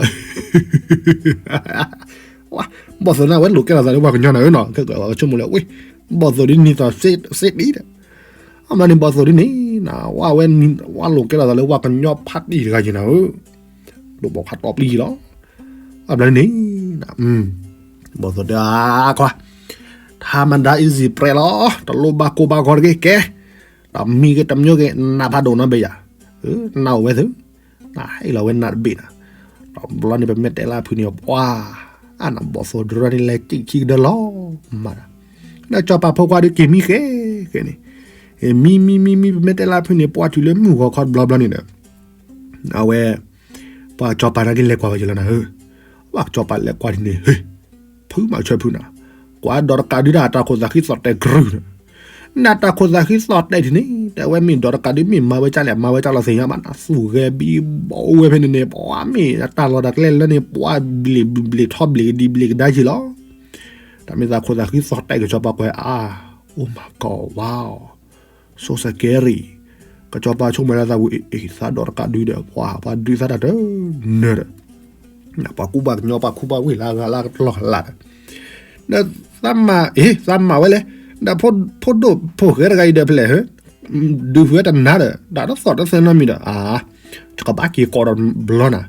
ဘီၣ်သိၣ်န့ၣ် အဝဲလိာ်ကဲထီၣ်သးလၢပှၤကညီနၤဧၢနီၤ, ကဲကဆိကမိၣ်လၢဝ့ၢ်, ဘီၣ်သိၣ်ဒ်နံၤသီၣ်စ့ဒံးဒီး, အမၤန့ၣ်ဘီၣ်သိၣ်ဒ်န့ၣ်, ဝဲဝဲလိာ်ကဲထီၣ်သးလၢပှၤကညီဖါတံၢ်တဂၤယ့ၢ်နၤဧၢ, ဒိၣ်ဘီၣ်ခါတီပျံၤလီၤ, အဘျီန့ၣ်, ဘီၣ်သိၣ်တဲအါခွါ, ထါမဒါ easy ပြဲလီၤ, တလိၣ်ဘၣ်ကိၢ်ဘၣ်ဂီၤတဂ့ၤကဲ, တမံၤဂ့ၤတမံၤဂ့ၤ နၢ်ဖးဒိၣ်နီၤဘဲယၤ, နၢ်အိၣ်ဝဲသု ဟဲလီၤဝဲနးတဘ့ၣ်နၤ, တဘျီန့ၣ် ပမ့ၢ်တဲလၢဖုန့ၣ် ပှၤ အနဘီၣ်သိၣ်တရၢန့ၣ် လဲၤစံၣ်ခံကဒၢလီၤမးဒီး, ဒီးစီၤပၤဖိခွါဒီးက့ၤမံဃဲဃဲန့ၣ်, မံမံမံမံ ပမ့ၢ်တဲလၢဖုန့ၣ် ပှၤတုၤလၢမုၢ်ဂီၤခီတဘျီဘျီန့ၣ်ဒီး အဝဲ ပှၤစီၤပၤန့ၣ်က့ၤလဲၤကွၢ်ဝဲယလီၤနၤဧၢ, ပှၤစီၤပၤလဲၤကွၢ်ဒ်န့ၣ် ဟ့, ဖုမၤဆၢဖုနၤ, ကွၢ်ဒီးတကးဒုဒၣ်အတၢ်ခိၣ်သးဃံသီၣ်တဲာ်ကရုၢ်န့ၣ်, နတၢ်ခိၣ်သးဃံသီၣ်တဲာ်ဒ်န့ၣ် တဲဝဲမ့ၢ်ဒီးတကးဒုမ့ၢ်မၤဝဲကၢ်လဲၣ် မၤဝဲကၢ်လီၤသ့ၣ်ညါဘၣ်နၤ, သူၣ်ဂဲၤဘံဘီအိၣ်ဝဲဖဲန့ၣ်န့ၣ် ပှၤမ့ၢ်အတၢ်လီၢ်တၢ်ကျဲလၢန့ၣ် ပှၤဘျ့ၣ်ဘျ့ၣ်ထီဘျ့ၣ်ကဒံဘျ့ၣ်ကဒါယ့ၢ်လီၤ. တၢ်မ့ၢ်သးခိၣ်သးဃံသီၣ်တဲာ်ကစီၤပၤကွၢ်အါ, Oh my God, wow, so scary. ကစီၤပၤဆိကမိၣ်လၢသးဝံၤ အ့ သးဒီးတကးဒုဒီး ပှၤ ပှၤဒုးသးတၢ်တနၢၤဒီး ပှၤကူပှၤကညီပှၤခူပှၤဝ့ၢ်လၢအဂၤလၢအကတြီၤလၢ်ဒီး ဒီးသးမၤ အ့ သးမၤဝဲလဲၣ်, ဒီးဖိဒိၣ်ဖိၣ်ဃဲတဂၤအံၤဒီးဖဲလဲၣ်ဧၢ, ဒုးဖုးဝဲတနၤဒီး တၢ်တသီၣ်တသဲနီတမံၤဒီး အါ ယကဘၣ်က့ၤကိးဒီးဘျီနၤ,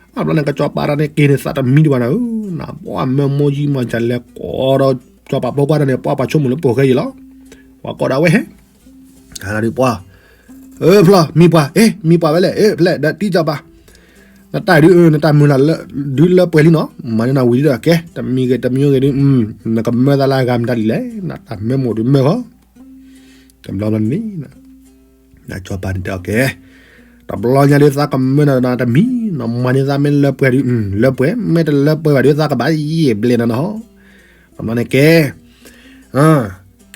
အဘျီန့ၣ် ကစီၤပၤတၢ်န့ၣ်က့ၤန့ၣ်သးတမံဒံးဘၣ်နၤဧၢ, နပှၤမၢမိၢ်ယံမၤစၢ်လဲၤကိးဒီး ကစီၤပၤဖိခွါတၢ်န့ၣ် ပှၤပှၤဆိကမိၣ်လၢဖိၣ်ဃဲအံၤလီၤ, ပှၤကိးဒၣ်ဝဲဟဲ ဟါလီၤဒုးပှၤ, အၢ ဖျီ မံပှၤ အ့ မံပှၤဝဲလဲၣ် အၢ ဖဲလဲၣ် ဒီးတံကစီၤပၤ, နတၢ်ဒုး နတၢ်မုၢ်လၢ်ဒုးလၢပှဲၤလံနီၤ, မၤန့ၢ်နၤဝံၤဒီးကဲ တမံၤဂ့ၤ တမံၤဂ့ၤဒုး နကမၢသးလၢအဂၤမတၤဒ်လဲၣ် နတၢ်မၢမိၢ်ဒုးမၢဃီ, တဘျီဘျီန့ၣ် နစီၤပၤန့ၣ်တဲအီၤကဲ, တဘျီညါဒုး သးကမၢနၤတမံၤ နမၤန့ၢ်သးမ့ၢ်လၢပှဲၤဒုး လၢပှဲၤ မ့ၢ်တလၢပှဲၤဘၣ်ဒုး သးကဘၣ်ယံာ်ဘျဲၣ်နၤနီၤ, တဘျီန့ၣ်ကဲ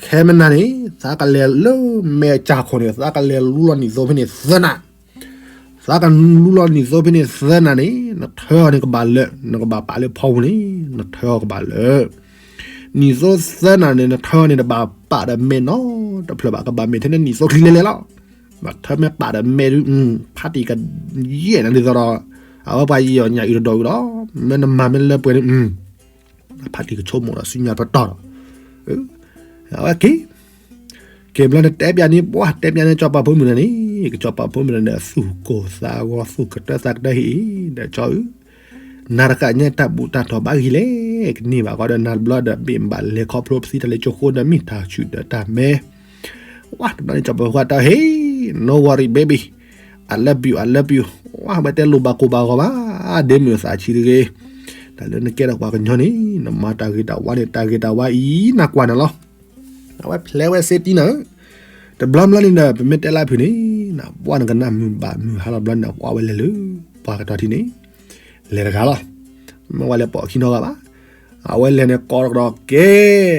ခဲမနၤန့ၣ် သးကလဲၤလၢမဲာ်ကၢ်ခိၣ်န့ၣ် သးကလဲၤလူလီၤနံၣ်သိဖဲန့ၣ်သၢနၤ, သးကလူလီၤနံၣ်သိဖဲန့ၣ်သၢနၤန့ၣ် နထၢအီၤန့ၣ်ကဘၣ်လၢာ် နကဘၣ်ပာ်လၢဖီပူၤန့ၣ် နထၢအီၤကဘၣ်လၢာ်, နံၣ်သိသၢနၤန့ၣ် နထၢအီၤန့ၣ် တဘၣ်ပာ်ဒီးမဲာ်နီတဖျၢၣ်ဘၣ် ကဘၣ်မ့ၢ်ထဲန့ၣ်နံၣ်သိချံလဲၤလဲၤလီၤ, ဘၣ်ထၢမ့ၢ်ပာ်ဒီးမဲာ်ဒုး ဖးတံၢ်ကယဲၢ်နၤဒ်သိးဒီး အဝဲပှၤယံာ်အီၤညၣ်အုၣ်တဒီးအုၣ်ဒီး မ့ၢ်နမၤမ့ၢ်လၢပှဲၤဒုး ဖးတံၢ်ကဆိကမိၣ်ဒီးစုညါပတီၢ်ဒီး အဝဲက့ၤ က့ၤဘျီန့ၣ်တဲပျးန့ၢ်ပှၤ တဲပျးန့ၢ်ကစီၤပၤဖိမုၣ်တဂၤန့ၣ် ကစီၤပၤဖိမုၣ်တဂၤန့ၣ် အသူၣ်ကိၢ်သးဂီၤ သူၣ်ကတၢၢ်သးကတၢၢ်ဟံၣ်အံၤ ဒီးကၠီအု နၤတဃၣ်ညါတၢ်ဘူၣ်တၢ်ထီၣ်ဘၣ်ဂ့ၤလဲၣ် ကန့ၢ်ဘၣ်ဃီဒီးနၤတဘျီဒီး ဘ့ၣ်ဘၣ်လဲၤခီဖျိပသံတၢ်လၢကၠိဃိဒီးမ့ၢ်တၢ်ဆူၣ်ဒီးတၢ်မဲ ဝါ တဘျီန့ၣ် ကစီၤပၤဖိခွါတဲ Hey, no worry, baby. I love you, I love you. ဝါ ဝဲတဲလိာ်ဘၣ်ကိၢ်ဘၣ်ဂီၤဘၣ် ဒ့မုၣ်သးဆံးတဂ့ၤ. တၢ်လၢနကဲထီၣ်ပှၤကညီန့ၣ် နမၤတၢ်ဂ့ၤတၢ်ဝါန့ၣ် တၢ်ဂ့ၤတၢ်ဝါအံၤ နကွၢ်နၤလီၤ. အဝဲဖျဲးဝဲစ့တံနၤ တဘျီဘျီန့ၣ်ဒီး ပမ့ၢ်တဲလၢဖုးန့ၣ် နပှၢ်နကနၣ်မုာ်ဘၣ်မုာ်ဟါလီၤဘျီန့ၣ် ပှၢ်ဝဲလဲၤလၢ ပှၤကတီၤထံန့ၣ် လဲၤတဂၤလီၤ. မ့ၢ်ဝဲလဲၤပိာ်အခံနီတဂၤဘၣ်. အဝဲလဲၤန့ၣ်ကိးတကဒီးကဲ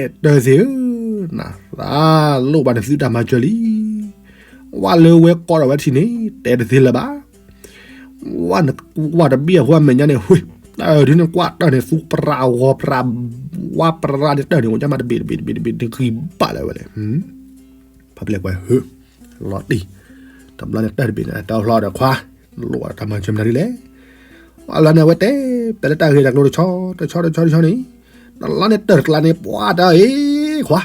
တၢ်သ့ၣ်ဧၢ, နသးလိၣ်ဘၣ်နသုတၢ်မၤစၢၤလံ. ဝဲလၢဝဲကိးထီၣ်ဝဲထံန့ၣ် တဲတသ့လၢၤဘၣ်. ဝဲနကွၢ်တဘ့ၣ်အဃိအမဲာ်ညါန့ၣ် ဟ့ၣ် တၢ်ဒုးန့ၣ်ကွၢ်တၢ်န့ၣ် သူပြးဂီၤပြး ဝဲပြးန့ၣ်တၢ်န့ၣ် အိၣ်ကၢ်မးတဘ့ၣ်တဘ့ၣ်တဘ့ၣ်တဘ့ၣ် တဂံၢ်ဘၣ်လၢၤဝဲလဲၣ်. ဖးပလဲၤကွၢ်ဟၢ လီၤတံၢ် တဘျီန့ၣ်တၢ်တဘ့ၣ်န့ၣ် တၢ်ဖျီဒီးခွါ လိၣ်တၢ်မၤစၢၤမနုၤဒ်လဲၣ်. အလီၢ်န့ၣ် အဝဲတဲ ပလဲၤတၢ်ဂ့ၢ်တၢ်ကျိၤတဆီ တဆီတဆီတဆီ န့ၣ် တလီၢ်န့ၣ်တၢ်တကျါန့ၣ် ပှၤတၢ်အံၤ ခွါ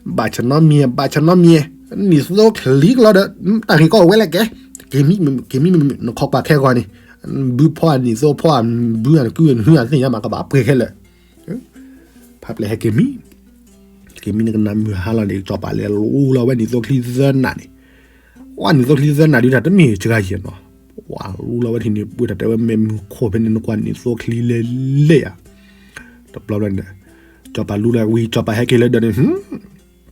ဘၣ်ဆၢနီမံၤ ဘၣ်ဆၢနီမံၤ နံၣ်သိချံကလီဒီး တၢ်ဂ့ၢ်ကီအိၣ်ဝဲလဲၣ်ကဲ က့ၤမံ က့ၤမံ နခီပၤခဲဂီၤန့ၣ် ဘုဖီနံၣ်သိဖီ ဘုနကုနဟုအသ့ၣ်ညါမး ကဘၣ်ပှဲၤခဲလၢာ် ဖးပလဲၤဟဲက့ၤမံ က့ၤမံနကနၣ်မုာ်ဟါလီၤန့ၣ် ကစီၤပၤလဲၤလူလီၤဝဲနံၣ်သိချံသၢနၤန့ၣ် ဝဲနံၣ်သိချံသၢနၤဒုးတၢ်တမ့ၢ်စှၤယဲၢ်နီၤ ဝဲလူလီၤဝဲထံန့ၣ် ပှ့ၤတၢ်တဲဝဲမ့ၢ်မုၢ်ခိၣ်ဖဲန့ၣ် နကွၢ်နံၣ်သိချံလဲၤလဲၤယၤ တဘျီဘျီန့ၣ် ကစီၤပၤလူလီၤဝံၤ ကစီၤပၤဟဲက့ၤလၢဒၢးန့ၣ် တဘျီ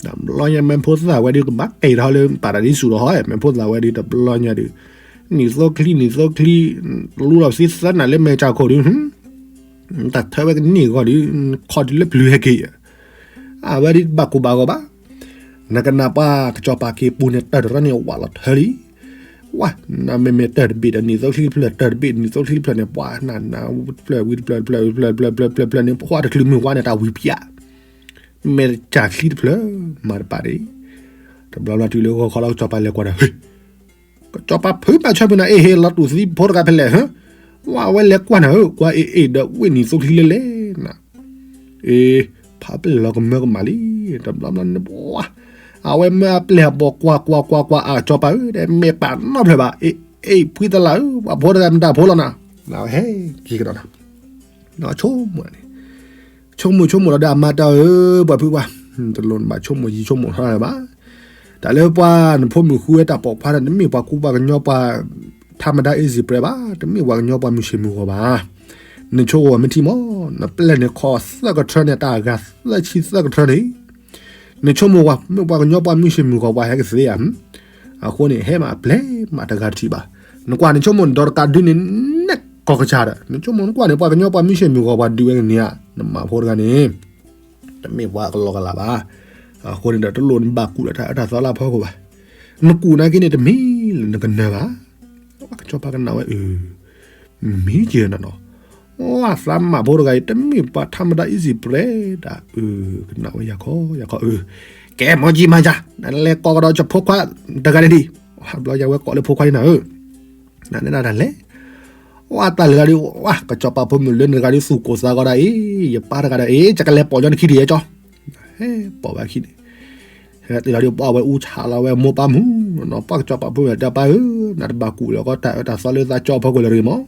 ညါ မ့ၢ်ဖိသၣ်ဝဲဒုး ကဘၣ်ကဲထီၣ်လၢပၤရဒံစူၤဒီးဟီ မ့ၢ်ဖိသၣ်ဝဲဒုး တဘျီညါဒုး နံၣ်သိချံ နံၣ်သိချံ လူလီၤသံသၢနၤလၢမဲာ်ကၢ်ခိၣ်ဒုး တၢ်ထၢဝဲကန့ၢ်ဂီၤဒုး ခီဒုးလၢပျုၤဟဲက့ၤ အဝဲဒုးဘၣ်ကိၢ်ဘၣ်ဂီၤဘၣ် နကနၣ်ပှၤကစီၤပၤက့ၤပူၤန့ၣ် တၢ်တရၢန့ၣ် ဝးလီၤထၢလံ ဝဲ နမ့မ့ၢ်တၢ်တဘ့ၣ်ဒီး နံၣ်သိချံတဖျၢၣ် တၢ်တဘ့ၣ် နံၣ်သိချံတဖျၢၣ်န့ၣ် ပှၤနနဝံတဖျၢၣ် ဝံတဖျၢၣ် တဖျၢၣ် တဖျၢၣ် တဖျၢၣ် တဖျၢၣ်န့ၣ် ပှၤတချုးမုၢ်ဝါန့ၣ် တၢ်ဝံၤပၠး မ့ၢ်တၢ်ချံတဖျၢၣ် မၤတပာ်ဒံး တဘျီဘျီတုၤလၢဂီၤခီလီၤ ကစီၤပၤလဲၤကွၢ်ဒီး ဟ့ၣ် ကစီၤပၤဖုးဘၣ်ဆၢဖုးနၤ အ့ၣ် ဟ့ၣ် လီၤတူၢ်သံဖိတဂၤဖဲလဲၣ် ဟၢ ဝဲ ဝဲလဲၤကွၢ်နၤဧၢ ကွၢ်အ့ၣ်အ့ၣ်ဒီးဝ့ၢ်နံၣ်သိချံလဲၤလဲၤနၤ အ့ၣ် ဖးပလဲၤလီၤကမၢကမၣ်လံ တဘျီဘျီန့ၣ် ပှၤ အဝဲမၢအပျဲၢ်အဘီၣ်ကွၢ်ကွၢ်ကွၢ်ကွၢ်ကွၢ် အကစီၤပၤဧၢ တဲမ့ၢ်ပာ်နီတဖျၢၣ်ဘၣ် အ့ၣ် အ့ၣ် ဖှံသလၢ်ဧၢ ပှၤဖိတဂၤမတၤဖိလီၤနၤ နဟဲက့ၤကဒီးနၤ ဆိကမိၣ်န့ၣ် ဆိကမိၣ်ဆိကမိၣ်လီၤဒီးအမါတၢ်ဧၢ ပှၤဖုပှၤ တလိၣ်နဘၣ်ဆိကမိၣ်ယံၤဆိကမိၣ်ထီၣ်ဘၣ် တၢ်လၢပှၤနဖိမုၣ်ဃုဝဲတၢ်ပိာ်ခွါတၢ် တမ့ၢ်ပှၤကူပှၤကညီပှၤ ထါမတၤ easy bread ဘၣ်, တမ့ၢ်ပှၤကညီပှၤမုၢ်ဆ့ၣ်မုၢ်ဂီၤဘၣ်. နဆိကမိၣ်မ့ၢ်ထံမး, နပျဲၢ်န့ၣ်ခီၣ်သၢကထၢန့ၣ် တၢ်အဂၤသၢဆံသၢကထၢန့ၣ်, နဆိကမိၣ်ဝဲ မ့ၢ်ပှၤကညီပှၤမုၢ်ဆ့ၣ်မုၢ်ဂီၤပှၤဟဲကသ့ဧါ. အဃိန့ၣ် ဟဲမးအပျဲၢ်မးတဂၤတထံၣ်ဘၣ်. နကွၢ်နဆိကမိၣ်နဒီတကးဒုန့ၣ် နဲၣ်ကီၢ်ကစၢ်ဒီး နဆိကမိၣ်နကွၢ်န့ၣ် ပှၤကညီပှၤမုၢ်ဆ့ၣ်မုၢ်ဂီၤပှၤဒုးဝဲကန့ၢ်ဧါ, နမၤဖိတဂၤန့ၣ် တမ့ၢ်ပှၤကလီကလးဘၣ်. အဃိန့ၣ်ဒီး တလိၣ်နဘၣ်ကူးလၢတၢ်အၢတၢ်သီလၢအဖီခိၣ်ဘၣ်. နကူးနာ်က့န့ၣ် တမ့ၢ်လၢနကနၢၤဘၣ်. ကစီၤပၤကနၣ်ဝဲအၢ, မ့ၢ်က့ၤနနီၤ, ဝဲသးမၤဖိတဂၤအံၤ တမ့ၢ်ပှၤထါမတၤ easy bread ဒၣ်အၢ, ကနၣ်ဝဲယၤခီယၤခီအၢ, ကဲမီကံမၤယၤ နလဲၤကိးကဒီးကဖိခွါတဂၤန့ၣ်ဒံး, ဘျီယၤဝဲကိးလၢဖိခွါန့ၣ်နၤဧၢ နန့ၣ်ဒၣ်လဲၣ်. ဝဲတၢ်လၢတဂၤဒီး ဝဲ ကစီၤပၤဖိမုၣ်လၢနတဂၤဒီးသူၣ်ကိၢ်သးဂီၤဒၣ်အံၤ ယပၢ်တဂၤဒီးအံၤ ယကလဲၤပိာ်ညီနခံဒံးယဲကၠီ, ဟဲပိာ်ဝဲခံန့ၣ်, ဟဲတဂၤဒီးပှၤဝဲအူဆါလီၤဝဲမိၢ်ပၢ်မုၣ်နီၤ, ပှၤကစီၤပၤဖိမုၣ်တဲပၢ်ဧၢ, နတဘၣ်ကူးလၢကီၢ်တၢ်အၢတၢ်သီလၢသးကၠီဖီခိၣ်လၢၤတဂ့ၤမး,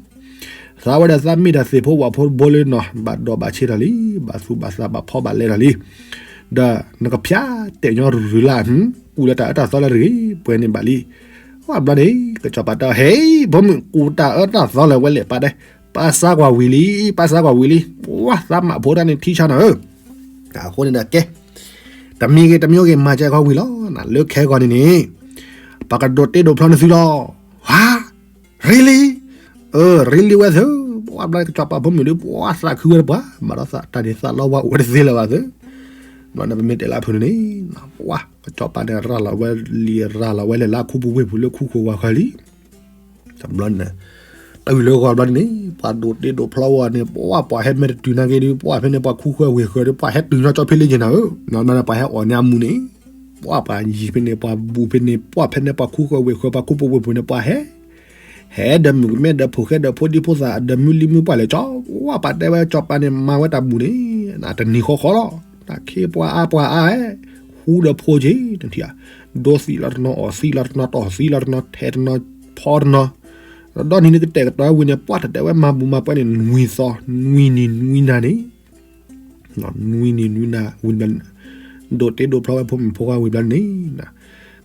သးဝဲဒီးသးမ့ၢ်တၢ်သ့ၣ်ဖိဝၣ်ဖိတဘိလၢနီၤ ဘၣ်ဒိးဘၣ်ဆ့ထီၣ်လံ, ဘၣ်သူၣ်ဘၣ်သးဘၣ်ဖီဘၣ်လဲထီၣ်လံ ဒီးနကဖၠးတဲာ်ညီရုၤလၢ်, ကူးလၢတၢ်အၢတၢ်သီလၢတဂ့ၤ ပှဲၤန့ၣ်ဘၣ်လံ. ဝဲဘျီန့ၣ် ကစီၤပၤတဲ ဟဲ ဖိမုၣ်ကူးတၢ်အၢတၢ်သီလၢၤဝဲလဲၣ်ပၢ်တဲ, ပၢ်စါကွၢ်ဝံၤလံ, ပၢ်စါကွၢ်ဝံၤလံ, ဝဲသးမၤဖိတၢ်န့ၣ်ထံဆါနီၤဧၢ, အဃိန့ၣ်ဒီးကဲ, တမံၤဂ့ၤတမံၤဂ့ၤ မၤစၢၤခီဝံၤလီၤ, လၢခဲဂီၤန့ၣ်န့ၣ် ပှၤကဒိးတ့ဒိးဖျီနသုလီၤ, ဟါ really, really ဝဲသု, ပှၤဘျီကစီၤပၤဖိမုၣ်ဒီး ပှၤသးခုဝဲတပှၤ, ဘၣ်ဒီးသးတၢ်န့ၣ်သးလီဝါအိၣ်ဝဲတသ့လၢၤဘၣ်သု, ဘျီန့ၣ်ပမ့ၢ်တဲလၢဖုန့ၣ်န့ၣ်, ပှၤကစီၤပၤန့ၣ်ရၤလီၤဝဲလံ ရၤလီၤဝဲလဲၤလၢခူပူၤဝ့ၢ်ပူၤလၢခူဃိဝါဃၢၤလံ တဘျီန့ၣ်, တၢ်ဝံၤလၢဂီၤဘျီန့ၣ်န့ၣ် ပှၤဒိးတ့ဒိးဖျီဝဲန့ၣ် ပှၤပှၤဟဲမ့ၢ်တတုၤနာ်က့ဒီး ပှၤဖဲန့ၣ်ပှၤခူဃၢၤဝ့ၢ်ဃၢၤဒီး ပှၤဟဲတုၤညီကၠီဖဲလၢယ့ၢ်နၤဧၢ, နဘျီန့ၣ်ပှၤဟဲအီၣ်န့ၢ်အမူးန့ၣ်, ပှၤပှၤယံၤဖဲန့ၣ် ပှၤဘူးဖဲန့ၣ် ပှၤဖဲန့ၣ်ပှၤခူဃၢၤဝ့ၢ်ဃၢၤ ပှၤခူပူၤဝ့ၢ်ပူၤန့ၣ် ပှၤဟဲ ဟဲဒီးမုၣ်ကမဲဒီးဖိၣ်ဃဲဒီးဖိဒံဖိသၣ်ဒီးမုၢ်လံမုၢ်ပှၢ်လဲၣ်ကၠီ, ပှၤပှၤတဲဝဲကစီၤပၤန့ၣ် မၤဝဲတၢ်မူးန့ၣ်, တနံၤဃီဃီလီၤ, တၢ်ခ့ပှၤအါပှၤအါဟဲ, ဃူဒီးဖိက့ၤတထံၣ်ဧါ, ဒိသံလီၤတနီၤ အီၣ်သံလီၤတနီၤ တီၢ်သံလီၤတနီၤ ထဲတနီၤ ဖီတနီၤ, ဒီနံၤန့ၣ်ကတဲာ်ကတီၤဝံၤန့ၣ် ပှၤတတဲဝဲမၤဘူးမၤပှဲၤန့ၣ် နွံသီ နွံနံၤနွံနၤန့ၣ် နွံနံၤနွံနၤဝံၤဘျီန့ၣ်, ဒိးတ့ဒိးဖျီဝဲဖိမုၣ်ဖိခွါဝံၤဘျီန့ၣ်,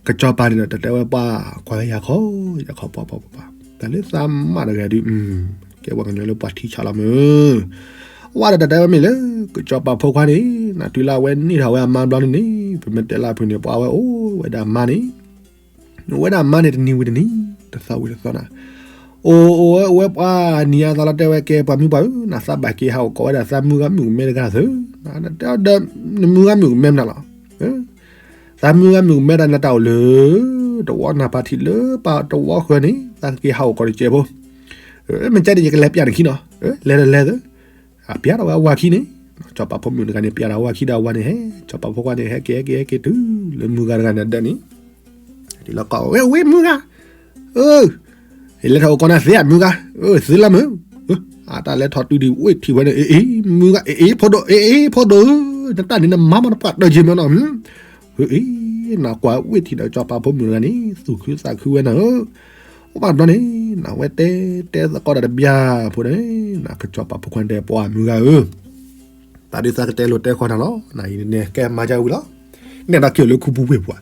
ကစီၤပၤန့ၣ်ဒီး တတဲဝဲပှၤ ကွၢ်ဝဲယၤခီ ယၤခီ ပှၤပှၤပှၤပှၤ, တၢ်လၢသးမၤတဂၤဒုး, ကဲပှၤကညီလၢပှၤထံဆါလီၤမုၢ်, ဝဲဒီးတတဲဝဲမ့ၢ်လၢ ကစီၤပၤဖိခွါန့ၣ် နတုၤလၢအဝဲန့ၢ်ထီၣ်ဝဲအမါဘျီန့ၣ်န့ၣ် ပမ့ၢ်တဲလၢဖုန့ၣ် ပှၤဝဲအိၣ်ဝဲဒၣ်မါန့ၣ် အိၣ်ဝဲဒၣ်မါန့ၣ် တနံၤဝံၤတနံၤ တသီဝံၤတသီနၤ, အိၣ်အိၣ်ဝဲအိၣ်ဝဲပှၤနံၤအသးလီၤတဲဝဲ ကဲပှၤမုၢ်ပှၢ်ဧၢ, နသးဘၣ်က့ၤဟးအိၣ်ကိးဝဲဒၣ်သးမုၢ်ဂၤမုၣ်ကမဲတဂၤသု, တဲဒီး နမုၢ်ဂၤမုၣ်ကမဲမနုၤလီၤ, သးမုၢ်ဂၤမုၣ်ကမဲတဂၤန့ၣ် တၢ်အိၣ်လၢ တဝီနၢ်ပၤထံးလၢပှၤတဝီဃၢၤန့ၣ် သးကက့ၤဟးအိၣ်ကိးတကဲးဖိ, မ့ၢ်ကဲန့ၣ် ယကလဲၤပျးနခံနီၤ, လဲၤဒီးလဲၤသု အပျးထီၣ်ဝဲအဝၤခံန့ၣ်, စီၤပၤဖိမုၣ်တဂၤန့ၣ် ပျးထီၣ်အဝၤခံဒီးအဝၤန့ၣ် ဟဲ စီၤပၤဖိခွါန့ၣ် ဟဲက့ၤဟဲက့ၤဟဲက့ၤတုၤလၢမုၢ်ဂၤတဂၤန့ၣ်ဒၢးန့ၣ်, ဒ်လီၤကီးဝဲ ဝ့ၢ်မုၢ်ဂၤ, အၢ လဲၤထီၣ်အိၣ်ကိးနၤသ့ဧါ မုၢ်ဂၤ, အၢ သ့လီၤမုၢ်, အတၢ်လဲၤထီၣ်တုၤဒံး ဝ့ၢ်ထံၣ်ဝဲန့ၣ် အ့ အ့ မုၢ်ဂၤ အ့ အ့ ဖိဒိၣ် အ့ အ့ ဖိဒိၣ်ဧၢ, နတၢ်န့ၣ်နမၤမးနပှၤတၢၢ်က့ၤမးနီၤ, အ့ နကွၢ်ဝ့ၢ်ထံၣ်ဒီးစီၤပၤဖိမုၣ်တဂၤန့ၣ် သူၣ်ခုသးခုဝဲနၤဧၢ အိၣ်ဘၣ်ဘျီန့ၣ် နဝဲတဲတဲသကိးတၢ်တဘျီဖိန့ၣ် နကစီၤပၤဖိခွါတဲပှၤမုၢ်ဂၤဧၢ, တၢ်ဒုးသးကတဲလိာ်တဲဃီနၤလီၤ, နအံၤန့ၣ်ကဲမၤယၤဝံၤလီၤ, နဲဒၣ်က့ၤအိၣ်လၢခူပူၤဝ့ၢ်ပူၤ,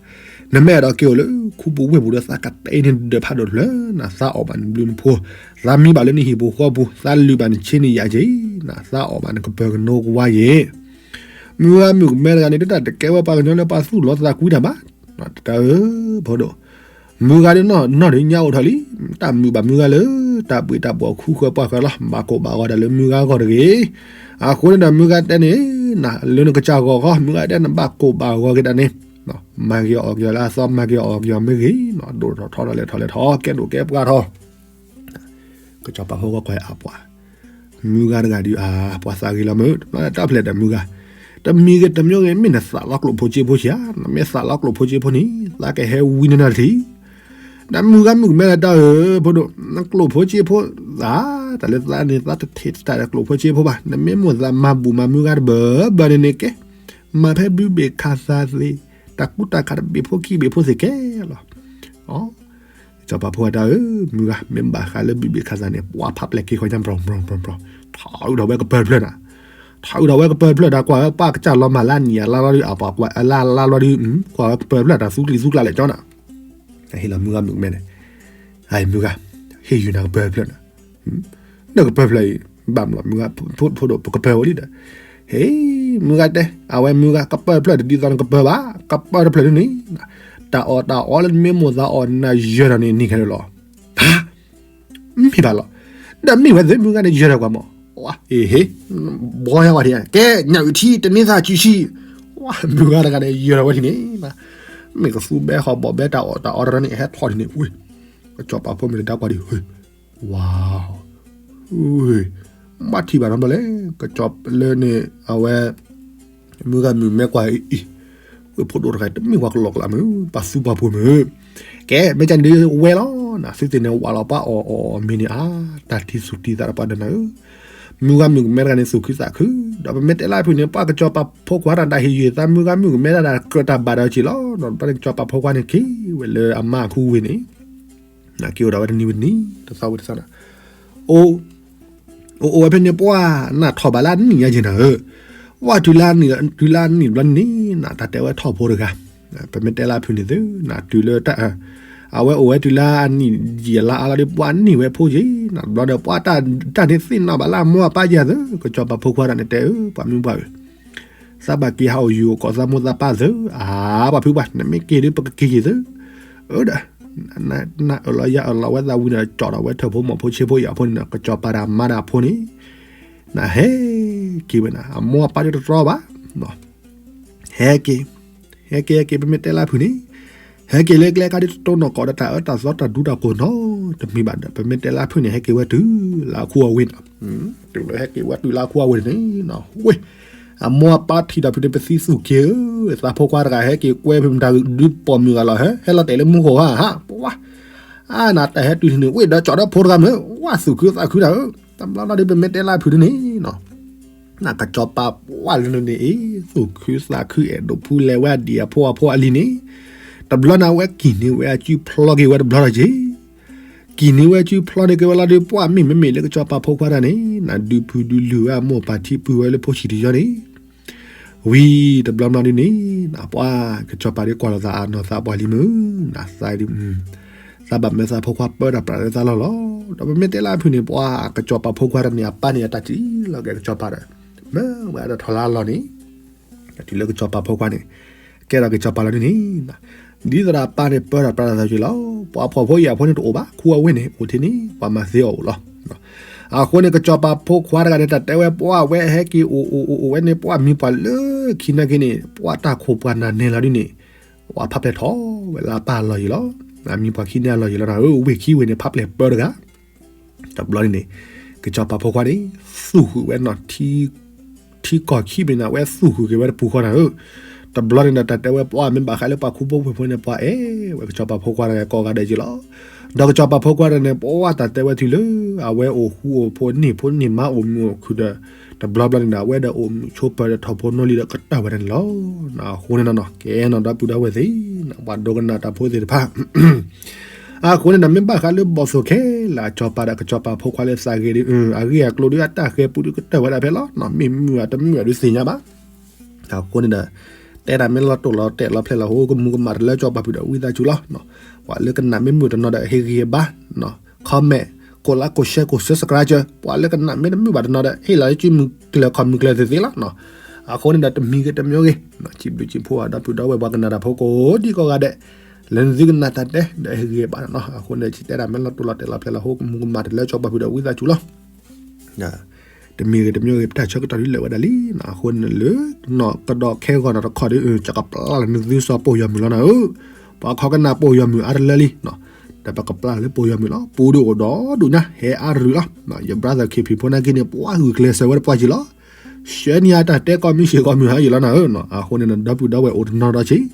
နမ့ၢ်အဲၣ်ဒိးက့ၤအိၣ်လၢခူပူၤဝ့ၢ်ပူၤဒီး သးကတဲန့ၢ်ဒၢးဖးဒိၣ်တဖျၢၣ်, နသးအီၣ်ဘၣ်နဘျုးနဖှိၣ်, သးမံဘၣ်လၢနဟံၣ်ပူၤဃီပူၤ, သးလုၢ်ဘၣ်နဆ့နယၤက့ၤ, နသးအီၣ်ဘၣ်နကပၢၤကနိကဝါယ့ၣ် မုၢ်ဂၤမုၣ်ကမဲတဂၤန့ၣ် တတၢ်တကဲဝဲပှၤကညီလၢပှၤသူၣ်လီသးကွံတၢ်ဘၣ်, တၢ်ဧၢ ဖိဒိၣ်, မုၢ်ဂၤဒုးနီၢ်နီၢ်ဒုးညါအိၣ်ထီၣ်လံ, တၢ်မုာ်ဘၣ်မုၢ်ဂၤလၢ တၢ်ဘှ့ၣ်တၢ်ဘှီၣ်ခူဃၢၤပှၢ်ဃၢၤလီၤ, ဘၣ်ကိၢ်ဘၣ်ဂီၤတၢ်လၢမုၢ်ဂၤဂီၢ်တဂ့ၤ, အဃိန့ၣ်ဒီးမုၢ်ဂၤတဲန့ၣ်, လၢနကစၢ်ဂီၢ်ဃီ မုၢ်ဂၤတဲနဘၣ်ကိၢ်ဘၣ်ဂီၤက့ၤတၢ်န့ၣ်, မၤက့ၤအီၣ်က့ၤလၢအသီ မၤက့ၤအီၣ်က့ၤမ့ၢ်ဂ့ၤ, ဒိၣ်ထီၣ်ထီထီၣ်လဲၤထီၣ်လဲၤထီၣ် ကဲဒိၣ်ကဲပှၢ်ထီၣ် ကစီၤပၤဖိခွါကွၢ်အပှၤ, မုၢ်ဂၤတဂၤဒုးအါ ပှၤသးဂ့ၤလီၤမုၢ်, တၢ်ဖျဲးဒီးမုၢ်ဂၤ, တမံၤဂ့ၤတမံၤဂ့ၤ မ့ၢ်နသးလီကျိၣ်ဖိစ့ဖိဆံးဧါ, နမ့ၢ်သးလီကျိၣ်ဖိစ့ဖိန့ၣ် သးကဟဲဝံန့ၢ်နၤတထံၣ်, ဒီးမုၢ်ဂၤမုၣ်ကမဲလၢတၢ်ဧၢ, ဖိဒိၣ်, နကျိၣ်ဖိစ့ဖိ, သး, တၢ်လၢသးန့ၣ် သးတထံၣ်တၢ်ဒီးကျိၣ်ဖိစ့ဖိဘၣ်, နမ့ၢ်မိၣ်သးမၤဘူၣ်မၤမုၢ်ဂၤတဘၢဘၢန့ၣ်န့ၣ်ကဲ, မၤဖဲဘုဘ့ၣ်ခးသးသ့, တၢ်ကူတၢ်ခးတဘ့ၣ်ဖိခံဘ့ၣ်ဖိသ့ၣ်ကဲလီၤ. စီၤပၤဖိခွါတဲဧၢ, မုၢ်ဂၤ မ့ၢ်ဘၣ်ဃးလၢဘုဘ့ၣ်ခးသးန့ၣ် ပှၤဖးပျဲၢ်က့ၤဃီညါ ပြီၤပြီၤပြီၤပြီၤ, ထီၣ်အုးထီၣ်ဝဲကပၢၤတဖျၢၣ်နၤ, ထီၣ်အုးထီၣ်ဝဲကပၢၤတဖျၢၣ်ဒီး ကွၢ်ဝဲပှၤကစၢ်လီၤမၢ်လၢနံၣ်အလါလီၤဒုး အပှၤကွၢ်အလါလါလီၤဒုး, ကွၢ်ဝဲကပၢၤတဖျၢၣ်တၢ်သူကျံၤသူကျါလဲၣ်ကၠီနၤ, ဟ့ၣ်လီၤမုၢ်ဂၤမုၣ်ကမဲန့ၣ်, ဟဲမုၢ်ဂၤ, က့ၤယုာ်နၤကပၢၢ်တဖျၢၣ်န့ၣ်, နကပၢၢ်ဖျၢၣ်အံၤ ဘၣ်မလီၤ မုၢ်ဂၤ ဖိဒိၣ် ပကပၢၢ်ဝဲလံဒီး, ဟ့ မုၢ်ဂၤတဲ, အဝဲမုၢ်ဂၤ ကပၢၢ်တဖျၢၣ်တဒ်သိးနကပၢၢ်ဘၣ်, ကပၢၢ်တဖျၢၣ်ဒ်န့ၣ်, တၢ်အီၣ်တၢ်အီလၢနမ့ၢ်မိၣ်သးအီၣ်နၤယၢၤဒီးန့ၣ် နံၤခဲလၢာ်လီၤ. ဟါ, မ့ၢ်ဘၣ်လီၤ, ဒီးမ့ၢ်ဝဲသ့ၣ်မုၢ်ဂၤန့ၣ်ယၢၤဒီးကွၢ်မး, အ့ဟ့, ဘီဟဲဝဲဒၣ်, ကဲ ညၣ်အုၣ်ထံ တန့သးစုဆံ, မုၢ်ဂၤတဂၤန့ၣ် ယၢၤဒီးဝဲဒ်န့ၣ်, မ့ၢ်ကသူဘဲဃီဘီဘဲတၢ်အီၣ်တၢ်အီတရၢန့ၣ် ဟဲထီၣ်ဒ်န့ၣ်, ဝ့ၢ်, ကစီၤပၤဖိမုၣ်န့ၣ်ဒါကွၢ်ဒ်, ဝါ, ဘၣ်ထံၣ်ဘၣ်နီတဘျီလဲၣ်, ကစီၤလၢန့ၣ် အဝဲ မုၢ်ဂၤမုၣ်မဲကွၢ်အံၤ, ဝ့ၢ်ဖိဒိၣ်တဂၤ တမ့ၢ်ပှၤကလီကလးမုၢ်, ပှၤသူပှၤဖိမုၢ်, ကဲ မ့ၢ်ကန့ၣ်ဒ်ဝဲလီၤ, နသုသ့ၣ်န့ၣ် ဝးလီၤပှၤအီၣ်အီၣ်မ့ၤန့ၣ် အါ တၢ်ထံသူၣ်ထံသးတပှၤဒီးနၤဧၢ, မုၢ်ဂၤမုၣ်မဲတဂၤန့ၣ် သူၣ်ခုသးခု, ဒီးပမ့ၢ်တဲလၢဖုၣ်န့ၣ် ပှၤကစီၤပၤဖိခွါတၢ်ဟ့ၣ်ယုာ်သးမုၢ်ဂၤမုၣ်မဲတၢ်ဒီးကြၢးတၢ်ဘၣ်ဒီးက့ၤလီၤ, ဒီးပှၤကစီၤပၤဖိခွါန့ၣ်က့ၤဝဲလၢအမါအခူဝ့ၢ်န့ၣ် က့ၤအိၣ်ဒီးဝဲတနံၤဝဲတနံၤ တသီဝံၤတသီန့ၣ်, အိၣ်, အိၣ်အိၣ်ဝဲဖဲန့ၣ် ပှၤနၢ်ထီၣ်ဘၣ်လၢအနံၣ်ညါက့ၤနၤဧၢ, ပှၤတုၤလၢအနံၣ်တုၤလၢအနံၣ်တဘျီန့ၣ် နတၢ်တဲဝဲထီၣ်ဖိတဂၤ, ပမ့ၢ်တဲလၢဖုၣ်န့ၣ်သု, နတုၤလၢတၢ်, အဝဲအိၣ်ဝဲတုၤလၢအနံၣ်ယံာ်အလါအါလီၤဒီး ပှၤန့ၢ်ဝဲဖိက့ၤ, နတဘျီဒီး ပှၤတၢ်န့ၣ်သ့ၣ်နီၣ်ဘၣ်လၢအမိၢ်အပၢ်ယၤသု, ကစီၤပၤဖိခွါတၢ်န့ၣ်တဲအၢ ပှၤမုၢ်ပှၢ်ဧၢ သးဘၣ်က့ၤဟးအိၣ်ယူၤအိၣ်ကိးသးမိၢ်သးပၢ်သု, အါ ပှၤဖုပှၢ် နမ့ၢ်က့ၤဒီး ပကက့ၤက့ၤသု, အၢဒီး, နအၢၣ်လီၤယအၢၣ်လီၤဝဲသးဝံၤဒီး ကၠီၣ်ဒီးဝဲထၢၣ်ဖိမီၢ်ဖိဆ့ဖိယာ်ဖိန့ၣ်ဒီး ကစီၤပၤဒီးအမါဒီးအဖိန့ၣ်, နဟဲက့ၤဝဲနၤ အမိၢ်အပၢ်ဒ်တတြီဘၣ်, ဟဲက့ၤ, ဟဲက့ၤဟဲက့ၤ ပမ့ၢ်တဲလၢဖုၣ်န့ၣ်, ဟဲက့ၤလၢကျဲခါဒ်တတိၢ်နီၢ်ကီၢ်ဒီးတၢ်အၢတၢ်သီတၢ်ဒူတၢ်ကိၢ်နီတမံၤဘၣ်ဒီး ပမ့ၢ်တဲလၢဖုၣ်န့ၣ် ဟဲက့ၤဝဲတုၤလၢအခိၣ်အဝ့ၢ်န့ၣ်, တုၤလၢဟဲက့ၤဝဲတုၤလၢအခိၣ်အဝ့ၢ်န့ၣ်, ဝ့ၢ်, အမိၢ်အပၢ်ထံၣ်ဒီးဖုၣ်န့ၣ် ပသံသူၣ်က့ၤဧၢ, သးဖိခွါတဂၤဟဲက့ၤကွဲဖုၣ်မတၤဒုးပိာ်မုၣ်ဂၤလီၤ ဟဲ, ဟဲလီၤတဲာ်လၢမူခိၣ်ဧါ, ဟါ, ပှၤ, အါ နတၢ်ဟဲတုၤန့ၣ် ဝ့ၢ်ဒီးကၠီၣ်ဒီးဖိတဂၤမုၢ်, ဝါ သူၣ်ခုသးခုတၢ်ဧၢ, တဘျီလီၤဒီး ပမ့ၢ်တဲလၢဖုၣ်ဒ်န့ၣ် နကစီၤပၤပှၢ်လၢန့ၣ်အံၤ သူၣ်ခုသးခု အဲၣ်ဒိးဖူလဲၤဝဲဒံးအဖိအဖိအလံၤန့ၣ်, တဘျီန့ၣ် အဝဲကံၢ်န့ၢ်ဝဲအစုဖျီက့ၤဝဲတဘျီဒီးက့ၤ, ကံၢ်န့ၢ်ဝဲအစုဖျီန့ၢ်က့ၤဝဲလီၤဒီး ပှၢ်မ့ၢ်မ့မ့ၢ်လၢကစီၤပၤဖိခွါတၢ်န့ၣ် နဒုးဖုဒုးလုၢ်ဝဲအမိၢ်ပၢ်ထံပုၢ်ဝဲလၢဖိဆံးတယီန့ၣ် ဝံၤတဘျီဘျီဒ်န့ၣ် ပှၤကစီၤပၤဒ်ကွၢ်လိာ်သးအနီၢ်သးပှၢ်လံမုၢ်, နသးဒ် သးဘၣ်မၢသးဖိခွါပၢတၢ်ပြးလၢသးလီၢ်လီၤ. ဒီးပမ့ၢ်တဲလၢအဖုၣ်န့ၣ် ပှၤကစီၤပၤဖိခွါတၢ်န့ၣ် အပၢ်န့ၣ်အတၢ်စံၣ်လီၤက့ၤကစီၤပၤဒီး မၢဝဲအဒီးထီၣ်လၢအလီၢ်န့ၣ် တုၤလၢကစီၤပၤဖိခွါန့ၣ် ကဲထီၣ်က့ၤကစီၤပၤလီၤဒ်န့ၣ် ဒ်သိးဒီးအပၢ်န့ၣ်ပၢတၢ်ပြးလၢသးက့ၤလီၤ. ပှၤဖှီၣ်ဖိယာ်ဖိန့ၣ်တအိၣ်ဘၣ် ခူအဝ့ၢ်န့ၣ် အိၣ်ထဲန့ၣ် ပှၤမၤသ့အီၤအိၣ်လီၤ. အဃိန့ၣ် ကစီၤပၤဖိခွါတဂၤန့ၣ် တၢ်တဲဝဲပှၤဝဲဟဲက့ၤအိၣ်အိၣ်အိၣ်အိၣ်ဝဲန့ၣ် ပှၤမံၤပှၤလၢခံနာ်က့န့ၣ် ပှၤတၢ်ခိၣ်ပှၤနၢ်နဲလီၤဒ်န့ၣ် ပှၤဖးပျဲၢ်ထီၣ်ဝဲလၢအပၢ်အလီၢ်ယံၤလီၤ. မံၤပှၤခံန့ၣ်အလီၢ်ယံၤလီၤနၤဧၢ ဝ့ၢ်ခံဝ့ၢ်န့ၣ် ဖးပျဲၢ်ပၢတဂၤ တဘျီန့ၣ်န့ၣ် ကစီၤပၤဖိခွါန့ၣ် သူၣ်ဃုာ်ဝဲနီၤ ထံကီၢ်ခံဘ့ၣ်န့ၣ် အဝဲသူၣ်ဃုာ်က့ၤဝဲတပူၤဃီနၤဧၢ. တဘျီန့ၣ်ဒီး တၢ်တဲဝဲပှၤမ့ၢ်ဘၣ်ဃးလၢပှၤခူဖိဝ့ၢ်ဖိန့ၣ် ပှၤအဲၣ်ဝဲကစီၤပၤဖိခွါတဂၤကိးဂၤဒဲးက့ၤလီၤ. ဒီးကစီၤပၤဖိခွါတဂၤန့ၣ် ပှၤတၢ်တဲဝဲတုၤလၢ အဝဲအိၣ်ဃူအိၣ်ဖိးန့ၢ်ဖိန့ၢ်မါအိၣ်မုာ်အိၣ်ခုၣ်ဒီး တဘျီဘျီန့ၣ်ဒီး အဝဲဒီးအိၣ်မုာ်ဆိးပၢၤဒီးထီၣ်ဖိနီၢ်လံဒီးကတၢၢ်ဝဲဒၣ်န့ၣ်လီၤ. အဃိန့ၣ်နီၤ ကဲနီၤ ဒီပုၢ်ဒီဝဲၢ်သ့ၣ် ပှၤဒိကနၣ်တၢ်ဖိသ့ၣ်တဖၣ် အဃိန့ၣ်ဒီး မ့ၢ်ဘၣ်ဃးလၢဘီၣ်သိၣ်ခဲလၢာ်အစီၤပၤဒီးကစီၤပၤဖိခွါလၢသးဂ့ၤဒီး အဂ့ၢ်အကျိၤဒီးအတၢ်ဃဲၤပူဒီးကတၢၢ်ဝဲဒၣ်ဖဲလီၤ. မ့ၢ်မုာ်အတမုာ်အဒုးသ့ၣ်ညါဘၣ်. အဃိန့ၣ်ဒီး တဲတၢ်မ့ၢ်လီၤတိၢ်လီၤတဲာ်လီၤဖျဲၣ်လီၤဟိ ကမူၤကမၣ်တလၢကစီၤပၤဖုၣ်ဒီးဝံသးစူၤလီၤ. ပှၤလၢကနၣ်မ့ၢ်မုာ်တနီၤဒီး ဟ့ၣ်ဂံၢ်ဟ့ၣ်ဘါ comment ကိးလါကိး share ကိး subscribe ပှၤလၢကနၣ်မ့ၢ်တမုာ်ဘၣ်တနီၤဒီး ဟ့ၣ်လီၤလၢစုမုၢ်ကျၢၢ်ခီၣ်မုၢ်ကျၢၢ်သ့ၣ်သ့ၣ်လီၤ. အဃိန့ၣ်ဒီး တမံၤဂ့ၤတမံၤဂ့ၤ စံးဘျုးစံးဖှိၣ်ဒီပုၢ်ဒီဝဲၢ်ပှၤကနၣ်တၢ်ဖိကိးဒံကိးဂၤဒဲး လၢနသုကနၣ်တၢ်တဲ ဒီးဟ့ၣ်ဂံၢ်ဟ့ၣ်ဘါန့ၣ်လီၤ. အဃိန့ၣ် စံးတဲဒၣ်မ့ၢ်လီၤတိၢ်လီၤတဲာ်လီၤဖျဲၣ်လီၤဟိ ကမူၤကမၣ်တလၢကစီၤပၤဖုၣ်ဒီးဝံသးစူၤလီၤ. တမံၤဂ့ၤတမံၤဂ့ၤ ပတၢ်ဆၢကတီၢ်ဒ်လဲၣ်ဝဲဒၣ်လံ. အဃိန့ၣ်လၢ နီၢ်ကဒီးခဲဂီၤနီၢ်တခီၣ်ဒီး ကကပျၢ်လၢနသုစီၤပိာ်ယီၤမုၢ်လီၤနၤဧၢ. ပှၤခီကနၣ်ပိာ်ယီၤမုၢ်အါတလၢလံ. ဒီးပကပျၢ်လၢပိာ်ယီၤမုၢ်လီၤ. ပူၤဒုးအိၣ်ဒီးဒူၣ်ညါ ဟဲအါရူၤလီၤ. ယ brother ခ့ဖံးဖိနာ်က့န့ၣ် ပှၤဂုာ်ကျဲးစၢးဝဲတပှၢ်က့ၤလီၤ. ဆှၢန့ၢ်အတၢ်တဲကီၢ်မုၢ်ဆ့ၣ်ကီၢ်မုၢ်ဟါယံၤလီၤနၤဧၢ. အဃိန့ၣ် ဒီပုၢ်ဒီဝဲၢ်အိၣ်တနီၤဒီးဆံး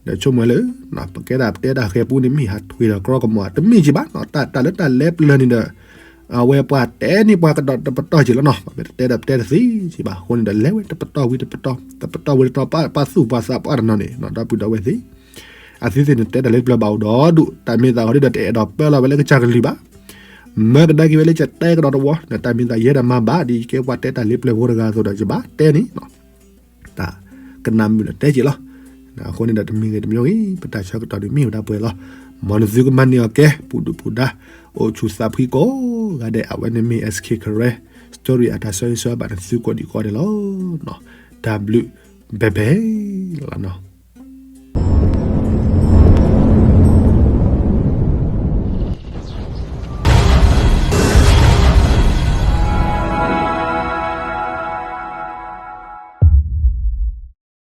ဒီးဆိကမိၣ်လၢ ပကဲဒၣ်ပတဲတၢ်ဃဲၤပူန့ၣ် မ့ၢ်ဟးထွဲဒီးကြီကမီၤ တမ့ၢ်က့ၤဘၣ်နီၤ. တၢ်တၢ်လၢတၢ်လဲပျၢၤန့ၣ်ဒီး အဝဲပှၤတဲန့ၢ်ပှၤကဒီးတပတီၢ်က့ၤလီၤနီၤ. ပမ့ၢ်တတဲဒီးပတဲတသ့က့ၤဘၣ်. အဃိန့ၣ်ဒီး လဲၤဝဲတပတီၢ်ဝံၤတပတီၢ် တပတီၢ်ဝံၤတပတီၢ် ပှၤသူၣ်ပှၤသးပှၢ်တနီၤန့ၣ် ဒီပုၢ်ဒီဝဲၢ်သ့ၣ် အသုသ့ၣ်န့ၣ် တဲတၢ်လၢပျၢၤဘၣ်အိၣ်ဒီးဒူၣ် တၢ်မ့ၢ်သးဂီၤဒ်ဒီး တအဲၣ်ဒိးပၢလီၤဝဲလၢကစၢ်ကလုၢ်ဘၣ်. မၢကဒါက့ၤဝဲလၢကတဲကဒီးတဝီ နတၢ်မ့ၢ်သးယဲဒၣ်မၤဘၣ် ဒ်ယကဲပှၤတဲတၢ်လၢပျၢၤဖိတဂၤအသိးဒီး ယဘၣ်တဲန့ၣ် တၢ်ကနၣ်မုာ်ဒီးတဲက့ၤလီၤ. အဃိန့ၣ်ဒီး တမံၤဂ့ၤတမံၤဂ့ၤ ပတၢ်ဆၢကတီၢ်ဒုးမ့ၢ်ဝဲဒၣ်ပှဲၤလီၤ. မ်နသုကမၤန့ၢ်အီၤကဲ ပူၤဒုၣ်ပူၤဒါ အိၣ်ဆူၣ်သးဖှံကိးဂၤဒဲး အဝဲန့ၣ်မ့ၢ် S K Karen story အတၢ်ဆၢဂ့ၤဆၢဝါဘၣ်နသုကိးဒံးကိးဂၤဒဲးလီၤ. တၢ်ဘျုးဘဲဘဲလီၤ.